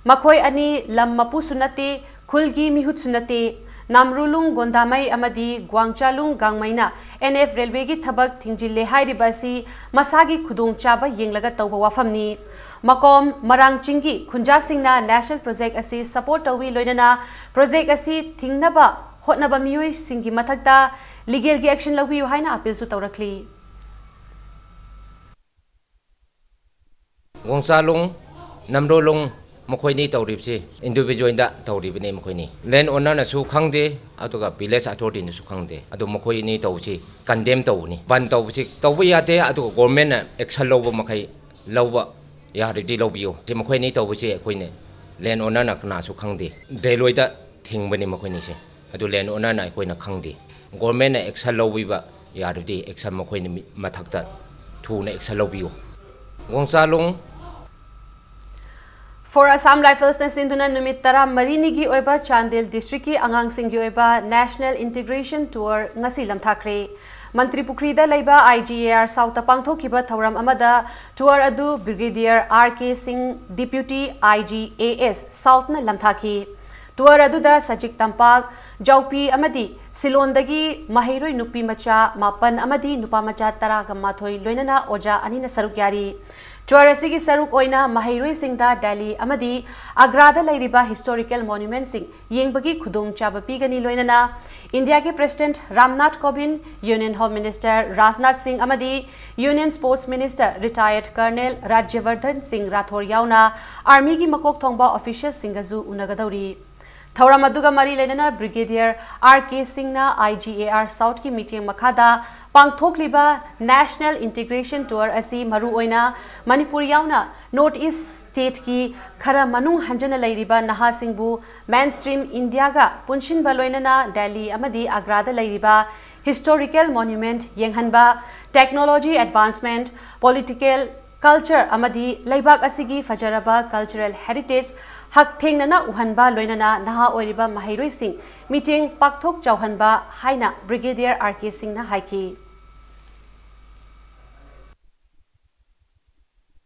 ꯃꯈꯣꯏ ꯑꯅꯤ ꯂꯝ ꯃꯄꯨꯁꯨ ꯅꯠꯇꯦ, ꯈꯨꯜꯒꯤ ꯃꯤꯍꯨꯠꯁꯨ ꯅꯠꯇꯦ꯫ ꯅꯥꯝꯔꯨꯂꯨꯡ ꯒꯣꯟꯗꯥꯃꯩ ꯑꯃꯗꯤ ꯒ꯭ꯋꯥꯡꯆꯥꯂꯨꯡ ꯒꯥꯡꯃꯩꯅ ꯑꯦꯟ ꯑꯦꯐ ꯔꯦꯜꯋꯦꯒꯤ ꯊꯕꯛ ꯊꯤꯡꯖꯤꯜꯂꯦ ꯍꯥꯏꯔꯤꯕ ꯑꯁꯤ ꯃꯁꯥꯒꯤ ꯈꯨꯗꯣꯡꯆꯥꯕ ꯌꯦꯡꯂꯒ ꯇꯧꯕ ꯋꯥꯐꯝꯅꯤ꯫ ꯃꯀꯣꯝ ꯃꯔꯥꯡ ꯆꯤꯡꯒꯤ ꯈꯨꯟꯖꯥꯁꯤꯡꯅ ꯅꯦꯁꯅꯦꯜ ꯄ꯭ꯔꯣꯖꯦꯛ ꯑꯁꯤ ꯁꯄꯣꯔꯠ ꯇꯧꯏ, ꯂꯣꯏꯅꯅ ꯄ꯭ꯔꯣꯖꯦꯛ ꯑꯁꯤ ꯊꯤꯡꯅꯕ ꯍꯣꯠꯅꯕ ꯃꯤꯑꯣꯏꯁꯤꯡꯒꯤ ꯃꯊꯛꯇ ꯂꯤꯒꯦꯜꯒꯤ ꯑꯦꯛꯁꯟ ꯂꯧꯕꯤꯌꯨ ꯍꯥꯏꯅ ꯑꯄꯤꯜꯁꯨ ꯇꯧꯔꯛꯂꯤ꯫ ꯒꯣꯡꯆꯥꯂꯣꯡ, ꯅꯝꯔꯣꯂꯣꯡ ꯃꯈꯣꯏꯅꯤ ꯇꯧꯔꯤꯕꯁꯤ ꯏꯟꯗꯤꯚꯤꯖꯨꯋꯦꯜꯗ ꯇꯧꯔꯤꯕꯅꯤ꯫ ꯃꯈꯣꯏꯅꯤ ꯂꯦꯟ ꯑꯣꯅꯔꯅꯁꯨ ꯈꯪꯗꯦ, ꯑꯗꯨꯒ ꯚꯤꯂꯦꯖ ꯑꯊꯣꯔꯤꯇꯤꯅꯁꯨ ꯈꯪꯗꯦ꯫ ꯑꯗꯣ ꯃꯈꯣꯏꯅꯤ ꯇꯧꯕꯁꯤ ꯀꯟꯗꯦꯝ ꯇꯧꯕꯅꯤ꯫ ꯕꯟ ꯇꯧꯕꯁꯤ ꯇꯧꯕ ꯌꯥꯗꯦ, ꯑꯗꯨꯒ ꯒꯣꯔꯃꯦꯟꯅ ꯑꯦꯛꯁꯟ ꯂꯧꯕ ꯃꯈꯩ ꯂꯧꯕ ꯌꯥꯔꯗꯤ ꯂꯧꯕꯤꯌꯨ꯫ ꯁꯤ ꯃꯈꯣꯏꯅꯤ ꯇꯧꯕꯁꯤ ꯑꯩꯈꯣꯏꯅ ꯂꯦꯟ ꯑꯣꯅꯔꯅ ꯀꯅꯥꯁꯨ ꯈꯪꯗꯦ꯫ ꯔꯦꯜꯋꯦꯗ ꯊꯤꯡꯕꯅꯤ ꯃꯈꯣꯏꯅꯤꯁꯦ꯫ ꯑꯗꯨ ꯂꯦꯟ ꯑꯣꯅꯔꯅ ꯑꯩꯈꯣꯏꯅ ꯈꯪꯗꯦ꯫ ꯒꯣꯔꯃꯦꯟꯅ ꯑꯦꯛꯁꯟ ꯂꯧꯕꯤꯕ ꯌꯥꯔꯕꯗꯤ ꯑꯦꯛꯁꯟ ꯃꯈꯣꯏꯅ ꯃꯤ-, ꯃꯊꯛꯇ ꯊꯨꯅ ꯑꯦꯛꯁꯟ ꯂꯧꯕꯤꯌꯨ꯫ ꯒꯣꯡꯆꯥꯂꯣꯡ꯫ For Assam Riflesꯅ ꯁꯤꯟꯗꯨꯅ ꯅꯨꯃꯤꯠ ꯇꯔꯥꯃꯔꯤꯅꯤꯒꯤ ꯑꯣꯏꯕ ꯆꯥꯟꯗꯦꯜ ꯗꯤꯁꯇ꯭ꯔꯤꯛꯀꯤ ꯑꯉꯥꯡꯁꯤꯡꯒꯤ ꯑꯣꯏꯕ National Integration Tour ꯉꯁꯤ ꯂꯝꯊꯥꯈ꯭ꯔꯦ꯫ ꯃꯟꯇ꯭ꯔꯤ ꯄꯨꯈ꯭ꯔꯤꯗ ꯂꯩꯕ I G A R Southꯇ ꯄꯥꯡꯊꯣꯛꯈꯤꯕ ꯊꯧꯔꯝ ꯑꯃꯗ tour ꯑꯗꯨ Brigadier R K Singh, Deputy I G A S Southꯅ ꯂꯝꯊꯥꯈꯤ꯫ Tour ꯑꯗꯨꯗ ꯁꯖꯤꯛ ꯇꯝꯄꯥꯛ, ꯖꯥꯎꯄꯤ ꯑꯃꯗꯤ ꯁꯤꯂꯣꯟꯗꯒꯤ ꯃꯍꯩꯔꯣꯏ ꯅꯨꯄꯤ ꯃꯆꯥ ꯃꯥꯄꯟ ꯑꯃꯗꯤ ꯅꯨꯄꯥ ꯃꯆꯥ ꯇꯔꯥꯒ ꯃꯥꯊꯣꯏ ꯂꯣꯏꯅꯅ ꯑꯣꯖꯥ ꯑꯅꯤꯅ ꯁꯔꯨꯛ ꯌꯥꯔꯤ꯫ Tour ꯑꯁꯤꯒꯤ ꯁꯔꯨꯛ ꯑꯣꯏꯅ ꯃꯍꯩꯔꯣꯏꯁꯤꯡꯗ ꯗꯦꯜꯂꯤ ꯑꯃꯗꯤ ꯑꯒ꯭ꯔꯥꯗ ꯂꯩꯔꯤꯕ historical monumentꯁꯤꯡ ꯌꯦꯡꯕꯒꯤ ꯈꯨꯗꯣꯡꯆꯥꯕ ꯄꯤꯒꯅꯤ, ꯂꯣꯏꯅꯅ ꯏꯟꯗꯤꯌꯥꯒꯤ President Ramnath ꯀꯣꯕꯤꯟꯗ, Union Home Minister Rajnath ꯁꯤꯡ ꯑꯃꯗꯤ Union Sports Minister retired Colonel ꯔꯥꯖ꯭ꯌꯕꯔꯙꯟ ꯁꯤꯡ ꯔꯥꯊꯣꯔ ꯌꯥꯎꯅ Armyꯒꯤ ꯃꯀꯣꯛ ꯊꯣꯡꯕ officialꯁꯤꯡꯒꯁꯨ ꯎꯅꯒꯗꯧꯔꯤ꯫ ꯊꯧꯔꯝ ꯑꯗꯨꯒ ꯃꯔꯤ ꯂꯩꯅꯅ Brigadier R K Singhꯅ I G A R Southꯀꯤ ꯃꯤꯠꯌꯦꯡ ꯃꯈꯥꯗ ꯄꯥꯡꯊꯣꯛꯂꯤꯕ National Integration Tour ꯑꯁꯤ ꯃꯔꯨꯑꯣꯏꯅ ꯃꯅꯤꯄꯨꯔ ꯌꯥꯎꯅ North East stateꯀꯤ ꯈꯔ ꯃꯅꯨꯡ ꯍꯟꯖꯅ ꯂꯩꯔꯤꯕ ꯅꯍꯥꯁꯤꯡꯕꯨ mainstream ꯏꯟꯗꯤꯌꯥꯒ ꯄꯨꯟꯁꯤꯟꯕ, ꯂꯣꯏꯅꯅ ꯗꯦꯜꯂꯤ ꯑꯃꯗꯤ ꯑꯒ꯭ꯔꯥꯗ ꯂꯩꯔꯤꯕ historical monument ꯌꯦꯡꯍꯟꯕ, technology advancement, political culture ꯑꯃꯗꯤ ꯂꯩꯕꯥꯛ ꯑꯁꯤꯒꯤ ꯐꯖꯔꯕ cultural heritage ꯍꯛꯊꯦꯡꯅꯅ ꯎꯍꯟꯕ, ꯂꯣꯏꯅꯅ ꯅꯍꯥ ꯑꯣꯏꯔꯤꯕ ꯃꯍꯩꯔꯣꯏꯁꯤꯡ ꯃꯤꯠꯌꯦꯡ ꯄꯥꯛꯊꯣꯛ ꯆꯥꯎꯍꯟꯕ ꯍꯥꯏꯅ Brigadier R K Singhꯅ ꯍꯥꯏꯈꯤ꯫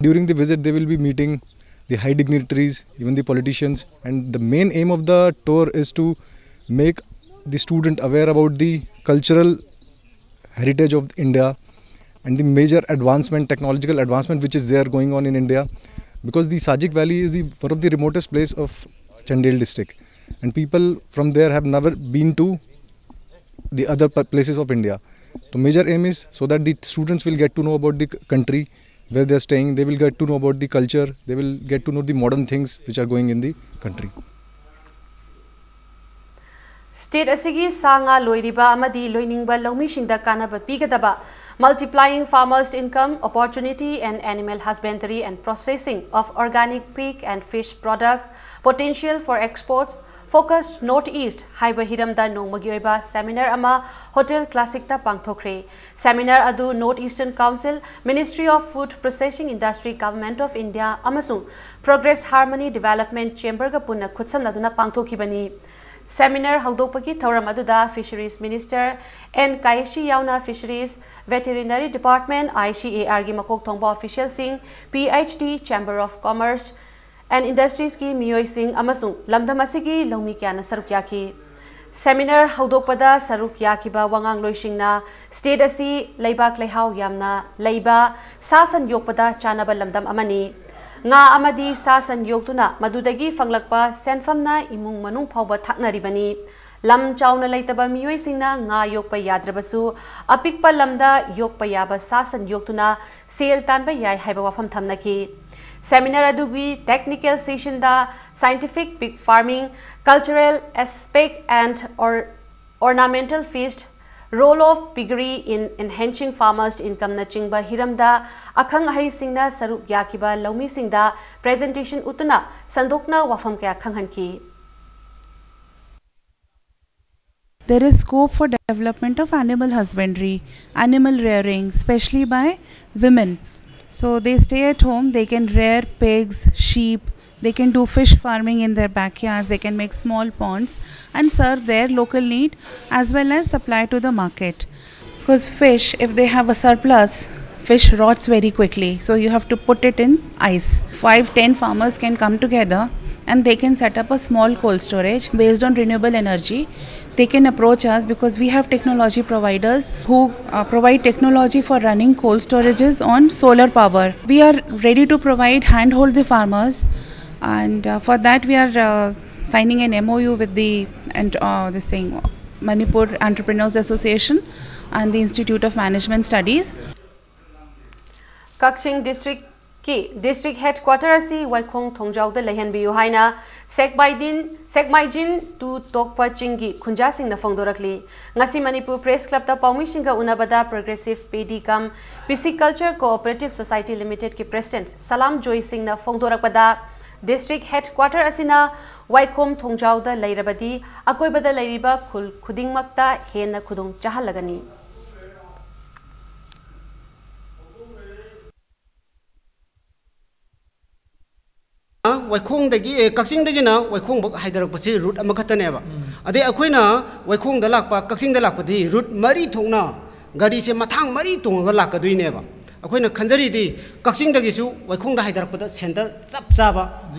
During the visit, they will be meeting the high dignitaries, even the politicians, and the main aim of the tour is to make the student aware about the cultural heritage of India and the major advancement, technological advancement which is there going on in India, because the Sajik Valley is the, one of the remotest place of Chandel district, and people from there have never been to the other pa-, places of India. The major aim is so that the students will get to know about the c-, country where they are staying, they will get to know about the culture, they will get to know the modern things which are going in the country. State ꯑꯁꯤꯒꯤ ꯁꯥ ꯉꯥ ꯂꯣꯏꯔꯤꯕ ꯑꯃꯗꯤ ꯂꯣꯏꯅꯤꯡꯕ ꯂꯧꯃꯤꯁꯤꯡꯗ ꯀꯥꯟꯅꯕ ꯄꯤꯒꯗꯕ Multiplying Farmers Income Opportunity and Animal Husbandry and Processing of Organic Pig and Fish Product, Potential for Exports, Focus North East ꯍꯥꯏꯕ ꯍꯤꯔꯝꯗ ꯅꯣꯡꯃꯒꯤ ꯑꯣꯏꯕ seminar ꯑꯃ Hotel Classic ꯇ ꯄꯥꯡꯊꯣꯛꯈ꯭ꯔꯦ꯫ Seminar ꯑꯗꯨ North Eastern Council, Ministry of Food Processing Industry, Government of India ꯑꯃꯁꯨꯡ Progress Harmony Development Chamber ꯒ ꯄꯨꯟꯅ ꯈꯨꯠꯁꯝꯅꯗꯨꯅ ꯄꯥꯡꯊꯣꯛꯈꯤꯕꯅꯤ꯫ Seminar ꯍꯧꯗꯣꯛꯄꯒꯤ ꯊꯧꯔꯝ ꯑꯗꯨꯗ Fisheries Minister ꯑꯦꯟ ꯀꯥꯏꯁꯤ ꯌꯥꯎꯅ Fisheries, Veterinary Department, I C A R ꯒꯤ ꯃꯀꯣꯛ ꯊꯣꯡꯕ official ꯁꯤꯡ, P H D, Chamber of Commerce and Industries ꯀꯤ ꯃꯤꯑꯣꯏꯁꯤꯡ ꯑꯃꯁꯨꯡ ꯂꯝꯗꯝ ꯑꯁꯤꯒꯤ ꯂꯧꯃꯤ ꯀꯌꯥꯅ ꯁꯔꯨꯛ ꯌꯥꯈꯤ꯫ Seminar ꯍꯧꯗꯣꯛꯄꯗ ꯁꯔꯨꯛ ꯌꯥꯈꯤꯕ ꯋꯥꯉꯥꯡꯂꯣꯏꯁꯤꯡꯅ state ꯑꯁꯤ ꯂꯩꯕꯥꯛ ꯂꯩꯍꯥꯎ ꯌꯥꯝꯅ ꯂꯩꯕ, ꯁꯥ ꯁꯟ ꯌꯣꯛꯄꯗ ꯆꯥꯅꯕ ꯂꯝꯗꯝ ꯑꯃꯅꯤ꯫ ꯉꯥ ꯑꯃꯗꯤ ꯁꯥ ꯁꯟ ꯌꯣꯛꯇꯨꯅ ꯃꯗꯨꯗꯒꯤ ꯐꯪꯂꯛꯄ ꯁꯦꯟꯐꯝꯅ ꯏꯃꯨꯡ ꯃꯅꯨꯡ ꯐꯥꯎꯕ ꯊꯥꯛꯅꯔꯤꯕꯅꯤ꯫ ꯂꯝ ꯆꯥꯎꯅ ꯂꯩꯇꯕ ꯃꯤꯑꯣꯏꯁꯤꯡꯅ ꯉꯥ ꯌꯣꯛꯄ ꯌꯥꯗ꯭ꯔꯕꯁꯨ, ꯑꯄꯤꯛꯄ ꯂꯝꯗ ꯌꯣꯛꯄ ꯌꯥꯕ ꯁꯥ ꯁꯟ ꯌꯣꯛꯇꯨꯅ ꯁꯦꯜ ꯇꯥꯟꯕ ꯌꯥꯏ ꯍꯥꯏꯕ ꯋꯥꯐꯝ ꯊꯝꯅꯈꯤ꯫ Seminar ꯑꯗꯨꯒꯤ technical session the Scientific Pig Farming, Cultural Aspect and Or-, Ornamental Fish, Role of Piggery in Enhancing Farmers Income ꯅꯆꯤꯡꯕ ꯍꯤꯔꯝꯗ ꯑꯈꯪ ꯑꯍꯩꯁꯤꯡꯅ ꯁꯔꯨꯛ ꯌꯥꯈꯤꯕ ꯂꯧꯃꯤꯁꯤꯡꯗ presentation ꯎꯠꯇꯨꯅ ꯁꯟꯗꯣꯛꯅ ꯋꯥꯐꯝ ꯀꯌꯥ ꯈꯪꯍꯟꯈꯤ꯫ There is scope for development of animal husbandry, animal rearing, especially by women. So they stay at home, they can rear pigs, sheep, they can do fish farming in their backyards, they can make small ponds and serve their local need as well as supply to the market. Because fish, if they have a surplus, fish rots very quickly. So you have to put it in ice. Five, ten farmers can come together and they can set up a small cold storage based on renewable energy. They can approach us because we have technology providers who uh, provide technology for running cold storages on solar power. We are ready to provide, handhold the farmers, and uh, for that we are uh, signing an M O U with the and uh, this thing, Manipur Entrepreneurs Association and the Institute of Management Studies. ꯀꯛꯆꯤꯡ ꯗꯤꯁꯇ꯭ꯔꯤꯛꯀꯤ district headquarter ꯑꯁꯤ ꯋꯥꯏꯈꯣꯡ ꯊꯣꯡꯖꯥꯎꯗ ꯂꯩꯍꯟꯕꯤꯌꯨ ꯍꯥꯏꯅ ꯁꯦꯛꯃꯥꯏꯗꯤꯟ, ꯁꯦꯛꯃꯥꯏꯖꯤꯟ two ꯇꯣꯛꯄ ꯆꯤꯡꯒꯤ ꯈꯨꯟꯖꯥꯁꯤꯡꯅ ꯐꯣꯡꯗꯣꯔꯛꯂꯤ꯫ ꯉꯁꯤ Manipur Press Club ꯇ ꯄꯥꯎꯃꯤꯁꯤꯡꯒ ꯎꯅꯕꯗ Progressive Paddy cum Pisciculture Cooperative Society Limited ꯀꯤ President ꯁꯂꯥꯝ ꯖꯣꯏ ꯁꯤꯡꯅ ꯐꯣꯡꯗꯣꯔꯛꯄꯗ, district headquarter ꯑꯁꯤꯅ ꯋꯥꯏꯈꯣꯡ ꯊꯣꯡꯖꯥꯎꯗ ꯂꯩꯔꯕꯗꯤ ꯑꯀꯣꯏꯕꯗ ꯂꯩꯔꯤꯕ ꯈꯨꯜ ꯈꯨꯗꯤꯡꯃꯛꯇ ꯍꯦꯟꯅ ꯈꯨꯗꯣꯡ ꯆꯥꯍꯜꯂꯒꯅꯤ꯫ ꯋꯥꯏꯈꯣꯡꯗꯒꯤ, ꯑꯦ, ꯀꯛꯆꯤꯡꯗꯒꯤꯅ ꯋꯥꯏꯈꯣꯡꯕꯛ ꯍꯥꯏꯗꯔꯛꯄꯁꯤ route ꯑꯃꯈꯛꯇꯅꯦꯕ꯫ ꯑꯗꯩ ꯑꯩꯈꯣꯏꯅ ꯋꯥꯏꯈꯣꯡꯗ ꯂꯥꯛꯄ, ꯀꯛꯆꯤꯡꯗ ꯂꯥꯛꯄꯗꯤ route ꯃꯔꯤ ꯊꯣꯛꯅ ꯒꯥꯔꯤꯁꯦ ꯃꯊꯥꯡ ꯃꯔꯤ ꯇꯣꯡꯉꯒ ꯂꯥꯛꯀꯗꯣꯏꯅꯦꯕ꯫ ꯑꯩꯈꯣꯏꯅ ꯈꯟꯖꯔꯤꯗꯤ ꯀꯛꯆꯤꯡꯗꯒꯤꯁꯨ ꯋꯥꯏꯈꯣꯡꯗ ꯍꯥꯏꯗꯔꯛꯄꯗ centre ꯆꯞ ꯆꯥꯕ,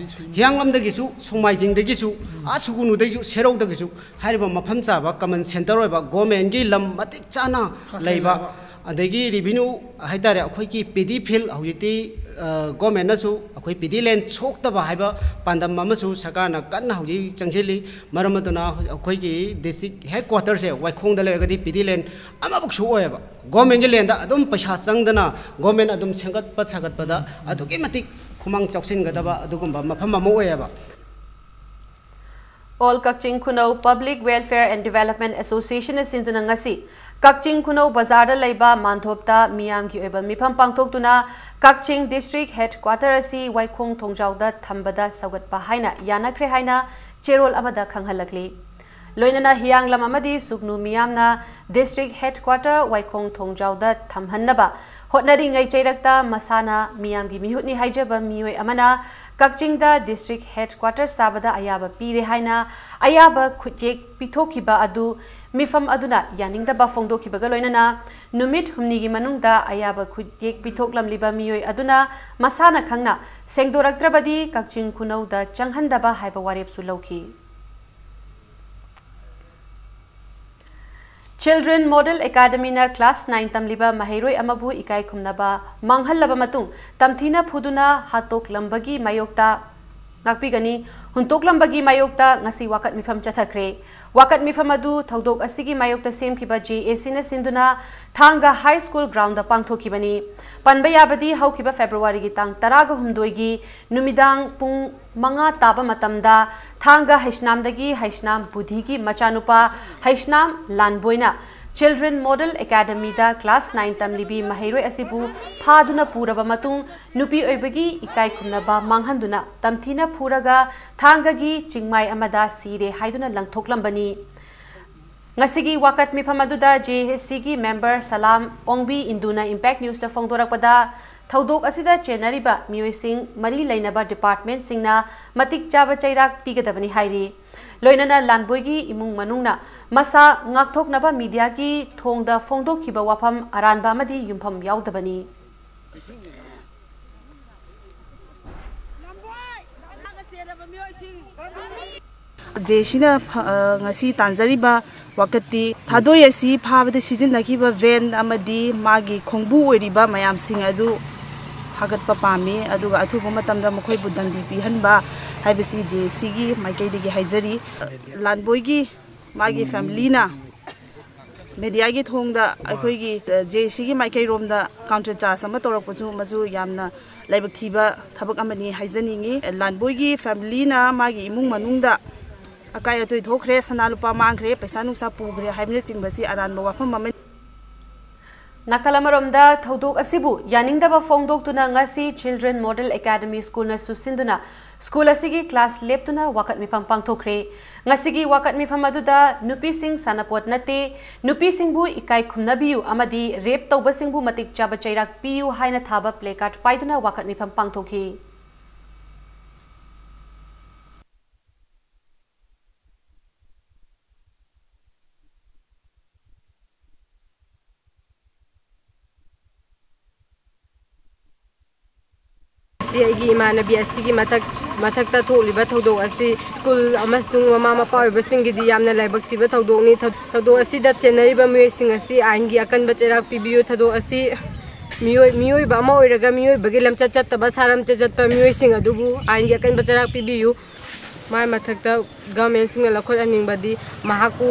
ꯍꯤꯌꯥꯡꯂꯝꯗꯒꯤꯁꯨ ꯁꯨꯃꯥꯏꯖꯤꯡꯗꯒꯤꯁꯨ, ꯑꯥ ꯁꯨꯒꯨꯅꯨꯗꯒꯤꯁꯨ, ꯁꯦꯔꯧꯗꯒꯤꯁꯨ ꯍꯥꯏꯔꯤꯕ ꯃꯐꯝ ꯆꯥꯕ common centre ꯑꯣꯏꯕ, governmentꯀꯤ ꯂꯝ ꯃꯇꯤꯛ ꯆꯥꯅ ꯂꯩꯕ, ꯑꯗꯒꯤ revenue ꯍꯥꯏꯇꯥꯔꯦ, ꯑꯩꯈꯣꯏꯒꯤ ꯄꯦꯗꯤ field ꯍꯧꯖꯤꯛꯇꯤ, ꯑ, governmentꯅꯁꯨ ꯑꯩꯈꯣꯏ ꯄꯦꯗꯤ land ꯁꯣꯛꯇꯕ ꯍꯥꯏꯕ ꯄꯥꯟꯗꯝ ꯑꯃꯁꯨ ꯁꯔꯀꯥꯔꯅ ꯀꯟꯅ ꯍꯧꯖꯤꯛ ꯆꯪꯁꯤꯜꯂꯤ꯫ ꯃꯔꯝ ꯑꯗꯨꯅ ꯑꯩꯈꯣꯏꯒꯤ district headquarterꯁꯦ ꯋꯥꯏꯈꯣꯡꯗ ꯂꯩꯔꯒꯗꯤ ꯄꯦꯗꯤ land ꯑꯃꯐꯥꯎ ꯁꯣꯛꯑꯣꯏꯕ꯫ Governmentꯀꯤ landꯗ ꯑꯗꯨꯝ ꯄꯩꯁꯥ ꯆꯪꯗꯅ government ꯑꯗꯨꯝ ꯁꯦꯝꯒꯠꯄ ꯁꯥꯒꯠꯄꯗ ꯑꯗꯨꯛꯀꯤ ꯃꯇꯤꯛ ꯈꯨꯃꯥꯡ ꯆꯥꯎꯁꯤꯟꯒꯗꯕ ꯑꯗꯨꯒꯨꯝꯕ ꯃꯐꯝ ꯑꯃ ꯑꯣꯏꯌꯦꯕ꯫ All Kakching Khunou Public Welfare and Development Associationꯅ ꯁꯤꯟꯗꯨꯅ ꯉꯁꯤ ꯀꯛꯆꯤꯡ ꯈꯨꯅꯧ ꯕꯖꯥꯔꯗ ꯂꯩꯕ ꯃꯥꯟꯙꯣꯞꯇ ꯃꯤꯌꯥꯝꯒꯤ ꯑꯣꯏꯕ ꯃꯤꯐꯝ ꯄꯥꯡꯊꯣꯛꯇꯨꯅ ꯀꯛꯆꯤꯡ district headquarter ꯑꯁꯤ ꯋꯥꯏꯈꯣꯡ ꯊꯣꯡꯖꯥꯎꯗ ꯊꯝꯕꯗ ꯁꯧꯒꯠꯄ ꯍꯥꯏꯅ ꯌꯥꯅꯈ꯭ꯔꯦ ꯍꯥꯏꯅ ꯆꯦꯔꯣꯜ ꯑꯃꯗ ꯈꯪꯍꯜꯂꯛꯂꯤ꯫ ꯂꯣꯏꯅꯅ ꯍꯤꯌꯥꯡꯂꯝ ꯑꯃꯗꯤ ꯁꯨꯒꯅꯨ ꯃꯤꯌꯥꯝꯅ district headquarter ꯋꯥꯏꯈꯣꯡ ꯊꯣꯡꯖꯥꯎꯗ ꯊꯝꯍꯟꯅꯕ ꯍꯣꯠꯅꯔꯤꯉꯩ ꯆꯩꯔꯛꯇ ꯃꯁꯥꯅ ꯃꯤꯌꯥꯝꯒꯤ ꯃꯤꯍꯨꯠꯅꯤ ꯍꯥꯏꯖꯕ ꯃꯤꯑꯣꯏ ꯑꯃꯅ ꯀꯛꯆꯤꯡꯗ district headquarter ꯁꯥꯕꯗ ꯑꯌꯥꯕ ꯄꯤꯔꯦ ꯍꯥꯏꯅ ꯑꯌꯥꯕ ꯈꯨꯠꯌꯦꯛ ꯄꯤꯊꯣꯛꯈꯤꯕ ꯑꯗꯨ ꯃꯤꯐꯝ ꯑꯗꯨꯅ ꯌꯥꯅꯤꯡꯗꯕ ꯐꯣꯡꯗꯣꯛꯈꯤꯕꯒ ꯂꯣꯏꯅꯅ ꯅꯨꯃꯤꯠ ꯍꯨꯝꯅꯤꯒꯤ ꯃꯅꯨꯡꯗ ꯑꯌꯥꯕ ꯈꯨꯠꯌꯦꯛ ꯄꯤꯊꯣꯛꯂꯝꯂꯤꯕ ꯃꯤꯑꯣꯏ ꯑꯗꯨꯅ ꯃꯁꯥꯅ ꯈꯪꯅ ꯁꯦꯡꯗꯣꯔꯛꯇ꯭ꯔꯕꯗꯤ ꯀꯛꯆꯤꯡ ꯈꯨꯅꯧꯗ ꯆꯪꯍꯟꯗꯕ ꯍꯥꯏꯕ ꯋꯥꯔꯦꯞꯁꯨ ꯂꯧꯈꯤ꯫ Children Model Academyꯅ class nine ꯇꯝꯂꯤꯕ ꯃꯍꯩꯔꯣꯏ ꯑꯃꯕꯨ ꯏꯀꯥꯏ ꯈꯨꯝꯅꯕ ꯃꯥꯡꯍꯜꯂꯕ ꯃꯇꯨꯡ ꯇꯝꯊꯤꯅ ꯐꯨꯗꯨꯅ ꯍꯥꯠꯇꯣꯛꯂꯝꯕꯒꯤ ꯃꯥꯌꯣꯛꯇ ꯉꯥꯛꯄꯤꯒꯅꯤ꯫ ꯍꯨꯟꯇꯣꯛꯂꯝꯕꯒꯤ ꯃꯥꯌꯣꯛꯇ ꯉꯁꯤ ꯋꯥꯀꯠ ꯃꯤꯐꯝ ꯆꯠꯊꯈ꯭ꯔꯦ꯫ ꯋꯥꯀꯠ ꯃꯤꯐꯝ ꯑꯗꯨ ꯊꯧꯗꯣꯛ ꯑꯁꯤꯒꯤ ꯃꯥꯌꯣꯛꯇ ꯁꯦꯝꯈꯤꯕ JACꯅ ꯁꯤꯟꯗꯨꯅ ꯊꯥꯡꯒ High School groundꯗ ꯄꯥꯡꯊꯣꯛꯈꯤꯕꯅꯤ꯫ ꯄꯟꯕ ꯌꯥꯕꯗꯤ ꯍꯧꯈꯤꯕ Februaryꯒꯤ ꯇꯥꯡ ꯇꯔꯥꯒ ꯍꯨꯝꯗꯣꯏꯒꯤ ꯅꯨꯃꯤꯗꯥꯡ ꯄꯨꯡ ꯃꯉꯥ ꯇꯥꯕ ꯃꯇꯝꯗ ꯊꯥꯡꯒ ꯍꯩꯁꯅꯥꯝꯗꯒꯤ ꯍꯩꯁꯅꯥꯝ ꯕꯨꯙꯤꯒꯤ ꯃꯆꯥꯅꯨꯄꯥ Heisnam ꯂꯥꯟꯕꯣꯏꯅ Children Model Academyꯗ class nine ꯇꯝꯂꯤꯕꯤ ꯃꯍꯩꯔꯣꯏ ꯑꯁꯤꯕꯨ ꯐꯥꯗꯨꯅ ꯄꯨꯔꯕ ꯃꯇꯨꯡ, ꯅꯨꯄꯤ ꯑꯣꯏꯕꯒꯤ ꯏꯀꯥꯏ ꯈꯨꯝꯅꯕ ꯃꯥꯡꯍꯟꯗꯨꯅ ꯇꯝꯊꯤꯅ ꯐꯨꯔꯒ ꯊꯥꯡꯒꯒꯤ ꯆꯤꯡꯃꯥꯏ ꯑꯃꯗ ꯁꯤꯔꯦ ꯍꯥꯏꯗꯨꯅ ꯂꯪꯊꯣꯛꯂꯝꯕꯅꯤ꯫ ꯉꯁꯤꯒꯤ ꯋꯥꯀꯠ ꯃꯤꯐꯝ ꯑꯗꯨꯗ JACꯒꯤ member ꯁꯂꯥꯝ ꯑꯣꯡꯕꯤ ꯏꯟꯗꯨꯅ Impact Newsꯇ ꯐꯣꯡꯗꯣꯔꯛꯄꯗ, ꯊꯧꯗꯣꯛ ꯑꯁꯤꯗ ꯆꯦꯟꯅꯔꯤꯕ ꯃꯤꯑꯣꯏꯁꯤꯡ ꯃꯔꯤ ꯂꯩꯅꯕ departmentꯁꯤꯡꯅ ꯃꯇꯤꯛ ꯆꯥꯕ ꯆꯩꯔꯥꯛ ꯄꯤꯒꯗꯕꯅꯤ ꯍꯥꯏꯔꯤ꯫ ꯂꯣꯏꯅꯅ ꯂꯥꯟꯕꯣꯏꯒꯤ ꯏꯃꯨꯡ ꯃꯅꯨꯡꯅ ꯃꯁꯥ ꯉꯥꯛꯊꯣꯛꯅꯕ mediaꯒꯤ ꯊꯣꯡꯗ ꯐꯣꯡꯗꯣꯛꯈꯤꯕ ꯋꯥꯐꯝ ꯑꯔꯥꯟꯕ ꯑꯃꯗꯤ ꯌꯨꯝꯐꯝ ꯌꯥꯎꯗꯕꯅꯤ꯫ JACꯅ ꯐ-, ꯑ, ꯉꯁꯤ ꯇꯥꯟꯖꯔꯤꯕ ꯋꯥꯀꯠꯇꯤ, ꯊꯥꯗꯣꯏ ꯑꯁꯤ ꯐꯥꯕꯗ ꯁꯤꯖꯤꯟꯅꯈꯤꯕ van ꯑꯃꯗꯤ ꯃꯥꯒꯤ ꯈꯣꯡꯕꯨ ꯑꯣꯏꯔꯤꯕ ꯃꯌꯥꯝꯁꯤꯡ ꯑꯗꯨ ꯐꯥꯒꯠꯄ ꯄꯥꯝꯃꯤ, ꯑꯗꯨꯒ ꯑꯊꯨꯕ ꯃꯇꯝꯗ ꯃꯈꯣꯏꯕꯨ ꯗꯟꯗꯤ ꯄꯤꯍꯟꯕ ꯍꯥꯏꯕꯁꯤ JACꯒꯤ ꯃꯥꯏꯀꯩꯗꯒꯤ ꯍꯥꯏꯖꯔꯤ꯫ ꯂꯥꯟꯕꯣꯏꯒꯤ ꯃꯥꯒꯤ familyꯅ mediaꯒꯤ ꯊꯣꯡꯗ ꯑꯩꯈꯣꯏꯒꯤ, ꯑ, JACꯒꯤ ꯃꯥꯏꯀꯩꯔꯣꯝꯗ counter charge ꯑꯃ ꯇꯧꯔꯛꯄꯁꯨ, ꯃꯁꯨ ꯌꯥꯝꯅ ꯂꯥꯏꯕꯛ ꯊꯤꯕ ꯊꯕꯛ ꯑꯃꯅꯤ ꯍꯥꯏꯖꯅꯤꯡꯉꯤ꯫ ꯂꯥꯟꯕꯣꯏꯒꯤ familyꯅ ꯃꯥꯒꯤ ꯏꯃꯨꯡ ꯃꯅꯨꯡꯗ ꯑꯀꯥꯏ ꯑꯇꯣꯏ ꯊꯣꯛꯈ꯭ꯔꯦ, ꯁꯅꯥ ꯂꯨꯄꯥ ꯃꯥꯡꯈ꯭ꯔꯦ, ꯄꯩꯁꯥ ꯅꯨꯡꯁꯥ ꯄꯨꯈ꯭ꯔꯦ ꯍꯥꯏꯕꯅꯆꯤꯡꯕꯁꯤ ꯑꯔꯥꯟꯕ ꯋꯥꯐꯝ ꯑꯃꯅꯤ꯫ ꯅꯥꯀꯜ ꯑꯃꯔꯣꯝꯗ, ꯊꯧꯗꯣꯛ ꯑꯁꯤꯕꯨ ꯌꯥꯅꯤꯡꯗꯕ ꯐꯣꯡꯗꯣꯛꯇꯨꯅ ꯉꯁꯤ Children Model Academy Schoolꯅ ꯁꯨꯁꯤꯟꯗꯨꯅ school ꯑꯁꯤꯒꯤ class ꯂꯦꯞꯇꯨꯅ ꯋꯥꯀꯠ ꯃꯤꯐꯝ ꯄꯥꯡꯊꯣꯛꯈ꯭ꯔꯦ꯫ ꯉꯁꯤꯒꯤ ꯋꯥꯀꯠ ꯃꯤꯐꯝ ꯑꯗꯨꯗ ꯅꯨꯄꯤꯁꯤꯡ ꯁꯥꯟꯅꯄꯣꯠ ꯅꯠꯇꯦ, ꯅꯨꯄꯤꯁꯤꯡꯕꯨ ꯏꯀꯥꯏ ꯈꯨꯝꯅꯕꯤꯌꯨ ꯑꯃꯗꯤ rape ꯇꯧꯕꯁꯤꯡꯕꯨ ꯃꯇꯤꯛ ꯆꯥꯕ ꯆꯩꯔꯥꯛ ꯄꯤꯌꯨ ꯍꯥꯏꯅ ꯊꯥꯕ placard ꯄꯥꯏꯗꯨꯅ ꯋꯥꯀꯠ ꯃꯤꯐꯝ ꯄꯥꯡꯊꯣꯛꯈꯤ꯫ ꯑꯁꯤ ꯑꯩꯒꯤ ꯏꯃꯥꯟꯅꯕꯤ ꯑꯁꯤꯒꯤ ꯃꯊꯛ, ꯃꯊꯛꯇ ꯊꯣꯛꯂꯤꯕ ꯊꯧꯗꯣꯛ ꯑꯁꯤ school ꯑꯃꯁꯨꯡ ꯃꯃꯥ ꯃꯄꯥ ꯑꯣꯏꯕꯁꯤꯡꯒꯤꯗꯤ ꯌꯥꯝꯅ ꯂꯥꯏꯕꯛ ꯊꯤꯕ ꯊꯧꯗꯣꯛꯅꯤ꯫ ꯊꯧ-, ꯊꯧꯗꯣꯛ ꯑꯁꯤꯗ ꯆꯦꯟꯅꯔꯤꯕ ꯃꯤꯑꯣꯏꯁꯤꯡ ꯑꯁꯤ ꯑꯥꯏꯟꯒꯤ ꯑꯀꯟꯕ ꯆꯩꯔꯥꯛ ꯄꯤꯕꯤꯌꯨ꯫ ꯊꯧꯗꯣꯛ ꯑꯁꯤ ꯃꯤꯑꯣꯏ-, ꯃꯤꯑꯣꯏꯕ ꯑꯃ ꯑꯣꯏꯔꯒ ꯃꯤꯑꯣꯏꯕꯒꯤ ꯂꯝꯆꯠ ꯆꯠꯇꯕ, ꯁꯥꯔꯝꯆꯠ ꯆꯠꯄ ꯃꯤꯑꯣꯏꯁꯤꯡ ꯑꯗꯨꯕꯨ ꯑꯥꯏꯟꯒꯤ ꯑꯀꯟꯕ ꯆꯩꯔꯥꯛ ꯄꯤꯕꯤꯌꯨ꯫ ꯃꯥꯏ ꯃꯊꯛꯇ governmentꯁꯤꯡꯅ ꯂꯧꯈꯠꯍꯟꯅꯤꯡꯕꯗꯤ ꯃꯍꯥꯛꯄꯨ,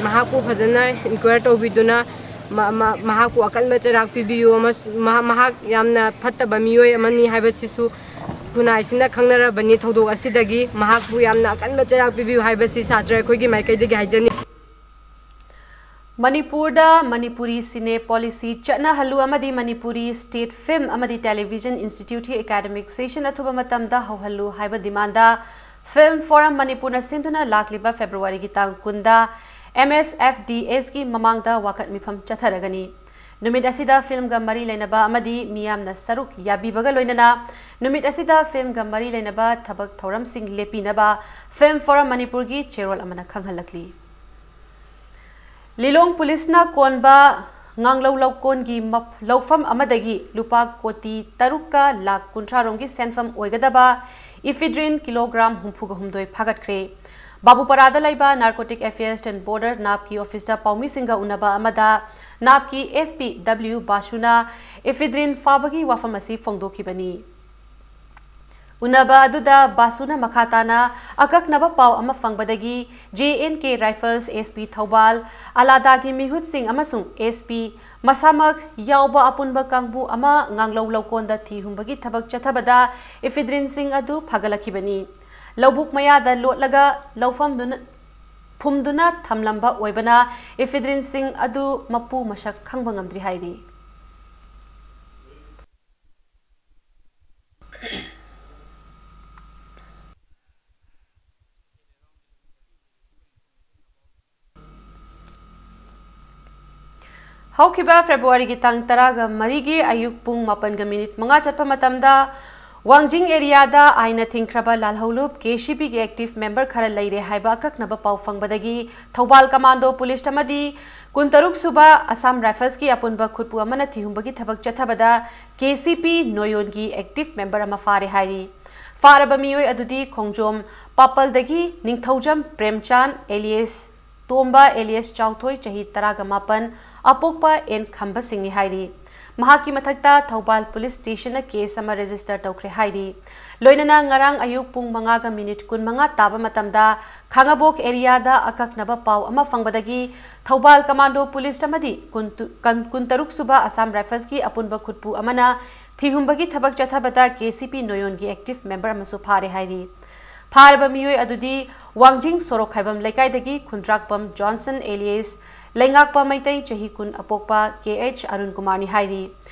ꯃꯍꯥꯛꯄꯨ ꯐꯖꯅ inquire ꯇꯧꯕꯤꯗꯨꯅ ꯃ-, ꯃ-, ꯃꯍꯥꯛꯄꯨ ꯑꯀꯟꯕ ꯆꯩꯔꯥꯛ ꯄꯤꯕꯤꯌꯨ ꯑꯃꯁꯨꯡ ꯃꯍꯥꯛ, ꯃꯍꯥꯛ ꯌꯥꯝꯅ ꯐꯠꯇꯕ ꯃꯤꯑꯣꯏ ꯑꯃꯅꯤ ꯍꯥꯏꯕꯁꯤꯁꯨ ꯈꯨꯟꯅꯥꯏꯁꯤꯅ ꯈꯪꯅꯔꯕꯅꯤ꯫ ꯊꯧꯗꯣꯛ ꯑꯁꯤꯗꯒꯤ ꯃꯍꯥꯛꯄꯨ ꯌꯥꯝꯅ ꯑꯀꯟꯕ ꯆꯩꯔꯥꯛ ꯄꯤꯕꯤꯌꯨ ꯍꯥꯏꯕꯁꯤ ꯁꯥꯇ꯭ꯔ ꯑꯩꯈꯣꯏꯒꯤ ꯃꯥꯏꯀꯩꯗꯒꯤ ꯍꯥꯏꯖꯅꯤꯡꯏ꯫ ꯃꯅꯤꯄꯨꯔꯗ ꯃꯅꯤꯄꯨꯔꯤ ꯁꯤꯅꯦ ꯄꯣꯂꯤꯁꯤ ꯆꯠꯅꯍꯜꯂꯨ ꯑꯃꯗꯤ ꯃꯅꯤꯄꯨꯔꯤ ꯁ꯭ꯇꯦꯠ ꯐꯤꯜꯝ ꯑꯃꯗꯤ ꯇꯦꯂꯤꯚꯤꯖꯟ ꯏꯟꯁꯇꯤꯇ꯭ꯌꯨꯠꯀꯤ ꯑꯦꯀꯥꯗꯃꯤꯛ ꯁꯦꯁꯟ ꯑꯊꯨꯕ ꯃꯇꯝꯗ ꯍꯧꯍꯜꯂꯨ ꯍꯥꯏꯕ ꯗꯤꯃꯥꯟꯗ ꯐꯤꯜꯝ ꯐꯣꯔꯝ ꯃꯅꯤꯄꯨꯔꯅ ꯁꯤꯟꯗꯨꯅ ꯂꯥꯛꯂꯤꯕ ꯐꯦꯕ꯭ꯔꯨꯋꯥꯔꯤꯒꯤ ꯇꯥꯡ ꯀꯨꯟꯗ ꯑꯦꯝ ꯑꯦꯁ ꯑꯦꯐ ꯗꯤ ꯑꯦꯁꯀꯤ ꯃꯃꯥꯡꯗ ꯋꯥꯀꯠ ꯃꯤꯐꯝ ꯆꯠꯊꯔꯒꯅꯤ꯫ ꯅꯨꯃꯤꯠ ꯑꯁꯤꯗ ꯐꯤꯜꯝꯒ ꯃꯔꯤ ꯂꯩꯅꯕ ꯑꯃꯗꯤ ꯃꯤꯌꯥꯝꯅ ꯁꯔꯨꯛ ꯌꯥꯕꯤꯕꯒ ꯂꯣꯏꯅꯅ ꯅꯨꯃꯤꯠ ꯑꯁꯤꯗ ꯐꯤꯜꯝꯒ ꯃꯔꯤ ꯂꯩꯅꯕ ꯊꯕꯛ ꯊꯧꯔꯝꯁꯤꯡ ꯂꯦꯞꯄꯤꯅꯕ ꯐꯤꯜꯝ ꯐꯣꯔꯝ ꯃꯅꯤꯄꯨꯔꯒꯤ ꯆꯦꯔꯣꯜ ꯑꯃꯅ ꯈꯪꯍꯜꯂꯛꯂꯤ꯫ ꯂꯤꯂꯣꯡ ꯄꯨꯂꯤꯁꯅ ꯀꯣꯟꯕ ꯉꯥꯡꯂꯧ ꯂꯧꯀꯣꯟꯒꯤ ꯃꯞ-, ꯂꯧꯐꯝ ꯑꯃꯗꯒꯤ ꯂꯨꯄꯥ ꯀꯣꯇꯤ ꯇꯔꯨꯛꯀ ꯂꯥꯈ ꯀꯨꯟꯊ꯭ꯔꯥ ꯔꯣꯝꯒꯤ ꯁꯦꯟꯐꯝ ꯑꯣꯏꯒꯗꯕ ꯏꯐꯤꯗ꯭ꯔꯤꯟ ꯀꯤꯂꯣꯒ꯭ꯔꯥꯝ ꯍꯨꯝꯐꯨꯒ ꯍꯨꯝꯗꯣꯏ ꯐꯥꯒꯠꯈ꯭ꯔꯦ꯫ ꯕꯥꯕꯨꯄꯥꯔꯥꯗ ꯂꯩꯕ Narcotic Affairs and Border, ꯅꯥꯞꯀꯤ ꯑꯣꯐꯤꯁꯇ ꯄꯥꯎꯃꯤꯁꯤꯡꯒ ꯎꯅꯕ ꯑꯃꯗ ꯅꯥꯞꯀꯤ ꯑꯦꯁ ꯄꯤ ꯗꯕ꯭ꯂꯤꯎ ꯕꯥꯁꯨꯅ ꯏꯐꯤꯗ꯭ꯔꯤꯟ ꯐꯥꯕꯒꯤ ꯋꯥꯐꯝ ꯑꯁꯤ ꯐꯣꯡꯗꯣꯛꯈꯤꯕꯅꯤ꯫ ꯎꯅꯕ ꯑꯗꯨꯗ ꯕꯥꯁꯨꯅ ꯃꯈꯥ ꯇꯥꯅ ꯑꯀꯛꯅꯕ ꯄꯥꯎ ꯑꯃ ꯐꯪꯕꯗꯒꯤ J and K rifles S P Thoubal, ꯑꯂꯥꯗꯥꯒꯤ ꯃꯤꯍꯨꯠꯁꯤꯡ ꯑꯃꯁꯨꯡ ꯑꯦꯁ ꯄꯤ ꯃꯁꯥꯃꯛ ꯌꯥꯎꯕ ꯑꯄꯨꯟꯕ ꯀꯥꯡꯕꯨ ꯑꯃ ꯉꯥꯡꯂꯧ ꯂꯧꯀꯣꯟꯗ ꯊꯤ ꯍꯨꯝꯕꯒꯤ ꯊꯕꯛ ꯆꯠꯊꯕꯗ ꯏꯐꯤꯗ꯭ꯔꯤꯟꯁꯤꯡ ꯑꯗꯨ ꯐꯥꯒꯠꯂꯛꯈꯤꯕꯅꯤ꯫ ꯂꯧꯕꯨꯛ ꯃꯌꯥꯗ ꯂꯣꯠꯂꯒ ꯂꯧꯐꯝꯗꯨꯅ, ꯐꯨꯝꯗꯨꯅ ꯊꯝꯂꯝꯕ ꯑꯣꯏꯕꯅ ꯏꯐꯤꯗ꯭ꯔꯤꯟꯁꯤꯡ ꯑꯗꯨ ꯃꯄꯨ ꯃꯁꯛ ꯈꯪꯕ ꯉꯝꯗ꯭ꯔꯤ ꯍꯥꯏꯔꯤ꯫ ꯍꯧꯈꯤꯕ ꯐꯦꯕ꯭ꯔꯨꯋꯥꯔꯤꯒꯤ ꯇꯥꯡ ꯇꯔꯥꯒ ꯃꯔꯤꯒꯤ ꯑꯌꯨꯛ ꯄꯨꯡ ꯃꯥꯄꯟꯒ ꯃꯤꯅꯤꯠ ꯃꯉꯥ ꯆꯠꯄ ꯃꯇꯝꯗ ꯋꯥꯡꯖꯤꯡ ꯑꯦꯔꯤꯌꯥꯗ ꯑꯥꯏꯟꯅ ꯊꯤꯡꯈ꯭ꯔꯕ ꯂꯥꯜꯍꯧꯂꯨꯞ ꯀꯦ ꯁꯤ ꯄꯤꯒꯤ ꯑꯦꯛꯇꯤꯚ ꯃꯦꯝꯕꯔ ꯈꯔ ꯂꯩꯔꯦ ꯍꯥꯏꯕ ꯑꯀꯛꯅꯕ ꯄꯥꯎ ꯐꯪꯕꯗꯒꯤ ꯊꯧꯕꯥꯜ ꯀꯃꯥꯟꯗꯣ ꯄꯨꯂꯤꯁ ꯑꯃꯗꯤ ꯀꯨꯟꯇꯔꯨꯛ ꯁꯨꯕ ꯑꯁꯥꯝ ꯔꯥꯏꯐꯜꯁꯀꯤ ꯑꯄꯨꯟꯕ ꯈꯨꯠꯄꯨ ꯑꯃꯅ ꯊꯤꯍꯨꯝꯕꯒꯤ ꯊꯕꯛ ꯆꯠꯊꯕꯗ ꯀꯦ ꯁꯤ ꯄꯤ ꯅꯣꯌꯣꯟꯒꯤ ꯑꯦꯛꯇꯤꯚ ꯃꯦꯝꯕꯔ ꯑꯃ ꯐꯥꯔꯦ ꯍꯥꯏꯔꯤ꯫ ꯐꯥꯔꯕ ꯃꯤꯑꯣꯏ ꯑꯗꯨꯗꯤ ꯈꯣꯡꯖꯣꯝ ꯄꯥꯄꯜꯗꯒꯤ ꯅꯤꯡꯊꯧꯖꯝ ꯄ꯭ꯔꯦꯝꯆꯥꯟ ꯑꯦꯂꯤꯌꯁ ꯇꯣꯝꯕ ꯑꯦꯂꯤꯌꯁ ꯆꯥꯎꯊꯣꯏ, ꯆꯍꯤ ꯇꯔꯥꯒ ꯃꯥꯄꯟ, ꯑꯄꯣꯛꯄ ꯑꯦꯟ ꯈꯝꯕꯁꯤꯡꯅꯤ ꯍꯥꯏꯔꯤ꯫ ꯃꯍꯥꯛꯀꯤ ꯃꯊꯛꯇ ꯊꯧꯕꯥꯜ ꯄꯨꯂꯤꯁ ꯁ꯭ꯇꯦꯁꯟꯅ ꯀꯦꯁ ꯑꯃ ꯔꯦꯖꯤꯁꯇꯔ ꯇꯧꯈ꯭ꯔꯦ ꯍꯥꯏꯔꯤ꯫ ꯂꯣꯏꯅꯅ ꯉꯔꯥꯡ ꯑꯌꯨꯛ ꯄꯨꯡ ꯃꯉꯥꯒ ꯃꯤꯅꯤꯠ ꯀꯨꯟꯃꯉꯥ ꯇꯥꯕ ꯃꯇꯝꯗ ꯈꯥꯉꯕꯣꯛ ꯑꯦꯔꯤꯌꯥꯗ ꯑꯀꯛꯅꯕ ꯄꯥꯎ ꯑꯃ ꯐꯪꯕꯗꯒꯤ ꯊꯧꯕꯥꯜ ꯀꯃꯥꯟꯗꯣ ꯄꯨꯂꯤꯁ ꯑꯃꯗꯤ ꯀꯨꯟ-, ꯀꯟ-, ꯀꯨꯟꯇꯔꯨꯛ ꯁꯨꯕ ꯑꯁꯥꯝ ꯔꯥꯏꯐꯜꯁꯀꯤ ꯑꯄꯨꯟꯕ ꯈꯨꯠꯄꯨ ꯑꯃꯅ ꯊꯤꯍꯨꯝꯕꯒꯤ ꯊꯕꯛ ꯆꯠꯊꯕꯗ ꯀꯦ ꯁꯤ ꯄꯤ ꯅꯣꯌꯣꯟꯒꯤ ꯑꯦꯛꯇꯤꯚ ꯃꯦꯝꯕꯔ ꯑꯃꯁꯨ ꯐꯥꯔꯦ ꯍꯥꯏꯔꯤ꯫ ꯐꯥꯔꯕ ꯃꯤꯑꯣꯏ ꯑꯗꯨꯗꯤ ꯋꯥꯡꯖꯤꯡ ꯁꯣꯔꯣꯛ ꯈꯥꯏꯕꯝ ꯂꯩꯀꯥꯏꯗꯒꯤ ꯈꯨꯟꯗ꯭ꯔꯥꯛꯄꯝ ꯖꯣꯟꯁꯟ ꯑꯦꯂꯤꯌꯁ ꯂꯩꯉꯥꯛꯄ ꯃꯩꯇꯩ ꯆꯍꯤ ꯀꯨꯟ ꯑꯄꯣꯛꯄ ꯀꯦ ꯑꯩꯆ ꯑꯔꯨꯟ ꯀꯨꯃꯥꯔꯅꯤ ꯍꯥꯏꯔꯤ꯫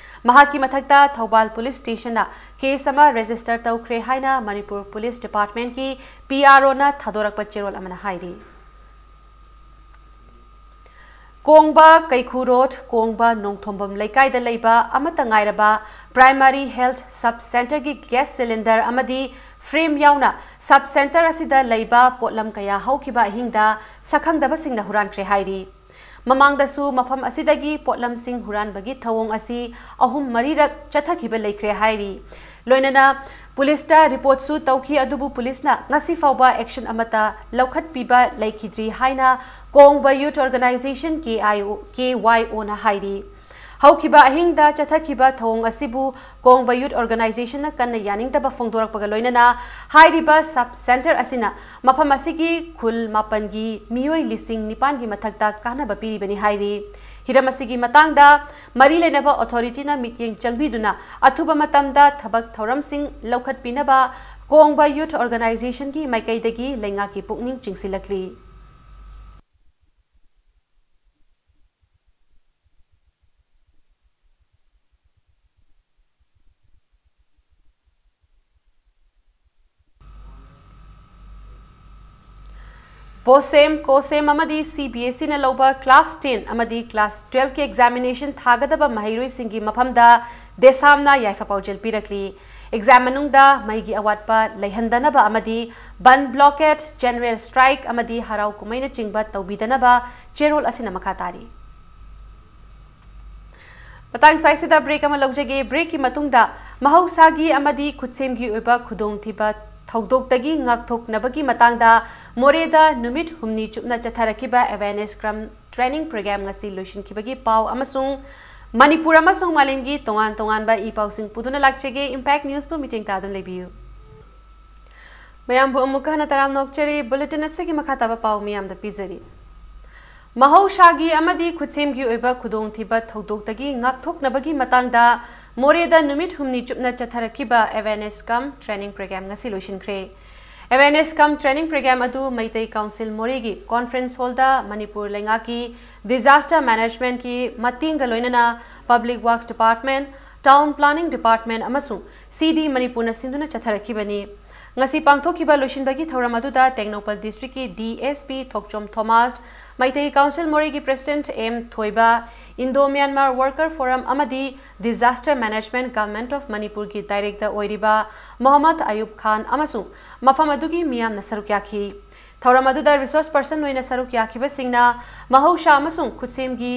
ꯃꯍꯥꯛꯀꯤ ꯃꯊꯛꯇ ꯊꯧꯕꯥꯜ ꯄꯨꯂꯤꯁ ꯁ꯭ꯇꯦꯁꯟꯅ ꯀꯦꯁ ꯑꯃ ꯔꯦꯖꯤꯁꯇꯔ ꯇꯧꯈ꯭ꯔꯦ ꯍꯥꯏꯅ ꯃꯅꯤꯄꯨꯔ ꯄꯨꯂꯤꯁ ꯗꯤꯄꯥꯔꯠꯃꯦꯟꯠꯀꯤ ꯄꯤ ꯑꯥꯔ ꯑꯣꯅ ꯊꯥꯗꯣꯔꯛꯄ ꯆꯦꯔꯣꯜ ꯑꯃꯅ ꯍꯥꯏꯔꯤ꯫ ꯀꯣꯡꯕ ꯀꯩꯈꯨ ꯔꯣꯗ, ꯀꯣꯡꯕ ꯅꯣꯡꯊꯣꯝꯕꯝ ꯂꯩꯀꯥꯏꯗ ꯂꯩꯕ ꯑꯃꯠꯇ ꯉꯥꯏꯔꯕ ꯄ꯭ꯔꯥꯏꯃꯥꯔꯤ ꯍꯦꯜꯊ ꯁꯕ ꯁꯦꯟꯇꯔꯒꯤ ꯒ꯭ꯌꯥꯁ ꯁꯤꯂꯤꯟꯗꯔ ꯑꯃꯗꯤ ꯐ꯭ꯔꯦꯝ ꯌꯥꯎꯅ ꯁꯕ ꯁꯦꯟꯇꯔ ꯑꯁꯤꯗ ꯂꯩꯕ ꯄꯣꯠꯂꯝ ꯀꯌꯥ ꯍꯧꯈꯤꯕ ꯑꯍꯤꯡꯗ ꯁꯛꯈꯪꯗꯕꯁꯤꯡꯅ ꯍꯨꯔꯥꯟꯈ꯭ꯔꯦ ꯍꯥꯏꯔꯤ꯫ ꯃꯃꯥꯡꯗꯁꯨ ꯃꯐꯝ ꯑꯁꯤꯗꯒꯤ ꯄꯣꯠꯂꯝꯁꯤꯡ ꯍꯨꯔꯥꯟꯕꯒꯤ ꯊꯧꯑꯣꯡ ꯑꯁꯤ ꯑꯍꯨꯝ ꯃꯔꯤꯔꯛ ꯆꯠꯊꯈꯤꯕ ꯂꯩꯈ꯭ꯔꯦ ꯍꯥꯏꯔꯤ꯫ ꯂꯣꯏꯅꯅ ꯄꯨꯂꯤꯁꯇ ꯔꯤꯄꯣꯔꯠꯁꯨ ꯇꯧꯈꯤ, ꯑꯗꯨꯕꯨ ꯄꯨꯂꯤꯁꯅ ꯉꯁꯤ ꯐꯥꯎꯕ ꯑꯦꯛꯁꯟ ꯑꯃꯠꯇ ꯂꯧꯈꯠꯄꯤꯕ ꯂꯩꯈꯤꯗ꯭ꯔꯤ ꯍꯥꯏꯅ ꯀꯣꯡꯕ youth organisation, K I O, K Y ꯑꯣꯅ ꯍꯥꯏꯔꯤ꯫ ꯍꯧꯈꯤꯕ ꯑꯍꯤꯡꯗ ꯆꯠꯊꯈꯤꯕ ꯊꯧꯑꯣꯡ ꯑꯁꯤꯕꯨ ꯀꯣꯡꯕ ꯌꯨꯊ ꯑꯣꯔꯒꯅꯥꯏꯖꯦꯁꯟꯅ ꯀꯟꯅ ꯌꯥꯅꯤꯡꯗꯕ ꯐꯣꯡꯗꯣꯔꯛꯄꯒ ꯂꯣꯏꯅꯅ ꯍꯥꯏꯔꯤꯕ ꯁꯕ ꯁꯦꯟꯇꯔ ꯑꯁꯤꯅ ꯃꯐꯝ ꯑꯁꯤꯒꯤ ꯈꯨꯜ ꯃꯥꯄꯟꯒꯤ ꯃꯤꯑꯣꯏ ꯂꯤꯁꯤꯡ ꯅꯤꯄꯥꯟꯒꯤ ꯃꯊꯛꯇ ꯀꯥꯟꯅꯕ ꯄꯤꯔꯤꯕꯅꯤ ꯍꯥꯏꯔꯤ꯫ ꯍꯤꯔꯝ ꯑꯁꯤꯒꯤ ꯃꯇꯥꯡꯗ ꯃꯔꯤ ꯂꯩꯅꯕ ꯑꯣꯊꯣꯔꯤꯇꯤꯅ ꯃꯤꯠꯌꯦꯡ ꯆꯪꯕꯤꯗꯨꯅ ꯑꯊꯨꯕ ꯃꯇꯝꯗ ꯊꯕꯛ ꯊꯧꯔꯝꯁꯤꯡ ꯂꯧꯈꯠꯄꯤꯅꯕ ꯀꯣꯡꯕ ꯌꯨꯊ ꯑꯣꯔꯒꯅꯥꯏꯖꯦꯁꯟꯒꯤ ꯃꯥꯏꯀꯩꯗꯒꯤ ꯂꯩꯉꯥꯛꯀꯤ ꯄꯨꯛꯅꯤꯡ ꯆꯤꯡꯁꯤꯜꯂꯛꯂꯤ꯫ ꯕꯣꯁꯦꯝ, ꯀꯣꯁꯦꯝ ꯑꯃꯗꯤ ꯁꯤ ꯕꯤ ꯑꯦꯁ ꯏꯅ ꯂꯧꯕ ꯀ꯭ꯂꯥꯁ ꯇꯦꯟ ꯑꯃꯗꯤ ꯀ꯭ꯂꯥꯁ ꯇꯨꯌꯦꯜꯐꯀꯤ ꯑꯦꯛꯖꯥꯃꯤꯅꯦꯁꯟ ꯊꯥꯒꯗꯕ ꯃꯍꯩꯔꯣꯏꯁꯤꯡꯒꯤ ꯃꯐꯝꯗ ꯗꯦꯁꯥꯝꯅ ꯌꯥꯏꯐ ꯄꯥꯎꯖꯦꯜ ꯄꯤꯔꯛꯂꯤ꯫ ꯑꯦꯛꯖꯥꯝ ꯃꯅꯨꯡꯗ ꯃꯩꯒꯤ ꯑꯋꯥꯠꯄ ꯂꯩꯍꯟꯗꯅꯕ ꯑꯃꯗꯤ ꯕꯟ ꯕ꯭ꯂꯣꯀꯦꯠ, ꯖꯦꯅꯔꯦꯜ ꯁ꯭ꯇ꯭ꯔꯥꯏꯛ ꯑꯃꯗꯤ ꯍꯔꯥꯎ ꯀꯨꯝꯍꯩꯅꯆꯤꯡꯕ ꯇꯧꯕꯤꯗꯅꯕ ꯆꯦꯔꯣꯜ ꯑꯁꯤꯅ ꯃꯈꯥ ꯇꯥꯔꯤ꯫ ꯃꯇꯥꯡ ꯁ꯭ꯋꯥꯏꯁꯤꯗ ꯕ꯭ꯔꯦꯛ ꯑꯃ ꯂꯧꯖꯒꯦ꯫ ꯕ꯭ꯔꯦꯛꯀꯤ ꯃꯇꯨꯡꯗ ꯃꯍꯧꯁꯥꯒꯤ ꯑꯃꯗꯤ ꯈꯨꯠꯁꯦꯝꯒꯤ ꯑꯣꯏꯕ ꯈꯨꯗꯣꯡꯊꯤꯕ ꯊꯧꯗꯣꯛꯇꯒꯤ ꯉꯥꯛꯊꯣꯛꯅꯕꯒꯤ ꯃꯇꯥꯡꯗ ꯃꯣꯔꯦꯗ ꯅꯨꯃꯤꯠ ꯍꯨꯝꯅꯤ ꯆꯨꯞꯅ ꯆꯠꯊꯔꯛꯈꯤꯕ ꯑꯦꯋꯦꯔꯅꯦꯁ ꯀ꯭ꯔꯝ ꯇ꯭ꯔꯦꯅꯤꯡ ꯄ꯭ꯔꯣꯒ꯭ꯔꯥꯝ ꯉꯁꯤ ꯂꯣꯏꯁꯤꯟꯈꯤꯕꯒꯤ ꯄꯥꯎ ꯑꯃꯁꯨꯡ ꯃꯅꯤꯄꯨꯔ ꯑꯃꯁꯨꯡ ꯃꯥꯂꯦꯝꯒꯤ ꯇꯣꯉꯥꯟ ꯇꯣꯉꯥꯟꯕ ꯏ ꯄꯥꯎꯁꯤꯡ ꯄꯨꯗꯨꯅ ꯂꯥꯛꯆꯒꯦ꯫ ꯏꯝꯄꯦꯛ ꯅ꯭ꯌꯨꯁꯄꯨ ꯃꯤꯠꯌꯦꯡ ꯇꯥꯗꯨꯅ ꯂꯩꯕꯤꯌꯨ꯫ ꯃꯌꯥꯝꯕꯨ ꯑꯃꯨꯛꯀ ꯍꯟꯅ ꯇꯔꯥꯝꯅ ꯑꯣꯛꯆꯔꯤ꯫ ꯕꯨꯂꯦꯇꯤꯟ ꯑꯁꯤꯒꯤ ꯃꯈꯥ ꯇꯥꯕ ꯄꯥꯎ ꯃꯤꯌꯥꯝꯗ ꯄꯤꯖꯔꯤ꯫ ꯃꯍꯧꯁꯥꯒꯤ ꯑꯃꯗꯤ ꯈꯨꯠꯁꯦꯝꯒꯤ ꯑꯣꯏꯕ ꯈꯨꯗꯣꯡꯊꯤꯕ ꯊꯧꯗꯣꯛꯇꯒꯤ ꯉꯥꯛꯊꯣꯛꯅꯕꯒꯤ ꯃꯇꯥꯡꯗ ꯃꯣꯔꯦꯗ ꯅꯨꯃꯤꯠ ꯍꯨꯝꯅꯤ ꯆꯨꯞꯅ ꯆꯠꯊꯔꯛꯈꯤꯕ ꯑꯦꯋꯦꯔꯅꯦꯁ ꯀꯝ ꯇ꯭ꯔꯦꯅꯤꯡ ꯄ꯭ꯔꯣꯒ꯭ꯔꯥꯝ ꯉꯁꯤ ꯂꯣꯏꯁꯤꯟꯈ꯭ꯔꯦ꯫ ꯑꯦꯋꯦꯔꯅꯦꯁ ꯀꯝ ꯇ꯭ꯔꯦꯅꯤꯡ ꯄ꯭ꯔꯣꯒ꯭ꯔꯥꯝ ꯑꯗꯨ ꯃꯩꯇꯩ ꯀꯥꯎꯟꯁꯤꯜ ꯃꯣꯔꯦꯒꯤ ꯀꯣꯟꯐ꯭ꯔꯦꯟꯁ ꯍꯣꯜꯗ ꯃꯅꯤꯄꯨꯔ ꯂꯩꯉꯥꯛꯀꯤ ꯗꯤꯖꯥꯁꯇꯔ ꯃꯦꯅꯦꯖꯃꯦꯟꯠꯀꯤ ꯃꯇꯦꯡꯒ ꯂꯣꯏꯅꯅ public works department, town planning department ꯑꯃꯁꯨꯡ ꯁꯤꯗꯤ ꯃꯅꯤꯄꯨꯔꯅ ꯁꯤꯟꯗꯨꯅ ꯆꯠꯊꯔꯛꯈꯤꯕꯅꯤ꯫ ꯉꯁꯤ ꯄꯥꯡꯊꯣꯛꯈꯤꯕ ꯂꯣꯏꯁꯤꯟꯕꯒꯤ ꯊꯧꯔꯝ ꯑꯗꯨꯗ ꯇꯦꯡꯅꯧꯄꯜ ꯗꯤꯁꯇ꯭ꯔꯤꯛꯀꯤ D S P Thokchom Thomas, Meitei council ꯃꯣꯔꯦꯒꯤ president M Thoiba, Indo Myanmar worker forum ꯑꯃꯗꯤ ꯗꯤꯖꯥꯁꯇꯔ ꯃꯦꯅꯦꯖꯃꯦꯟꯠ ꯒꯚꯔꯟꯃꯦꯟꯠ ꯑꯣꯐ ꯃꯅꯤꯄꯨꯔꯒꯤ ꯗꯥꯏꯔꯦꯛꯇꯔ ꯑꯣꯏꯔꯤꯕ ꯃꯣꯍꯝꯃꯗ ꯑꯌꯨꯕ ꯈꯥꯟ ꯑꯃꯁꯨꯡ ꯃꯐꯝ ꯑꯗꯨꯒꯤ ꯃꯤꯌꯥꯝꯅ ꯁꯔꯨꯛ ꯌꯥꯈꯤ꯫ ꯊꯧꯔꯝ ꯑꯗꯨꯗ ꯔꯤꯁꯣꯔꯁ ꯄꯔꯁꯟ ꯑꯣꯏꯅ ꯁꯔꯨꯛ ꯌꯥꯈꯤꯕꯁꯤꯡꯅ ꯃꯍꯧꯁꯥ ꯑꯃꯁꯨꯡ ꯈꯨꯠꯁꯦꯝꯒꯤ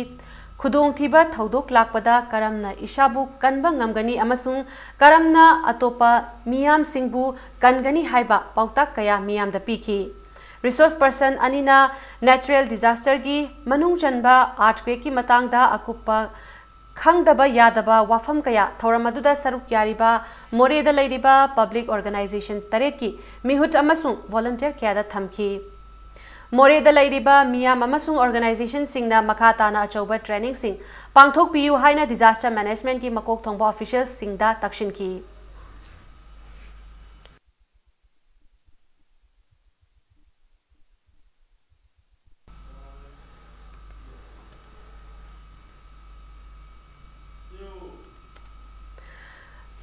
ꯈꯨꯗꯣꯡꯊꯤꯕ ꯊꯧꯗꯣꯛ ꯂꯥꯛꯄꯗ ꯀꯔꯝꯅ ꯏꯁꯥꯕꯨ ꯀꯟꯕ ꯉꯝꯒꯅꯤ ꯑꯃꯁꯨꯡ ꯀꯔꯝꯅ ꯑꯇꯣꯞꯄ ꯃꯤꯌꯥꯝꯁꯤꯡꯕꯨ ꯀꯟꯒꯅꯤ ꯍꯥꯏꯕ ꯄꯥꯎꯇꯥꯛ ꯀꯌꯥ ꯃꯤꯌꯥꯝꯗ ꯄꯤꯈꯤ꯫ ꯔꯤꯁꯣꯔꯁ ꯄꯔꯁꯟ ꯑꯅꯤꯅ ꯅꯦꯆꯔꯦꯜ ꯗꯤꯖꯥꯁꯇꯔꯒꯤ ꯃꯅꯨꯡ ꯆꯟꯕ ꯑꯥꯔꯊꯀ꯭ꯋꯦꯛꯀꯤ ꯃꯇꯥꯡꯗ ꯑꯀꯨꯞꯄ ꯈꯪꯗꯕ ꯌꯥꯗꯕ ꯋꯥꯐꯝ ꯀꯌꯥ ꯊꯧꯔꯝ ꯑꯗꯨꯗ ꯁꯔꯨꯛ ꯌꯥꯔꯤꯕ ꯃꯣꯔꯦꯗ ꯂꯩꯔꯤꯕ ꯄꯕ꯭ꯂꯤꯛ ꯑꯣꯔꯒꯅꯥꯏꯖꯦꯁꯟ ꯇꯔꯦꯠꯀꯤ ꯃꯤꯍꯨꯠ ꯑꯃꯁꯨꯡ ꯚꯣꯂꯨꯟꯇꯤꯌꯔ ꯀꯌꯥꯗ ꯊꯝꯈꯤ꯫ ꯃꯣꯔꯦꯗ ꯂꯩꯔꯤꯕ ꯃꯤꯌꯥꯝ ꯑꯃꯁꯨꯡ ꯑꯣꯔꯒꯅꯥꯏꯖꯦꯁꯟꯁꯤꯡꯅ ꯃꯈꯥ ꯇꯥꯅ ꯑꯆꯧꯕ ꯇ꯭ꯔꯦꯅꯤꯡꯁꯤꯡ ꯄꯥꯡꯊꯣꯛꯄꯤꯌꯨ ꯍꯥꯏꯅ ꯗꯤꯖꯥꯁꯇꯔ ꯃꯦꯅꯦꯖꯃꯦꯟꯠꯀꯤ ꯃꯀꯣꯛ ꯊꯣꯡꯕ ꯑꯣꯐꯤꯁꯤꯌꯦꯜꯁꯤꯡꯗ ꯇꯛꯁꯤꯟꯈꯤ꯫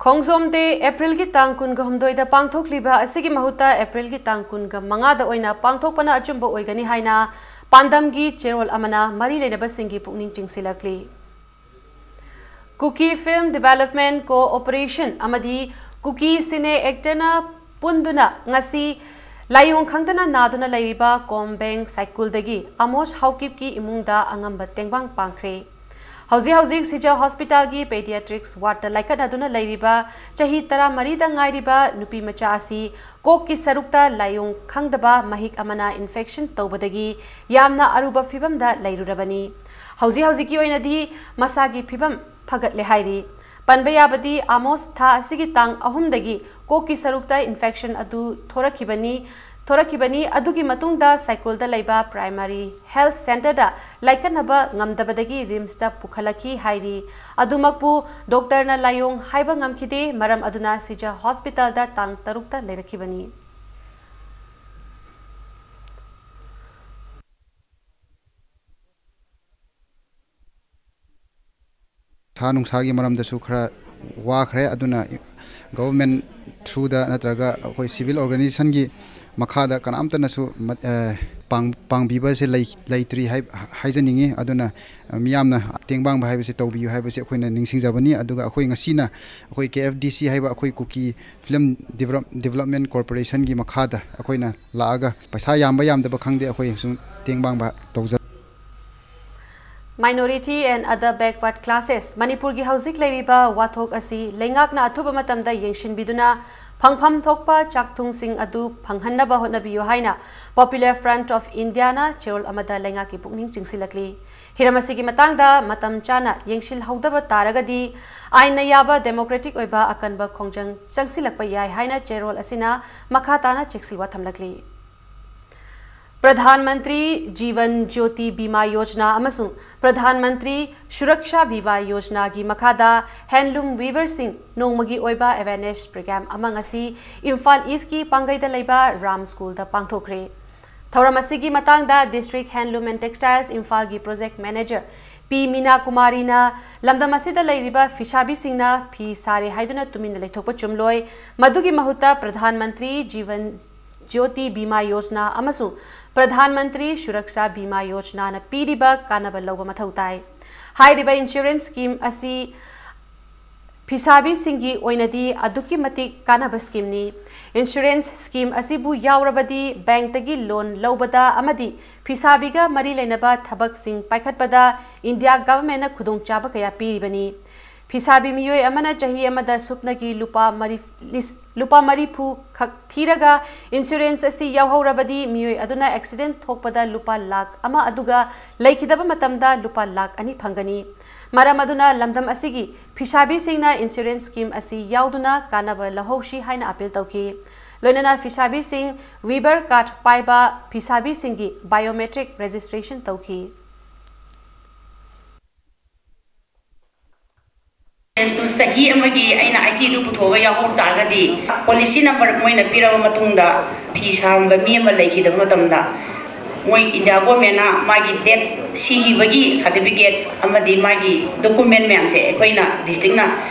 ꯈꯣꯡꯖꯣꯝ ꯗꯦ ꯑꯦꯄ꯭ꯔꯤꯜꯒꯤ ꯇꯥꯡ ꯀꯨꯟꯒ ꯍꯨꯝꯗꯣꯏꯗ ꯄꯥꯡꯊꯣꯛꯂꯤꯕ ꯑꯁꯤꯒꯤ ꯃꯍꯨꯠꯇ ꯑꯦꯄ꯭ꯔꯤꯜꯒꯤ ꯇꯥꯡ ꯀꯨꯟꯒ ꯃꯉꯥꯗ ꯑꯣꯏꯅ ꯄꯥꯡꯊꯣꯛꯄꯅ ꯑꯆꯨꯝꯕ ꯑꯣꯏꯒꯅꯤ ꯍꯥꯏꯅ ꯄꯥꯟꯗꯝꯒꯤ ꯆꯦꯔꯣꯜ ꯑꯃꯅ ꯃꯔꯤ ꯂꯩꯅꯕꯁꯤꯡꯒꯤ ꯄꯨꯛꯅꯤꯡ ꯆꯤꯡꯁꯤꯜꯂꯛꯂꯤ꯫ ꯀꯨꯀꯤ ꯐꯤꯜꯝ ꯗꯤꯚꯦꯂꯞꯃꯦꯟꯠ ꯀꯣꯑꯣꯄꯔꯦꯁꯟ ꯑꯃꯗꯤ ꯀꯨꯀꯤ ꯁꯤꯅꯦ ꯑꯦꯛꯇꯔꯅ ꯄꯨꯟꯗꯨꯅ ꯉꯁꯤ ꯂꯥꯏꯑꯣꯡ ꯈꯪꯗꯅ ꯅꯥꯗꯨꯅ ꯂꯩꯔꯤꯕ ꯀꯣꯝꯕꯦꯡ ꯁꯥꯏꯀꯨꯜꯗꯒꯤ ꯑꯃꯣꯁ ꯍꯥꯎꯀꯤꯞꯀꯤ ꯏꯃꯨꯡꯗ ꯑꯉꯝꯕ ꯇꯦꯡꯕꯥꯡ ꯄꯥꯡꯈ꯭ꯔꯦ꯫ ꯍꯧꯖꯤꯛ ꯍꯧꯖꯤꯛ ꯁꯤꯖ ꯍꯣꯁꯄꯤꯇꯥꯜꯒꯤ ꯄꯦꯗꯤꯌꯥꯇ꯭ꯔꯤꯛꯁ ꯋꯥꯔꯗꯇ ꯂꯥꯏꯀꯠꯅꯗꯨꯅ ꯂꯩꯔꯤꯕ ꯆꯍꯤ ꯇꯔꯥꯃꯔꯤꯗ ꯉꯥꯏꯔꯤꯕ ꯅꯨꯄꯤ ꯃꯆꯥ ꯑꯁꯤ ꯀꯣꯛꯀꯤ ꯁꯔꯨꯛꯇ ꯂꯥꯏꯑꯣꯡ ꯈꯪꯗꯕ ꯃꯍꯤꯛ ꯑꯃꯅ ꯏꯟꯐꯦꯛꯁꯟ ꯇꯧꯕꯗꯒꯤ ꯌꯥꯝꯅ ꯑꯔꯨꯕ ꯐꯤꯚꯝꯗ ꯂꯩꯔꯨꯔꯕꯅꯤ꯫ ꯍꯧꯖꯤꯛ ꯍꯧꯖꯤꯛꯀꯤ ꯑꯣꯏꯅꯗꯤ ꯃꯁꯥꯒꯤ ꯐꯤꯚꯝ ꯐꯒꯠꯂꯦ ꯍꯥꯏꯔꯤ꯫ ꯄꯟꯕ ꯌꯥꯕꯗꯤ ꯑꯥꯃꯣꯁ ꯊꯥ ꯑꯁꯤꯒꯤ ꯇꯥꯡ ꯑꯍꯨꯝꯗꯒꯤ ꯀꯣꯛꯀꯤ ꯁꯔꯨꯛꯇ ꯏꯟꯐꯦꯛꯁꯟ ꯑꯗꯨ ꯊꯣꯔꯛꯈꯤꯕꯅꯤ, ꯊꯣꯔꯛꯈꯤꯕꯅꯤ꯫ ꯑꯗꯨꯒꯤ ꯃꯇꯨꯡꯗ ꯁꯥꯏꯀꯣꯜꯗ ꯂꯩꯕ ꯄ꯭ꯔꯥꯏꯃꯥꯔꯤ ꯍꯦꯜꯊ ꯁꯦꯟꯇꯔꯗ ꯂꯥꯏꯀꯠꯅꯕ ꯉꯝꯗꯕꯗꯒꯤ ꯔꯤꯝꯁꯇ ꯄꯨꯈꯠꯂꯛꯈꯤ ꯍꯥꯏꯔꯤ꯫ ꯑꯗꯨꯃꯛꯄꯨ ꯗꯣꯛꯇꯔꯅ ꯂꯥꯏꯑꯣꯡ ꯍꯥꯏꯕ ꯉꯝꯈꯤꯗꯦ, ꯃꯔꯝ ꯑꯗꯨꯅ ꯁꯤꯖ ꯍꯣꯁꯄꯤꯇꯥꯜꯗ ꯇꯥꯡ ꯇꯔꯨꯛꯇ ꯂꯩꯔꯛꯈꯤꯕꯅꯤ꯫ ꯁꯥ ꯅꯨꯡꯁꯥꯒꯤ ꯃꯔꯝꯗꯁꯨ ꯈꯔ ꯋꯥꯈ꯭ꯔꯦ꯫ ꯑꯗꯨꯅ government through ꯗ ꯅꯠꯇ꯭ꯔꯒ ꯑꯩꯈꯣꯏ civil organization ꯒꯤ ꯃꯈꯥꯗ ꯀꯅꯥꯝꯇꯅꯁꯨ ꯃ-, ꯑ, ꯄꯥꯡ-, ꯄꯥꯡꯕꯤꯕꯁꯦ ꯂꯩ-, ꯂꯩꯇ꯭ꯔꯤ ꯍꯥꯏ-, ꯍꯥꯏꯖꯅꯤꯡꯉꯤ꯫ ꯑꯗꯨꯅ, ꯑ, ꯃꯤꯌꯥꯝꯅ ꯇꯦꯡꯕꯥꯡꯕ ꯍꯥꯏꯕꯁꯤ ꯇꯧꯕꯤꯌꯨ ꯍꯥꯏꯕꯁꯤ ꯑꯩꯈꯣꯏꯅ ꯅꯤꯡꯁꯤꯡꯖꯕꯅꯤ꯫ ꯑꯗꯨꯒ ꯑꯩꯈꯣꯏ ꯉꯁꯤꯅ ꯑꯩꯈꯣꯏ K F D C ꯍꯥꯏꯕ ꯑꯩꯈꯣꯏ ꯀꯨꯀꯤ film develop-, development corporation ꯒꯤ ꯃꯈꯥꯗ ꯑꯩꯈꯣꯏꯅ ꯂꯥꯛꯑꯒ ꯄꯩꯁꯥ ꯌꯥꯝꯕ ꯌꯥꯝꯗꯕ ꯈꯪꯗꯦ, ꯑꯩꯈꯣꯏ ꯁꯨꯝ ꯇꯦꯡꯕꯥꯡꯕ ꯇꯧꯖ- Minority and other backward classes, ꯃꯅꯤꯄꯨꯔꯒꯤ ꯍꯧꯖꯤꯛ ꯂꯩꯔꯤꯕ ꯋꯥꯊꯣꯛ ꯑꯁꯤ ꯂꯩꯉꯥꯛꯅ ꯑꯊꯨꯕ ꯃꯇꯝꯗ ꯌꯦꯡꯁꯤꯟꯕꯤꯗꯨꯅ ꯐꯪꯐꯝ ꯊꯣꯛꯄ ꯆꯥꯛꯊꯨꯡꯁꯤꯡ ꯑꯗꯨ ꯐꯪꯍꯟꯅꯕ ꯍꯣꯠꯅꯕꯤꯌꯨ ꯍꯥꯏꯅ Popular Front of India ꯅ ꯆꯦꯔꯣꯜ ꯑꯃꯗ ꯂꯩꯉꯥꯛꯀꯤ ꯄꯨꯛꯅꯤꯡ ꯆꯤꯡꯁꯤꯜꯂꯛꯂꯤ꯫ ꯍꯤꯔꯝ ꯑꯁꯤꯒꯤ ꯃꯇꯥꯡꯗ ꯃꯇꯝ ꯆꯥꯅ ꯌꯦꯡꯁꯤꯜꯍꯧꯗꯕ ꯇꯥꯔꯒꯗꯤ ꯑꯥꯏꯟꯅ ꯌꯥꯕ democratic ꯑꯣꯏꯕ ꯑꯀꯟꯕ ꯈꯣꯡꯖꯪ ꯆꯪꯁꯤꯜꯂꯛꯄ ꯌꯥꯏ ꯍꯥꯏꯅ ꯆꯦꯔꯣꯜ ꯑꯁꯤꯅ ꯃꯈꯥ ꯇꯥꯅ ꯆꯦꯛꯁꯤꯜꯋꯥ ꯊꯝꯂꯛꯂꯤ꯫ ꯄ꯭ꯔꯙꯥꯟ ꯃꯟꯇ꯭ꯔꯤ ꯖꯤꯕꯟ ꯖ꯭ꯌꯣꯇꯤ ꯕꯤꯃꯥ ꯌꯣꯖꯅꯥ ꯑꯃꯁꯨꯡ ꯄ꯭ꯔꯙꯥꯟ ꯃꯟꯇ꯭ꯔꯤ ꯁꯨꯔꯛꯁꯥ ꯕꯤꯃꯥ ꯌꯣꯖꯅꯥꯒꯤ ꯃꯈꯥꯗ handloom weaver ꯁꯤꯡ ꯅꯣꯡꯃꯒꯤ ꯑꯣꯏꯕ awareness program ꯑꯃ ꯉꯁꯤ ꯏꯝꯐꯥꯜ ꯏꯁꯀꯤ ꯄꯥꯡꯒꯩꯗ ꯂꯩꯕ ꯔꯥꯝ ꯁ꯭ꯀꯨꯜꯗ ꯄꯥꯡꯊꯣꯛꯈ꯭ꯔꯦ꯫ ꯊꯧꯔꯝ ꯑꯁꯤꯒꯤ ꯃꯇꯥꯡꯗ District Handloom and Textiles ꯏꯝꯐꯥꯜꯒꯤ project manager ꯄꯤ ꯃꯤꯅꯥ ꯀꯨꯃꯥꯔꯤꯅ ꯂꯝꯗꯝ ꯑꯁꯤꯗ ꯂꯩꯔꯤꯕ ꯐꯤꯁꯥꯕꯤꯁꯤꯡꯅ ꯐꯤ ꯁꯥꯔꯦ ꯍꯥꯏꯗꯨꯅ ꯇꯨꯃꯤꯟꯅ ꯂꯩꯊꯣꯛꯄ ꯆꯨꯝꯂꯣꯏ, ꯃꯗꯨꯒꯤ ꯃꯍꯨꯠꯇ ꯄ꯭ꯔꯙꯥꯟ ꯃꯟꯇ꯭ꯔꯤ ꯖꯤꯕꯟ ꯖ꯭ꯌꯣꯇꯤ ꯕꯤꯃꯥ ꯌꯣꯖꯅꯥ ꯑꯃꯁꯨꯡ ꯄ꯭ꯔꯙꯥꯟ ꯃꯟꯇ꯭ꯔꯤ ꯁꯨꯔꯛꯁꯥ ꯕꯤꯃꯥ ꯌꯣꯖꯅꯥꯅ ꯄꯤꯔꯤꯕ ꯀꯥꯟꯅꯕ ꯂꯧꯕ ꯃꯊꯧ ꯇꯥꯏ꯫ ꯍꯥꯏꯔꯤꯕ insurance scheme ꯑꯁꯤ ꯐꯤꯁꯥꯕꯤꯁꯤꯡꯒꯤ ꯑꯣꯏꯅꯗꯤ ꯑꯗꯨꯛꯀꯤ ꯃꯇꯤꯛ ꯀꯥꯟꯅꯕ scheme ꯅꯤ꯫ Insurance scheme ꯑꯁꯤꯕꯨ ꯌꯥꯎꯔꯕꯗꯤ bank ꯇꯒꯤ loan ꯂꯧꯕꯗ ꯑꯃꯗꯤ ꯐꯤꯁꯥꯕꯤꯒ ꯃꯔꯤ ꯂꯩꯅꯕ ꯊꯕꯛꯁꯤꯡ ꯄꯥꯏꯈꯠꯄꯗ India government ꯅ ꯈꯨꯗꯣꯡꯆꯥꯕ ꯀꯌꯥ ꯄꯤꯔꯤꯕꯅꯤ꯫ ꯐꯤꯁꯥꯕꯤ ꯃꯤꯑꯣꯏ ꯑꯃꯅ ꯆꯍꯤ ꯑꯃꯗ ꯁꯨꯞꯅꯒꯤ ꯂꯨꯄꯥ ꯃꯔꯤ-, ꯂꯤꯁ-, ꯂꯨꯄꯥ ꯃꯔꯤꯐꯨ ꯈꯛ ꯊꯤꯔꯒ insurance ꯑꯁꯤ ꯌꯥꯎꯍꯧꯔꯕꯗꯤ ꯃꯤꯑꯣꯏ ꯑꯗꯨꯅ accident ꯊꯣꯛꯄꯗ ꯂꯨꯄꯥ ꯂꯥꯈ ꯑꯃ ꯑꯗꯨꯒ ꯂꯩꯈꯤꯗꯕ ꯃꯇꯝꯗ ꯂꯨꯄꯥ ꯂꯥꯈ ꯑꯅꯤ ꯐꯪꯒꯅꯤ꯫ ꯃꯔꯝ ꯑꯗꯨꯅ ꯂꯝꯗꯝ ꯑꯁꯤꯒꯤ ꯐꯤꯁꯥꯕꯤꯁꯤꯡꯅ insurance scheme ꯑꯁꯤ ꯌꯥꯎꯗꯨꯅ ꯀꯥꯟꯅꯕ ꯂꯧꯍꯧꯁꯤ ꯍꯥꯏꯅ appeal ꯇꯧꯈꯤ꯫ ꯂꯣꯏꯅꯅ ꯐꯤꯁꯥꯕꯤꯁꯤꯡ weaver card ꯄꯥꯏꯕ ꯐꯤꯁꯥꯕꯤꯁꯤꯡꯒꯤ biometric registration ꯇꯧꯈꯤ꯫ Insurance ꯇꯨ ꯆꯍꯤ ꯑꯃꯒꯤ ꯑꯩꯅ I T ꯗꯨ ꯄꯨꯊꯣꯛꯑꯒ ꯌꯥꯎꯍꯧ ꯇꯥꯔꯒꯗꯤ, policy number ꯃꯣꯏꯅ ꯄꯤꯔꯕ ꯃꯇꯨꯡꯗ, ꯐꯤ ꯁꯥꯔꯝꯕ ꯃꯤ ꯑꯃ ꯂꯩꯈꯤꯗꯕ ꯃꯇꯝꯗ, ꯃꯣꯏ ꯏꯟꯗꯤꯌꯥ ꯒꯣꯔꯃꯦꯟꯅ ꯃꯥꯒꯤ ꯗꯦꯠ ꯁꯤꯈꯤꯕꯒꯤ ꯁꯥꯔꯇꯤꯐꯤꯀꯦꯠ ꯑꯃꯗꯤ ꯃꯥꯒꯤ ꯗꯣꯀꯨꯃꯦꯟ ꯃꯌꯥꯝꯁꯦ ꯑꯩꯈꯣꯏꯅ ꯗꯤꯁꯇ꯭ꯔꯤꯛꯅ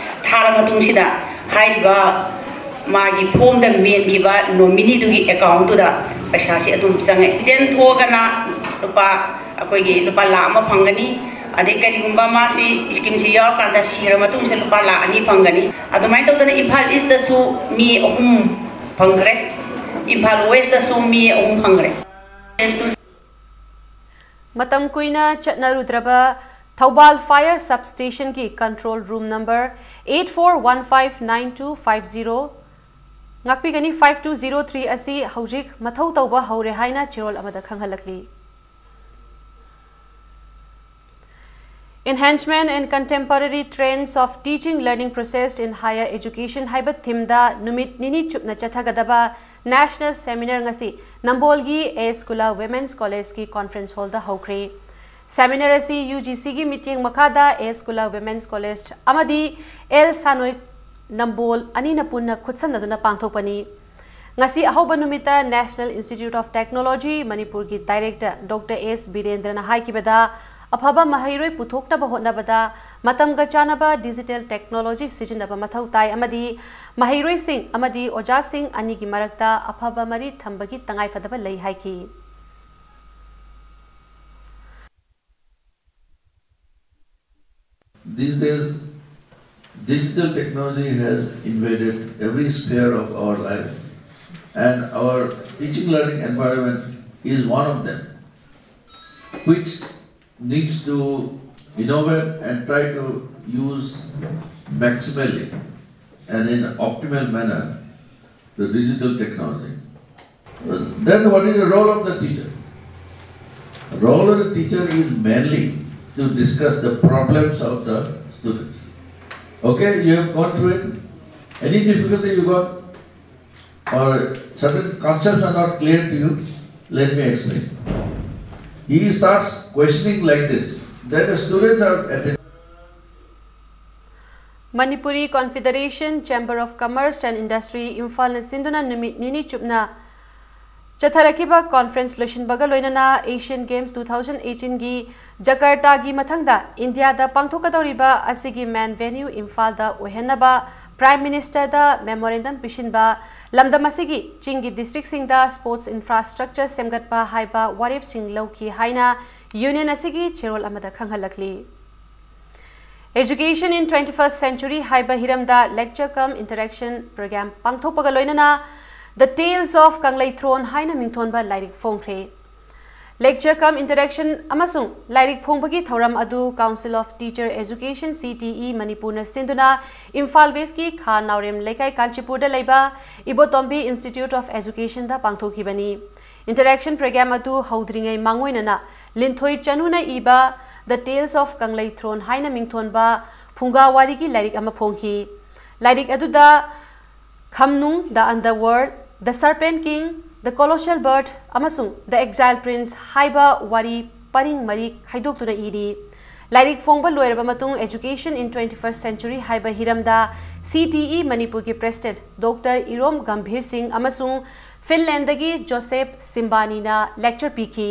ꯊꯥꯔ ꯃꯇꯨꯡꯁꯤꯗ ꯍꯥꯏꯔꯤꯕ ꯃꯥꯒꯤ ꯐꯣꯝꯗ ꯃꯦꯟꯈꯤꯕ ꯅꯣꯃꯤꯅꯤꯗꯨꯒꯤ ꯑꯦꯀꯥꯎꯟꯇꯨꯗ ꯄꯩꯁꯥꯁꯤ ꯑꯗꯨꯝ ꯆꯪꯉꯦ꯫ ꯑꯦꯛꯁꯤꯗꯦꯟ ꯊꯣꯛꯑꯒꯅ ꯂꯨꯄꯥ, ꯑꯩꯈꯣꯏꯒꯤ ꯂꯨꯄꯥ ꯂꯥꯈ ꯑꯃ ꯐꯪꯒꯅꯤ꯫ ꯑꯗꯩ ꯀꯔꯤꯒꯨꯝꯕ ꯃꯥꯁꯤ ꯁ꯭ꯀꯤꯝꯁꯤ ꯌꯥꯎꯔꯀꯥꯟꯗ ꯁꯤꯔ ꯃꯇꯨꯡꯁꯤꯗ ꯂꯨꯄꯥ ꯂꯥꯈ ꯑꯅꯤ ꯐꯪꯒꯅꯤ꯫ ꯑꯗꯨꯃꯥꯏꯅ ꯇꯧꯗꯅ ꯏꯝꯐꯥꯜ ꯏꯁꯇꯁꯨ ꯃꯤ ꯑꯍꯨꯝ ꯐꯪꯈ꯭ꯔꯦ, ꯏꯝꯐꯥꯜ ꯋꯦꯁꯇꯁꯨ ꯃꯤ ꯑꯍꯨꯝ ꯐꯪꯈ꯭ꯔꯦ꯫ ꯃꯇꯝ ꯀꯨꯏꯅ ꯆꯠꯅꯔꯨꯗ꯭ꯔꯕ ꯊꯧꯕꯥꯜ ꯐꯥꯌꯔ ꯁꯕ ꯁ꯭ꯇꯦꯁꯟꯒꯤ control room number eight four one five nine two five zero ꯉꯥꯛꯄꯤꯒꯅꯤ, five two zero three ꯑꯁꯤ ꯍꯧꯖꯤꯛ ꯃꯊꯧ ꯇꯧꯕ ꯍꯧꯔꯦ ꯍꯥꯏꯅ ꯆꯦꯔꯣꯜ ꯑꯃꯗ ꯈꯪꯍꯜꯂꯛꯂꯤ꯫ Enhancement and Contemporary Trends of Teaching Learning Process in Higher Education ꯍꯥꯏꯕ ꯊꯤꯝꯗ ꯅꯨꯃꯤꯠ ꯅꯤꯅꯤ ꯆꯨꯞꯅ ꯆꯠꯊꯒꯗꯕ ꯅꯦꯁꯅꯦꯜ ꯁꯦꯃꯤꯅꯥꯔ ꯉꯁꯤ ꯅꯝꯕꯣꯜꯒꯤ ꯑꯦꯁ ꯀꯨꯂꯥ ꯋꯤꯃꯦꯟꯁ ꯀꯣꯂꯦꯖꯀꯤ ꯀꯣꯟꯐꯔꯦꯟꯁ ꯍꯣꯜꯗ ꯍꯧꯈ꯭ꯔꯦ꯫ ꯁꯦꯃꯤꯅꯥꯔ ꯑꯁꯤ ꯌꯨ ꯖꯤ ꯁꯤꯒꯤ ꯃꯤꯠꯌꯦꯡ ꯃꯈꯥꯗ ꯑꯦꯁ ꯀꯨꯂꯥ ꯋꯤꯃꯦꯟꯁ ꯀꯣꯂꯦꯖ ꯑꯃꯗꯤ ꯑꯦꯜ ꯁꯥꯅꯣꯏ ꯅꯝꯕꯣꯜ ꯑꯅꯤꯅ ꯄꯨꯟꯅ ꯈꯨꯠꯁꯝꯅꯗꯨꯅ ꯄꯥꯡꯊꯣꯛꯄꯅꯤ꯫ ꯉꯁꯤ ꯑꯍꯧꯕ ꯅꯨꯃꯤꯠꯇ National Institute of Technology ꯃꯅꯤꯄꯨꯔꯒꯤ ꯗꯥꯏꯔꯦꯛꯇꯔ ꯗꯣꯛꯇꯔ ꯑꯦꯁ ꯕꯤꯔꯦꯟꯗ꯭ꯔꯅ ꯍꯥꯏꯈꯤꯕꯗ, ꯑꯐꯕ ꯃꯍꯩꯔꯣꯏ ꯄꯨꯊꯣꯛꯅꯕ ꯍꯣꯠꯅꯕꯗ ꯃꯇꯝꯒ ꯆꯥꯟꯅꯕ ꯗꯤꯖꯤꯇꯦꯜ ꯇꯦꯛꯅꯣꯂꯣꯖꯤ ꯁꯤꯖꯤꯟꯅꯕ ꯃꯊꯧ ꯇꯥꯏ ꯑꯃꯗꯤ ꯃꯍꯩꯔꯣꯏꯁꯤꯡ ꯑꯃꯗꯤ ꯑꯣꯖꯥꯁꯤꯡ ꯑꯅꯤꯒꯤ ꯃꯔꯛꯇ ꯑꯐꯕ ꯃꯔꯤ ꯊꯝꯕꯒꯤ ꯇꯉꯥꯏꯐꯗꯕ ꯂꯩ ꯍꯥꯏꯈꯤ꯫ These days, digital technology has invaded every sphere of our life, and our teaching learning environment is one of them, which needs to innovate and try to use maximally and in an optimal manner the digital technology. Then what is the role of the teacher? The role of the teacher is mainly to discuss the problems of the students. Okay, you have gone through it. Any difficulty you got? Or certain concepts are not clear to you? Let me explain. He starts questioning like this. Then the students are at the Manipuri Confederation, Chamber of Commerce and Industry, ꯏꯝꯐꯥꯜꯅ ꯁꯤꯟꯗꯨꯅ ꯅꯨꯃꯤꯠ ꯅꯤꯅꯤ ꯆꯨꯞꯅ ꯆꯠꯊꯔꯛꯈꯤꯕ conference ꯂꯣꯏꯁꯤꯟꯕꯒ ꯂꯣꯏꯅꯅ Asian Games two thousand eighteen ꯒꯤ ꯖꯀꯥꯔꯇꯥꯒꯤ ꯃꯊꯪꯗ ꯏꯟꯗꯤꯌꯥꯗ ꯄꯥꯡꯊꯣꯛꯀꯗꯧꯔꯤꯕ ꯑꯁꯤꯒꯤ main venue ꯏꯝꯐꯥꯜꯗ ꯑꯣꯏꯍꯟꯅꯕ Prime Minister ꯗ memorandum ꯄꯤꯁꯤꯟꯕ, ꯂꯝꯗꯝ ꯑꯁꯤꯒꯤ ꯆꯤꯡꯒꯤ district ꯁꯤꯡꯗ sports infrastructure ꯁꯦꯝꯒꯠꯄ ꯍꯥꯏꯕ ꯋꯥꯔꯦꯞꯁꯤꯡ ꯂꯧꯈꯤ ꯍꯥꯏꯅ union ꯑꯁꯤꯒꯤ ꯆꯦꯔꯣꯜ ꯑꯃꯗ ꯈꯪꯍꯜꯂꯛꯂꯤ꯫ Education in twenty-first Century ꯍꯥꯏꯕ ꯍꯤꯔꯝꯗ lecture cum interaction program ꯄꯥꯡꯊꯣꯛꯄꯒ ꯂꯣꯏꯅꯅ The Tales of ꯀꯪꯂꯩꯊ꯭ꯔꯣꯟ ꯍꯥꯏꯅ ꯃꯤꯡꯊꯣꯟꯕ ꯂꯥꯏꯔꯤꯛ ꯐꯣꯡꯈ꯭ꯔꯦ꯫ Lecture cum interaction ꯑꯃꯁꯨꯡ ꯂꯥꯏꯔꯤꯛ ꯐꯣꯡꯕꯒꯤ ꯊꯧꯔꯝ ꯑꯗꯨ Council of Teacher Education, C T E, ꯃꯅꯤꯄꯨꯔꯅ ꯁꯤꯟꯗꯨꯅ ꯏꯝꯐꯥꯜ West ꯀꯤ ꯈꯥ ꯅꯥꯎꯔꯦꯝ ꯂꯩꯀꯥꯏ ꯀꯥꯟꯆꯤꯄꯨꯔꯗ ꯂꯩꯕ ꯏꯕꯣꯇꯣꯝꯕꯤ Institute of Education the ꯄꯥꯡꯊꯣꯛꯈꯤꯕꯅꯤ꯫ Interaction program ꯑꯗꯨ ꯍꯧꯗ꯭ꯔꯤꯉꯩ ꯃꯥꯡꯑꯣꯏꯅꯅ ꯂꯤꯟꯊꯣꯏ ꯆꯅꯨꯅ ꯏꯕ The Tales of ꯀꯪꯂꯩꯊ꯭ꯔꯣꯟ ꯍꯥꯏꯅ ꯃꯤꯡꯊꯣꯟꯕ ꯐꯨꯡꯒꯥ ꯋꯥꯔꯤꯒꯤ ꯂꯥꯏꯔꯤꯛ ꯑꯃ ꯐꯣꯡꯈꯤ꯫ ꯂꯥꯏꯔꯤꯛ ꯑꯗꯨꯗ ꯈꯝꯅꯨꯡ, The Underworld, The Serpent King, The Colossal Bird ꯑꯃꯁꯨꯡ The Exile Prince ꯍꯥꯏꯕ ꯋꯥꯔꯤ ꯄꯔꯤꯡ ꯃꯔꯤ ꯈꯥꯏꯗꯣꯛꯇꯨꯅ ꯏꯔꯤ꯫ ꯂꯥꯏꯔꯤꯛ ꯐꯣꯡꯕ ꯂꯣꯏꯔꯕ ꯃꯇꯨꯡ Education in twenty-first Century ꯍꯥꯏꯕ ꯍꯤꯔꯝꯗ C T E ꯃꯅꯤꯄꯨꯔꯒꯤ President Doctor ꯏꯔꯣꯝ ꯒꯝꯚꯤꯔ ꯁꯤꯡ ꯑꯃꯁꯨꯡ ꯐꯤꯟꯂꯦꯟꯗꯒꯤ ꯖꯣꯁꯦꯐ ꯁꯤꯝꯕꯥꯅꯤꯅ lecture ꯄꯤꯈꯤ꯫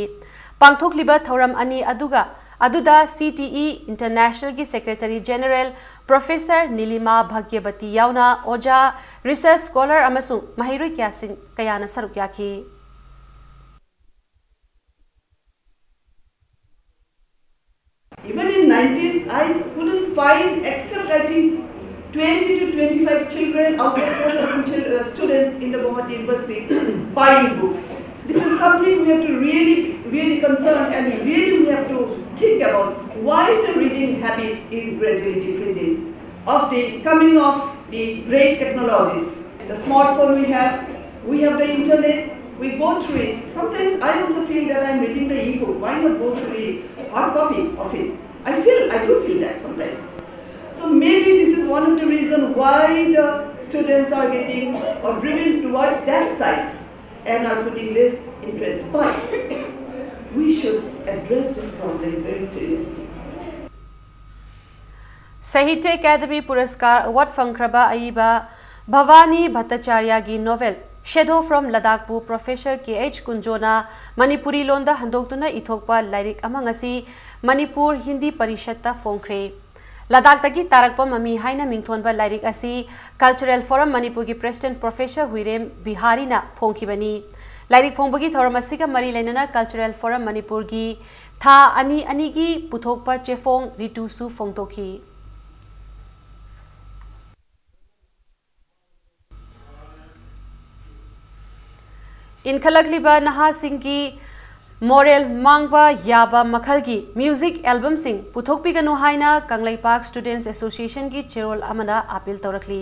ꯄꯥꯡꯊꯣꯛꯂꯤꯕ ꯊꯧꯔꯝ ꯑꯅꯤ ꯑꯗꯨꯒ ꯑꯗꯨꯗ C T E International ꯒꯤ Secretary General Professor ꯅꯤꯂꯤꯃꯥ ꯚꯥꯒ꯭ꯌꯕꯇꯤ ꯌꯥꯎꯅ ꯑꯣꯖꯥ, research scholar ꯑꯃꯁꯨꯡ ꯃꯍꯩꯔꯣꯏ ꯀꯌꯥꯁꯤꯡ, ꯀꯌꯥꯅ ꯁꯔꯨꯛ ꯌꯥꯈꯤ꯫ Even in nineties, I couldn't find, except I think twenty to twenty-five children out of four thousand chil-, uh, students in the Gauhati University buying books. This is something we have to really, really concern, and really we have to think about why the reading habit is gradually decreasing of the coming of the great technologies. The smartphone we have, we have the internet, we go through it. Sometimes I also feel that I'm reading the ebook. Why not go through the hard copy of it? I feel, I do feel that sometimes. So maybe this is one of the reasons why the students are getting or driven towards that side and are putting less interest. But we should address this problem very seriously. Sahitya Academy Puraskar award ꯐꯪꯈ꯭ꯔꯕ ꯑꯏꯕ ꯚꯕꯥꯅꯤ ꯚꯠꯇꯆꯥꯔꯌꯥꯒꯤ novel Shadow from Ladakh ꯄꯨ Professor K H ꯀꯨꯟꯖꯣꯅ Manipuri ꯂꯣꯟꯗ ꯍꯟꯗꯣꯛꯇꯨꯅ ꯏꯊꯣꯛꯄ ꯂꯥꯏꯔꯤꯛ ꯑꯃ ꯉꯁꯤ ꯃꯅꯤꯄꯨꯔ ꯍꯤꯟꯗꯤ ꯄꯔꯤꯁꯠꯇ ꯐꯣꯡꯈ꯭ꯔꯦ꯫ ꯂꯗꯥꯈꯇꯒꯤ ꯇꯥꯔꯛꯄ ꯃꯃꯤ ꯍꯥꯏꯅ ꯃꯤꯡꯊꯣꯟꯕ ꯂꯥꯏꯔꯤꯛ ꯑꯁꯤ Cultural Forum ꯃꯅꯤꯄꯨꯔꯒꯤ President Professor ꯍꯨꯏꯔꯦꯝ ꯕꯤꯍꯥꯔꯤꯅ ꯐꯣꯡꯈꯤꯕꯅꯤ꯫ ꯂꯥꯏꯔꯤꯛ ꯐꯣꯡꯕꯒꯤ ꯊꯧꯔꯝ ꯑꯁꯤꯒ ꯃꯔꯤ ꯂꯩꯅꯅ Cultural Forum ꯃꯅꯤꯄꯨꯔꯒꯤ ꯊꯥ ꯑꯅꯤ ꯑꯅꯤꯒꯤ ꯄꯨꯊꯣꯛꯄ ꯆꯦꯐꯣꯡ ꯔꯤꯇꯨꯁꯨ ꯐꯣꯡꯗꯣꯛꯈꯤ꯫ ꯏꯟꯈꯠꯂꯛꯂꯤꯕ ꯅꯍꯥꯁꯤꯡꯒꯤ ꯃꯣꯔꯦꯜ ꯃꯥꯡꯕ ꯌꯥꯕ ꯃꯈꯜꯒꯤ ꯃ꯭ꯌꯨꯖꯤꯛ ꯑꯦꯜꯕꯝꯁꯤꯡ ꯄꯨꯊꯣꯛꯄꯤꯒꯅꯨ ꯍꯥꯏꯅ ꯀꯪꯂꯩꯄꯥꯛ Students Associationꯒꯤ ꯆꯦꯔꯣꯜ ꯑꯃꯅ ꯑꯥꯄꯤꯜ ꯇꯧꯔꯛꯂꯤ꯫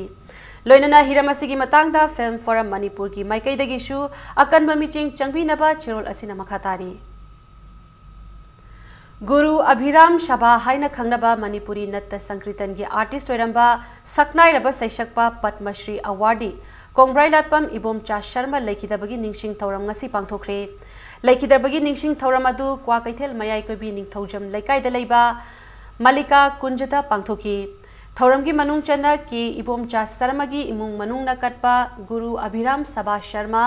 ꯂꯣꯏꯅꯅ ꯍꯤꯔꯝ ꯑꯁꯤꯒꯤ ꯃꯇꯥꯡꯗ Film Forum ꯃꯅꯤꯄꯨꯔꯒꯤ ꯃꯥꯏꯀꯩꯗꯒꯤꯁꯨ ꯑꯀꯟꯕ ꯃꯤꯠꯌꯦꯡ ꯆꯪꯕꯤꯅꯕ ꯆꯦꯔꯣꯜ ꯑꯁꯤꯅ ꯃꯈꯥ ꯇꯥꯔꯤ꯫ ꯒꯨꯔꯨ ꯑꯚꯤꯔꯥꯝ ꯁꯥꯕꯥ ꯍꯥꯏꯅ ꯈꯪꯅꯕ ꯃꯅꯤꯄꯨꯔꯤ ꯅꯠꯇ ꯁꯪꯀ꯭ꯔꯤꯇꯟꯒꯤ ꯑꯥꯔꯇꯤꯁ ꯑꯣꯏꯔꯝꯕ ꯁꯛꯅꯥꯏꯔꯕ ꯁꯩꯁꯛꯄ ꯄꯗꯃ ꯁ꯭ꯔꯤ ꯑꯦꯋꯥꯔꯗꯤ ꯀꯣꯡꯕ꯭ꯔꯥꯏꯂꯥꯠꯄꯝ ꯏꯕꯣꯝꯆꯥ ꯁꯔꯃ ꯂꯩꯈꯤꯗꯕꯒꯤ ꯅꯤꯡꯁꯤꯡ ꯊꯧꯔꯝ ꯉꯁꯤ ꯄꯥꯡꯊꯣꯛꯈ꯭ꯔꯦ꯫ ꯂꯩꯈꯤꯗꯕꯒꯤ ꯅꯤꯡꯁꯤꯡ ꯊꯧꯔꯝ ꯑꯗꯨ ꯀ꯭ꯋꯥꯀꯩꯊꯦꯜ ꯃꯌꯥꯏ ꯀꯣꯏꯕꯤ ꯅꯤꯡꯊꯧꯖꯝ ꯂꯩꯀꯥꯏꯗ ꯂꯩꯕ ꯃꯂꯤꯀꯥ ꯀꯨꯟꯖꯗ ꯄꯥꯡꯊꯣꯛꯈꯤ꯫ ꯊꯧꯔꯝꯒꯤ ꯃꯅꯨꯡ ꯆꯟꯅ ꯀꯦ ꯏꯕꯣꯝꯆꯥ ꯁꯔꯃꯒꯤ ꯏꯃꯨꯡ ꯃꯅꯨꯡꯅ ꯀꯠꯄ ꯒꯨꯔꯨ ꯑꯚꯤꯔꯥꯝ ꯁꯥꯕꯥ ꯁꯔꯃ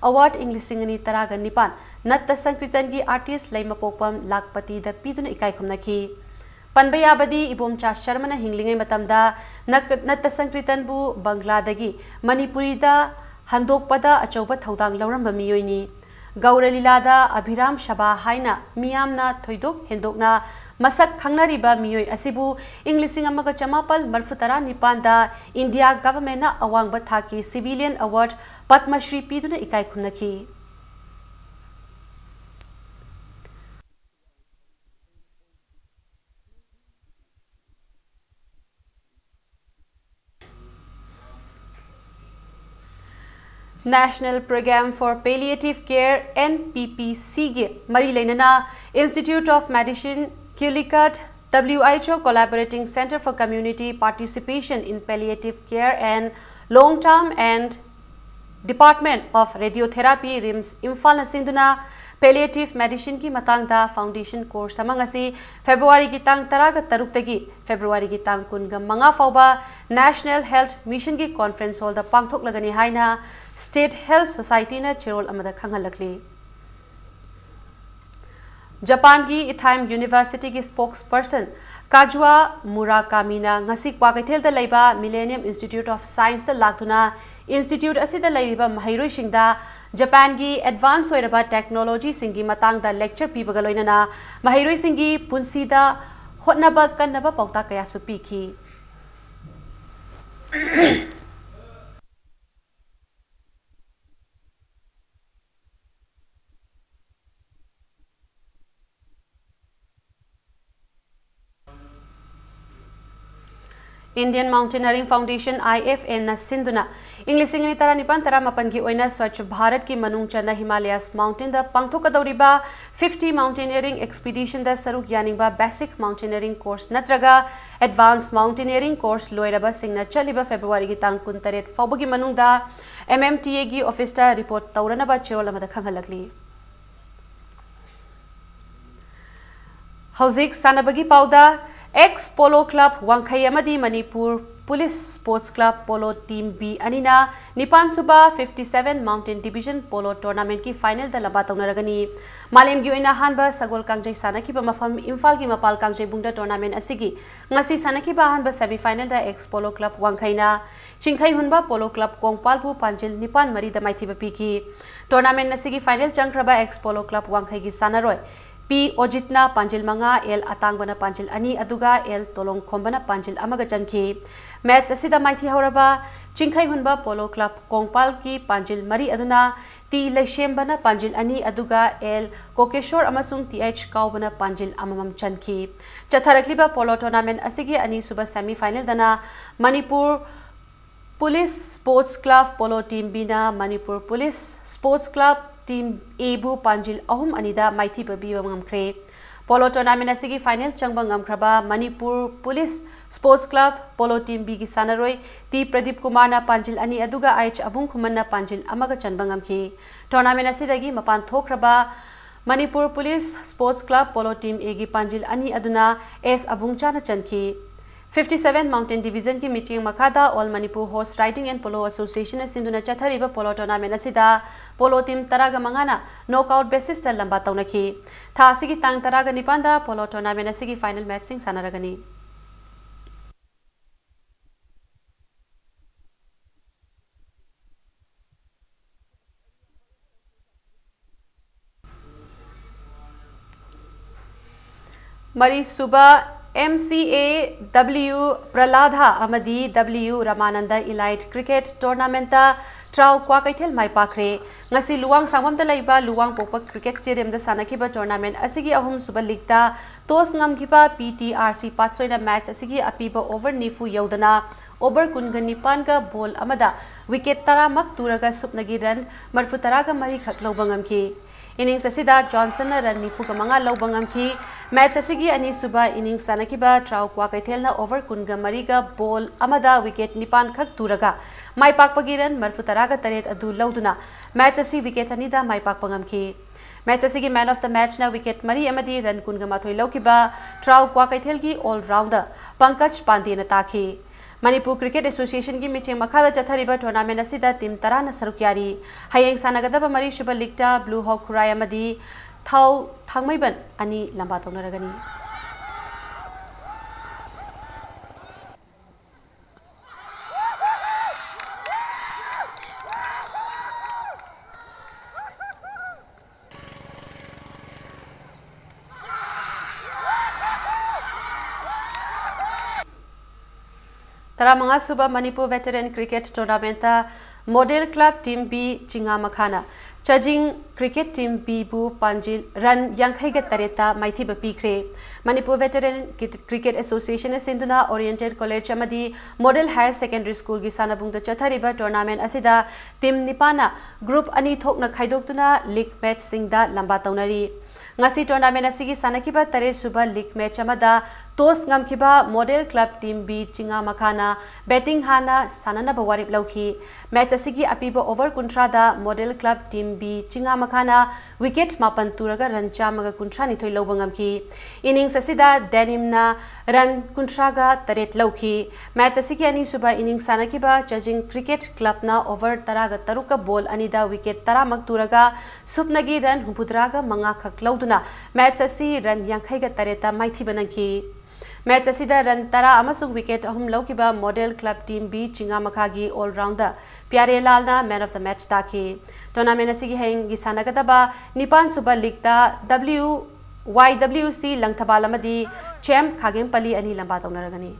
ꯑꯦꯋꯥꯔꯗ ꯏꯪ ꯂꯤꯁꯤꯡ ꯑꯅꯤ ꯇꯔꯥꯒ ꯅꯤꯄꯥꯟ ꯅꯠꯇ ꯁꯪꯀ꯭ꯔꯤꯇꯟꯒꯤ ꯑꯥꯔꯇꯤꯁ ꯂꯩꯃꯄꯣꯛꯄꯝ ꯂꯥꯛꯄꯇꯤꯗ ꯄꯤꯗꯨꯅ ꯏꯀꯥꯏ ꯈꯨꯝꯅꯈꯤ꯫ ꯄꯟꯕ ꯌꯥꯕꯗꯤ ꯏꯕꯣꯝꯆꯥ ꯁꯔꯃꯅ ꯍꯤꯡꯂꯤꯉꯩ ꯃꯇꯝꯗ ꯅꯛ-, ꯅꯠꯇ ꯁꯪꯀ꯭ꯔꯤꯇꯟꯕꯨ ꯕꯪꯒ꯭ꯂꯥꯗꯒꯤ ꯃꯅꯤꯄꯨꯔꯤꯗ ꯍꯟꯗꯣꯛꯄꯗ ꯑꯆꯧꯕ ꯊꯧꯗꯥꯡ ꯂꯧꯔꯝꯕ ꯃꯤꯑꯣꯏꯅꯤ꯫ ꯒꯧꯔ ꯂꯤꯂꯥꯗ ꯑꯚꯤꯔꯥꯝ ꯁꯥꯕꯥ ꯍꯥꯏꯅ ꯃꯤꯌꯥꯝꯅ ꯊꯣꯏꯗꯣꯛ ꯍꯦꯟꯗꯣꯛꯅ ꯃꯁꯛ ꯈꯪꯅꯔꯤꯕ ꯃꯤꯑꯣꯏ ꯑꯁꯤꯕꯨ ꯏꯪ ꯂꯤꯁꯤꯡ ꯑꯃꯒ ꯆꯃꯥꯄꯜ ꯃꯔꯤꯐꯨ ꯇꯔꯥ ꯅꯤꯄꯥꯟꯗ ꯏꯟꯗꯤꯌꯥ ꯒꯚꯔꯟꯃꯦꯟꯠꯅ ꯑꯋꯥꯡꯕ ꯊꯥꯛꯀꯤ ꯁꯤꯚꯤꯂꯤꯌꯟ ꯑꯦꯋꯥꯔꯗ ꯄꯗꯃ ꯁ꯭ꯔꯤ ꯄꯤꯗꯨꯅ ꯏꯀꯥꯏ ꯈꯨꯝꯅꯈꯤ꯫ National Programme for Palliative Care, NPPCꯒꯤ ꯃꯔꯤ ꯂꯩꯅꯅ Institute of Medicine, Calicut, WHO Collaborating Centre for Community Participation in Palliative Care and Long Term and Department of Radiotherapy, RIMS, ꯏꯝꯐꯥꯜꯅ ꯁꯤꯟꯗꯨꯅ Palliative Medicineꯒꯤ ꯃꯇꯥꯡꯗ foundation course ꯑꯃ ꯉꯁꯤ Februaryꯒꯤ ꯇꯥꯡ ꯇꯔꯥꯒ ꯇꯔꯨꯛꯇꯒꯤ Februaryꯒꯤ ꯇꯥꯡ ꯀꯨꯟꯒ ꯃꯉꯥ ꯐꯥꯎꯕ National Health Missionꯒꯤ conference hallꯗ ꯄꯥꯡꯊꯣꯛꯂꯒꯅꯤ ꯍꯥꯏꯅ State Health Societyꯅ ꯆꯦꯔꯣꯜ ꯑꯃꯗ ꯈꯪꯍꯜꯂꯛꯂꯤ꯫ ꯖꯄꯥꯟꯒꯤ Ithaim Universityꯒꯤ spokesperson Kazuo Murakamiꯅ ꯉꯁꯤ ꯀ꯭ꯋꯥꯀꯩꯊꯦꯜꯗ ꯂꯩꯕ Millennium Institute of Scienceꯇ ꯂꯥꯛꯇꯨꯅ institute ꯑꯁꯤꯗ ꯂꯩꯔꯤꯕ ꯃꯍꯩꯔꯣꯏꯁꯤꯡꯗ ꯖꯄꯥꯟꯒꯤ advance ꯑꯣꯏꯔꯕ technologyꯁꯤꯡꯒꯤ ꯃꯇꯥꯡꯗ lecture ꯄꯤꯕꯒ ꯂꯣꯏꯅꯅ ꯃꯍꯩꯔꯣꯏꯁꯤꯡꯒꯤ ꯄꯨꯟꯁꯤꯗ ꯍꯣꯠꯅꯕ ꯀꯟꯅꯕ ꯄꯥꯎꯇꯥꯛ ꯀꯌꯥꯁꯨ ꯄꯤꯈꯤ꯫ Indian Mountaineering Foundation, IFNꯅ ꯁꯤꯟꯗꯨꯅ ꯏꯪ ꯂꯤꯁꯤꯡ ꯑꯅꯤ ꯇꯔꯥꯅꯤꯄꯥꯟ ꯇꯔꯥꯃꯥꯄꯟꯒꯤ ꯑꯣꯏꯅ Swachh Bharatꯀꯤ ꯃꯅꯨꯡ ꯆꯟꯅ Himalayas Mountainꯗ ꯄꯥꯡꯊꯣꯛꯀꯗꯧꯔꯤꯕ fifty mountaineering expeditionꯗ ꯁꯔꯨꯛ ꯌꯥꯅꯤꯡꯕ basic mountaineering course ꯅꯠꯇ꯭ꯔꯒ advanced mountaineering course ꯂꯣꯏꯔꯕꯁꯤꯡꯅ ꯆꯠꯂꯤꯕ Februaryꯒꯤ ꯇꯥꯡ ꯀꯨꯟꯇꯔꯦꯠ ꯐꯥꯎꯕꯒꯤ ꯃꯅꯨꯡꯗ MMTAꯒꯤ officeꯇ report ꯇꯧꯔꯅꯕ ꯆꯦꯔꯣꯜ ꯑꯃꯗ ꯈꯪꯍꯜꯂꯛꯂꯤ꯫ ꯍꯧꯖꯤꯛ ꯁꯥꯟꯅꯕꯒꯤ ꯄꯥꯎꯗ, Ex Polo Club ꯋꯥꯡꯈꯩ ꯑꯃꯗꯤ Manipur Police Sports Club Polo Team B ꯑꯅꯤꯅ ꯅꯤꯄꯥꯟ ꯁꯨꯕ fifty seven Mountain Division Polo Tournamentꯀꯤ finalꯗ ꯂꯝꯕꯥ ꯇꯧꯅꯔꯒꯅꯤ꯫ ꯃꯥꯂꯦꯝꯒꯤ ꯑꯣꯏꯅ ꯑꯍꯥꯟꯕ ꯁꯒꯣꯜ ꯀꯥꯡꯖꯩ ꯁꯥꯟꯅꯈꯤꯕ ꯃꯐꯝ ꯏꯝꯐꯥꯜꯒꯤ ꯃꯄꯥꯜ ꯀꯥꯡꯖꯩꯕꯨꯡꯗ tournament ꯑꯁꯤꯒꯤ ꯉꯁꯤ ꯁꯥꯟꯅꯈꯤꯕ ꯑꯍꯥꯟꯕ semi finalꯗ Ex Polo Club ꯋꯥꯡꯈꯩꯅ ꯆꯤꯡꯈꯩ ꯍꯨꯟꯕ Polo Club ꯀꯣꯡꯄꯥꯜꯕꯨ ꯄꯥꯟꯖꯤꯜ ꯅꯤꯄꯥꯟ ꯃꯔꯤꯗ ꯃꯥꯏꯊꯤꯕ ꯄꯤꯈꯤ꯫ Tournament ꯑꯁꯤꯒꯤ final ꯆꯪꯈ꯭ꯔꯕ Ex Polo Club ꯋꯥꯡꯈꯩꯒꯤ ꯁꯥꯟꯅꯔꯣꯏ P ꯑꯣꯖꯤꯠꯅ ꯄꯥꯟꯖꯤꯜ ꯃꯉꯥ, L ꯑꯇꯥꯡꯕꯅ ꯄꯥꯟꯖꯤꯜ ꯑꯅꯤ, ꯑꯗꯨꯒ L ꯇꯣꯂꯣꯡꯈꯣꯝꯕꯅ ꯄꯥꯟꯖꯤꯜ ꯑꯃꯒ ꯆꯟꯈꯤ꯫ Match ꯑꯁꯤꯗ ꯃꯥꯏꯊꯤꯍꯧꯔꯕ ꯆꯤꯡꯈꯩ ꯍꯨꯟꯕ Polo Club ꯀꯣꯡꯄꯥꯜꯒꯤ ꯄꯥꯟꯖꯤꯜ ꯃꯔꯤ ꯑꯗꯨꯅ T ꯂꯩꯁꯦꯝꯕꯅ ꯄꯥꯟꯖꯤꯜ ꯑꯅꯤ, ꯑꯗꯨꯒ L ꯀꯣꯀꯦꯁꯣꯔ ꯑꯃꯁꯨꯡ T H ꯀꯥꯎꯕꯅ ꯄꯥꯟꯖꯤꯜ ꯑꯃꯃꯝ ꯆꯟꯈꯤ꯫ ꯆꯠꯊꯔꯛꯂꯤꯕ polo tournament ꯑꯁꯤꯒꯤ ꯑꯅꯤꯁꯨꯕ semi finalꯗꯅ Manipur Police Sports Club Polo Team Bꯅ Manipur Police Sports Club Team Aꯕꯨ ꯄꯥꯟꯖꯤꯜ ꯑꯍꯨꯝ ꯑꯅꯤꯗ ꯃꯥꯏꯊꯤꯕ ꯄꯤꯕ ꯉꯝꯈ꯭ꯔꯦ꯫ Polo tournament ꯑꯁꯤꯒꯤ final ꯆꯪꯕ ꯉꯝꯈ꯭ꯔꯕ Manipur Police Sports Club Polo Team B ꯒꯤ ꯁꯥꯟꯅꯔꯣꯏ ꯇꯤ ꯄ꯭ꯔꯗꯤꯞ ꯀꯨꯃꯥꯔꯅ ꯄꯥꯟꯖꯤꯜ ꯑꯅꯤ ꯑꯗꯨꯒ ꯑꯩꯆ ꯑꯕꯨꯡ ꯈꯨꯃꯟꯅ ꯄꯥꯟꯖꯤꯜ ꯑꯃꯒ ꯆꯟꯕ ꯉꯝꯈꯤ꯫ Tournament ꯑꯁꯤꯗꯒꯤ ꯃꯄꯥꯟ ꯊꯣꯛꯈ꯭ꯔꯕ Manipur police Sports Club Polo Team A ꯒꯤ ꯄꯥꯟꯖꯤꯜ ꯑꯅꯤ ꯑꯗꯨꯅ ꯑꯦꯁ ꯑꯕꯨꯡꯆꯥꯅ ꯆꯟꯈꯤ꯫ Fifty seven Mountain Division ꯒꯤ ꯃꯤꯠꯌꯦꯡ ꯃꯈꯥꯗ All Manipur Horse Riding and Polo Association ꯅ ꯁꯤꯟꯗꯨꯅ ꯆꯠꯊꯔꯤꯕ polo tournament ꯑꯁꯤꯗ polo team ꯇꯔꯥꯒ ꯃꯉꯥꯅ knockout basis ꯇ ꯂꯝꯕꯥ ꯇꯧꯅꯈꯤ꯫ ꯊꯥ ꯑꯁꯤꯒꯤ ꯇꯥꯡ ꯇꯔꯥꯒ ꯅꯤꯄꯥꯟꯗ polo tournament ꯑꯁꯤꯒꯤ final match ꯁꯤꯡ ꯁꯥꯟꯅꯔꯒꯅꯤ꯫ ꯃꯔꯤꯁꯨꯕ M C A W ꯄ꯭ꯔꯂꯥꯙꯥ ꯑꯃꯗꯤ W ꯔꯃꯥꯅꯟꯗ Elite Cricket Tournament ꯇ ꯇ꯭ꯔꯥꯎ ꯀ꯭ꯋꯥꯀꯩꯊꯦꯜ ꯃꯥꯏ ꯄꯥꯛꯈ꯭ꯔꯦ꯫ ꯉꯁꯤ ꯂꯨꯋꯥꯡ ꯁꯥꯡꯕꯝꯗ ꯂꯩꯕ ꯂꯨꯋꯥꯡ ꯄꯣꯛꯄ Cricket Stadium ꯗ ꯁꯥꯟꯅꯈꯤꯕ tournament ꯑꯁꯤꯒꯤ ꯑꯍꯨꯝꯁꯨꯕ league ꯇ toss ꯉꯝꯈꯤꯕ P T R C ꯄꯥꯠꯁꯣꯏꯅ match ꯑꯁꯤꯒꯤ ꯑꯄꯤꯕ over ꯅꯤꯐꯨ ꯌꯧꯗꯅ over ꯀꯨꯟꯒ ꯅꯤꯄꯥꯟꯒ ball ꯑꯃꯗ wicket ꯇꯔꯥꯃꯛ ꯇꯨꯔꯒ ꯁꯨꯞꯅꯒꯤ run ꯃꯔꯐꯨ ꯇꯔꯥꯒ ꯃꯔꯤ ꯈꯛ ꯂꯧꯕ ꯉꯝꯈꯤ꯫ Innings ꯑꯁꯤꯗ Johnson ꯅ run ꯅꯤꯐꯨꯒ ꯃꯉꯥ ꯂꯧꯕ ꯉꯝꯈꯤ꯫ Match ꯑꯁꯤꯒꯤ ꯑꯅꯤꯁꯨꯕ innings ꯁꯥꯟꯅꯈꯤꯕ ꯇ꯭ꯔꯥꯎ ꯀ꯭ꯋꯥꯀꯩꯊꯦꯜꯅ over ꯀꯨꯟꯒ ꯃꯔꯤꯒ ball ꯑꯃꯗ wicket ꯅꯤꯄꯥꯟ ꯈꯛ ꯇꯨꯔꯒ ꯃꯥꯏ ꯄꯥꯛꯄꯒꯤ run ꯃꯔꯐꯨ ꯇꯔꯥꯒ ꯇꯔꯦꯠ ꯑꯗꯨ ꯂꯧꯗꯨꯅ match ꯑꯁꯤ wicket ꯑꯅꯤꯗ ꯃꯥꯏ ꯄꯥꯛꯄ ꯉꯝꯈꯤ꯫ Match ꯑꯁꯤꯒꯤ man of the match ꯅ wicket ꯃꯔꯤ ꯑꯃꯗꯤ run ꯀꯨꯟꯒ ꯃꯥꯊꯣꯏ ꯂꯧꯈꯤꯕ ꯇ꯭ꯔꯥꯎ ꯀ꯭ꯋꯥꯀꯩꯊꯦꯜꯒꯤ all rounder ꯄꯪꯀꯖ ꯄꯥꯟꯗꯦꯅ ꯇꯥꯈꯤ꯫ ꯃꯅꯤꯄꯨꯔ Cricket Association ꯒꯤ ꯃꯤꯠꯌꯦꯡ ꯃꯈꯥꯗ ꯆꯠꯊꯔꯤꯕ tournament ꯑꯁꯤꯗ team ꯇꯔꯥꯅ ꯁꯔꯨꯛ ꯌꯥꯔꯤ꯫ ꯍꯌꯦꯡ ꯁꯥꯟꯅꯒꯗꯕ ꯃꯔꯤꯁꯨꯕ league ꯇ Blue Hawk ꯈꯨꯔꯥꯏ ꯑꯃꯗꯤ ꯊꯥꯎ ꯊꯥꯡꯃꯩꯕꯟ ꯑꯅꯤ ꯂꯝꯕꯥ ꯇꯧꯅꯔꯒꯅꯤ꯫ ꯇꯔꯥꯃꯉꯥꯁꯨꯕ Manipur Veteran Cricket Tournament ꯇ Model Club Team B ꯆꯤꯉꯥꯃꯈꯥꯅ ꯆꯥꯖꯤꯡ Cricket Team B ꯕꯨ ꯄꯥꯟꯖꯤꯜ run ꯌꯥꯡꯈꯩꯒ ꯇꯔꯦꯠꯇ ꯃꯥꯏꯊꯤꯕ ꯄꯤꯈ꯭ꯔꯦ꯫ Manipur Veteran Cricket Association ꯅ ꯁꯤꯟꯗꯨꯅ Oriental College ꯑꯃꯗꯤ Model Higher Secondary School ꯒꯤ ꯁꯥꯟꯅꯕꯨꯡꯗ ꯆꯠꯊꯔꯤꯕ tournament ꯑꯁꯤꯗ team ꯅꯤꯄꯥꯟꯅ group ꯑꯅꯤ ꯊꯣꯛꯅ ꯈꯥꯏꯗꯣꯛꯇꯨꯅ league match ꯁꯤꯡꯗ ꯂꯝꯕꯥ ꯇꯧꯅꯔꯤ꯫ ꯉꯁꯤ tournament ꯑꯁꯤꯒꯤ ꯁꯥꯟꯅꯈꯤꯕ ꯇꯔꯦꯠꯁꯨꯕ league match ꯑꯃꯗ Toss ꯉꯝꯈꯤꯕ Model Club Team B ꯆꯤꯡꯉꯥ ꯃꯈꯥꯅ batting ꯍꯥꯟꯅ ꯁꯥꯟꯅꯅꯕ ꯋꯥꯔꯦꯞ ꯂꯧꯈꯤ꯫ Match ꯑꯁꯤꯒꯤ ꯑꯄꯤꯕ over ꯀꯨꯟꯊ꯭ꯔꯥꯗ Model Club Team B ꯆꯤꯡꯉꯥ ꯃꯈꯥꯅ wicket ꯃꯥꯄꯟ ꯇꯨꯔꯒ run ꯆꯥꯝꯃꯒ ꯀꯨꯟꯊ꯭ꯔꯥꯅꯤꯊꯣꯏ ꯂꯧꯕ ꯉꯝꯈꯤ꯫ Innings ꯑꯁꯤꯗ Denimꯅ run ꯀꯨꯟꯊ꯭ꯔꯥꯒ ꯇꯔꯦꯠ ꯂꯧꯈꯤ꯫ Match ꯑꯁꯤꯒꯤ ꯑꯅꯤꯁꯨꯕ innings ꯁꯥꯟꯅꯈꯤꯕ Chajing Cricket Clubꯅ over ꯇꯔꯥꯒ ꯇꯔꯨꯛꯀ ball ꯑꯅꯤꯗ wicket ꯇꯔꯥꯃꯛ ꯇꯨꯔꯒ ꯁꯨꯞꯅꯒꯤ run ꯍꯨꯝꯐꯨꯇꯔꯥꯒ ꯃꯉꯥ ꯈꯛ ꯂꯧꯗꯨꯅ match ꯑꯁꯤ run ꯌꯥꯡꯈꯩꯒ ꯇꯔꯦꯠꯇ ꯃꯥꯏꯊꯤꯕ ꯅꯪꯈꯤ꯫ Match ꯑꯁꯤꯗ run ꯇꯔꯥ ꯑꯃꯁꯨꯡ wicket ꯑꯍꯨꯝ ꯂꯧꯈꯤꯕ Model Club Team B ꯆꯤꯡꯉꯥ ꯃꯈꯥꯒꯤ all rounder ꯄ꯭ꯌꯥꯔꯦꯂꯥꯜꯅ man of the match ꯇꯥꯈꯤ꯫ Tournament ꯑꯁꯤꯒꯤ ꯍꯌꯦꯡꯒꯤ ꯁꯥꯟꯅꯒꯗꯕ ꯅꯤꯄꯥꯟ ꯁꯨꯕ leagueꯇ W Y W C Langthabal ꯑꯃꯗꯤ ꯆꯦꯝ ꯈꯥꯒꯦꯝꯄꯜꯂꯤ ꯑꯅꯤ ꯂꯝꯕꯥ ꯇꯧꯅꯔꯒꯅꯤ꯫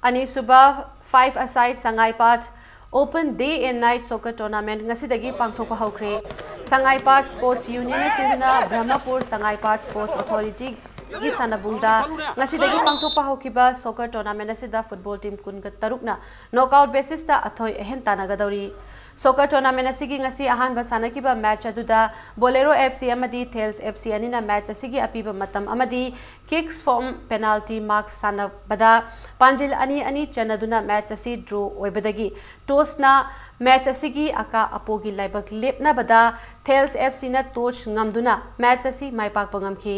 ꯑꯅꯤꯁꯨꯕ five-a-side ꯁꯉꯥꯏꯄꯥꯠ Open Day and Night Soccer Tournament ꯉꯁꯤꯗꯒꯤ ꯄꯥꯡꯊꯣꯛꯄ ꯍꯧꯈ꯭ꯔꯦ꯫ ꯁꯉꯥꯏꯄꯥꯠ Sports Union ꯑꯁꯤꯅ ꯕ꯭ꯔꯍꯃꯄꯨꯔ ꯁꯉꯥꯏꯄꯥꯠ Sports Authorityꯒꯤ ꯁꯥꯟꯅꯕꯨꯡꯗ ꯉꯁꯤꯗꯒꯤ ꯄꯥꯡꯊꯣꯛꯄ ꯍꯧꯈꯤꯕ soccer tournament ꯑꯁꯤꯗ football team ꯀꯨꯟꯒ ꯇꯔꯨꯛꯅ knockout basisꯇ ꯑꯊꯣꯏ ꯑꯍꯦꯟ ꯇꯥꯟꯅꯒꯗꯧꯔꯤ꯫ Soccer tournament ꯑꯁꯤꯒꯤ ꯉꯁꯤ ꯑꯍꯥꯟꯕ ꯁꯥꯟꯅꯈꯤꯕ match ꯑꯗꯨꯗ Bolero F C ꯑꯃꯗꯤ Thales F C ꯑꯅꯤꯅ match ꯑꯁꯤꯒꯤ ꯑꯄꯤꯕ ꯃꯇꯝ ꯑꯃꯗꯤ kicks from penalty mark ꯁꯥꯟꯅꯕꯗ ꯄꯥꯟꯖꯤꯜ ꯑꯅꯤ ꯑꯅꯤ ꯆꯟꯅꯗꯨꯅ match ꯑꯁꯤ draw ꯑꯣꯏꯕꯗꯒꯤ tossꯅ match ꯑꯁꯤꯒꯤ ꯑꯀꯥ ꯑꯄꯣꯒꯤ ꯂꯥꯏꯕꯛ ꯂꯦꯞꯅꯕꯗ Thales F Cꯅ toss ꯉꯝꯗꯨꯅ match ꯑꯁꯤ ꯃꯥꯏ ꯄꯥꯛꯄ ꯉꯝꯈꯤ꯫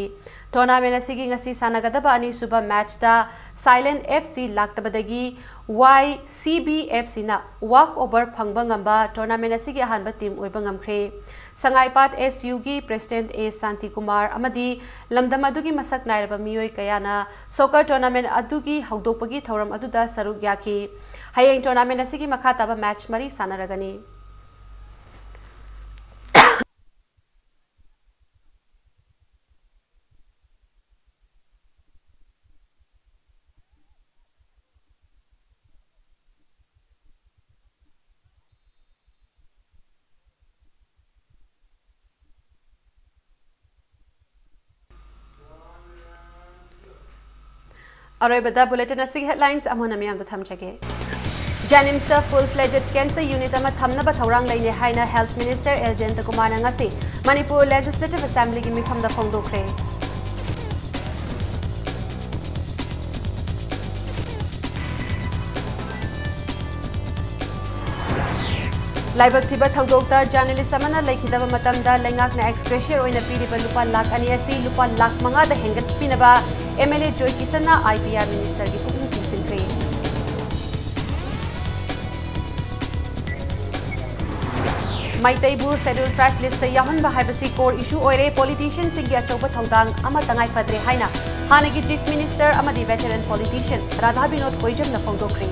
Tournament ꯑꯁꯤꯒꯤ ꯉꯁꯤ ꯁꯥꯟꯅꯒꯗꯕ ꯑꯅꯤꯁꯨꯕ matchꯇ Silent F C ꯂꯥꯛꯇꯕꯗꯒꯤ Y C B F Cꯅ walk over ꯐꯪꯕ ꯉꯝꯕ tournament ꯑꯁꯤꯒꯤ ꯑꯍꯥꯟꯕ team ꯑꯣꯏꯕ ꯉꯝꯈ꯭ꯔꯦ꯫ ꯁꯉꯥꯏꯄꯥꯠ S Uꯒꯤ President A ꯁꯥꯟꯇꯤꯀꯨꯃꯥꯔ ꯑꯃꯗꯤ ꯂꯝꯗꯝ ꯑꯗꯨꯒꯤ ꯃꯁꯛ ꯅꯥꯏꯔꯕ ꯃꯤꯑꯣꯏ ꯀꯌꯥꯅ soccer tournament ꯑꯗꯨꯒꯤ ꯍꯧꯗꯣꯛꯄꯒꯤ ꯊꯧꯔꯝ ꯑꯗꯨꯗ ꯁꯔꯨꯛ ꯌꯥꯈꯤ꯫ ꯍꯌꯦꯡ tournament ꯑꯁꯤꯒꯤ ꯃꯈꯥ ꯇꯥꯕ match ꯃꯔꯤ ꯁꯥꯟꯅꯔꯒꯅꯤ꯫ ꯑꯔꯣꯏꯕꯗ bulletin ꯑꯁꯤꯒꯤ headlines ꯑꯃꯨꯛ ꯍꯟꯅ ꯃꯤꯌꯥꯝꯗ ꯊꯝꯖꯒꯦ꯫ JNIMSꯇ full fledged cancer unit ꯑꯃ ꯊꯝꯅꯕ ꯊꯧꯔꯥꯡ ꯂꯩꯅꯦ ꯍꯥꯏꯅ Health Minister L Jayantakumarꯅ ꯉꯁꯤ Manipur Legislative Assemblyꯒꯤ ꯃꯤꯐꯝꯗ ꯐꯣꯡꯗꯣꯛꯈ꯭ꯔꯦ꯫ ꯂꯥꯏꯕꯛ ꯊꯤꯕ ꯊꯧꯗꯣꯛꯇ journalist ꯑꯃꯅ ꯂꯩꯈꯤꯗꯕ ꯃꯇꯝꯗ ꯂꯩꯉꯥꯛꯅ ex gratia ꯑꯣꯏꯅ ꯄꯤꯔꯤꯕ ꯂꯨꯄꯥ ꯂꯥꯈ ꯑꯅꯤ ꯑꯁꯤ ꯂꯨꯄꯥ ꯂꯥꯈ ꯃꯉꯥꯗ ꯍꯦꯟꯒꯠꯄꯤꯅꯕ MLA ꯖꯣꯏ ꯀꯤꯁꯟꯅ IPR ministerꯒꯤ ꯄꯨꯛꯅꯤꯡ ꯆꯤꯡꯁꯤꯟꯈ꯭ꯔꯦ꯫ ꯃꯩꯇꯩꯕꯨ Scheduled Tribe listꯇ ꯌꯥꯎꯍꯟꯕ ꯍꯥꯏꯕꯁꯤ core issue ꯑꯣꯏꯔꯦ, politicianꯁꯤꯡꯒꯤ ꯑꯆꯧꯕ ꯊꯧꯗꯥꯡ ꯑꯃ ꯇꯉꯥꯏ ꯐꯗ꯭ꯔꯦ ꯍꯥꯏꯅ ꯍꯥꯟꯅꯒꯤ Chief Minister ꯑꯃꯗꯤ veteran politician Radha Vinod ꯀꯣꯏꯖꯝꯅ ꯐꯣꯡꯗꯣꯛꯈ꯭ꯔꯦ꯫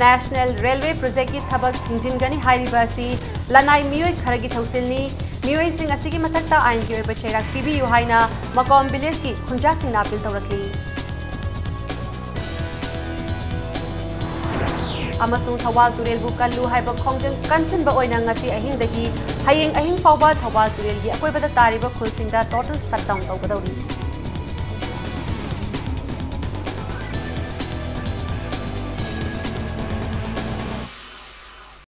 National Railway Projectꯀꯤ ꯊꯕꯛ ꯊꯤꯡꯖꯤꯟꯒꯅꯤ ꯍꯥꯏꯔꯤꯕ ꯑꯁꯤ ꯂꯅꯥꯏ ꯃꯤꯑꯣꯏ ꯈꯔꯒꯤ ꯊꯧꯁꯤꯜꯅꯤ꯫ ꯃꯤꯑꯣꯏꯁꯤꯡ ꯑꯁꯤꯒꯤ ꯃꯊꯛꯇ ꯑꯥꯏꯟꯒꯤ ꯑꯣꯏꯕ ꯆꯩꯔꯥꯛ ꯄꯤꯕꯤꯌꯨ ꯍꯥꯏꯅ ꯃꯀꯣꯝ villageꯀꯤ ꯈꯨꯟꯖꯥꯁꯤꯡꯅ appeal ꯇꯧꯔꯛꯂꯤ꯫ ꯑꯃꯁꯨꯡ ꯊꯧꯕꯥꯜ ꯇꯨꯔꯦꯜꯕꯨ ꯀꯜꯂꯨ ꯍꯥꯏꯕ ꯈꯣꯡꯖꯪ ꯀꯟꯁꯤꯟꯕ ꯑꯣꯏꯅ ꯉꯁꯤ ꯑꯍꯤꯡꯗꯒꯤ ꯍꯌꯦꯡ ꯑꯍꯤꯡ ꯐꯥꯎꯕ ꯊꯧꯕꯥꯜ ꯇꯨꯔꯦꯜꯒꯤ ꯑꯀꯣꯏꯕꯗ ꯇꯥꯔꯤꯕ ꯈꯨꯜꯁꯤꯡꯗ total shutdown ꯇꯧꯒꯗꯧꯔꯤ꯫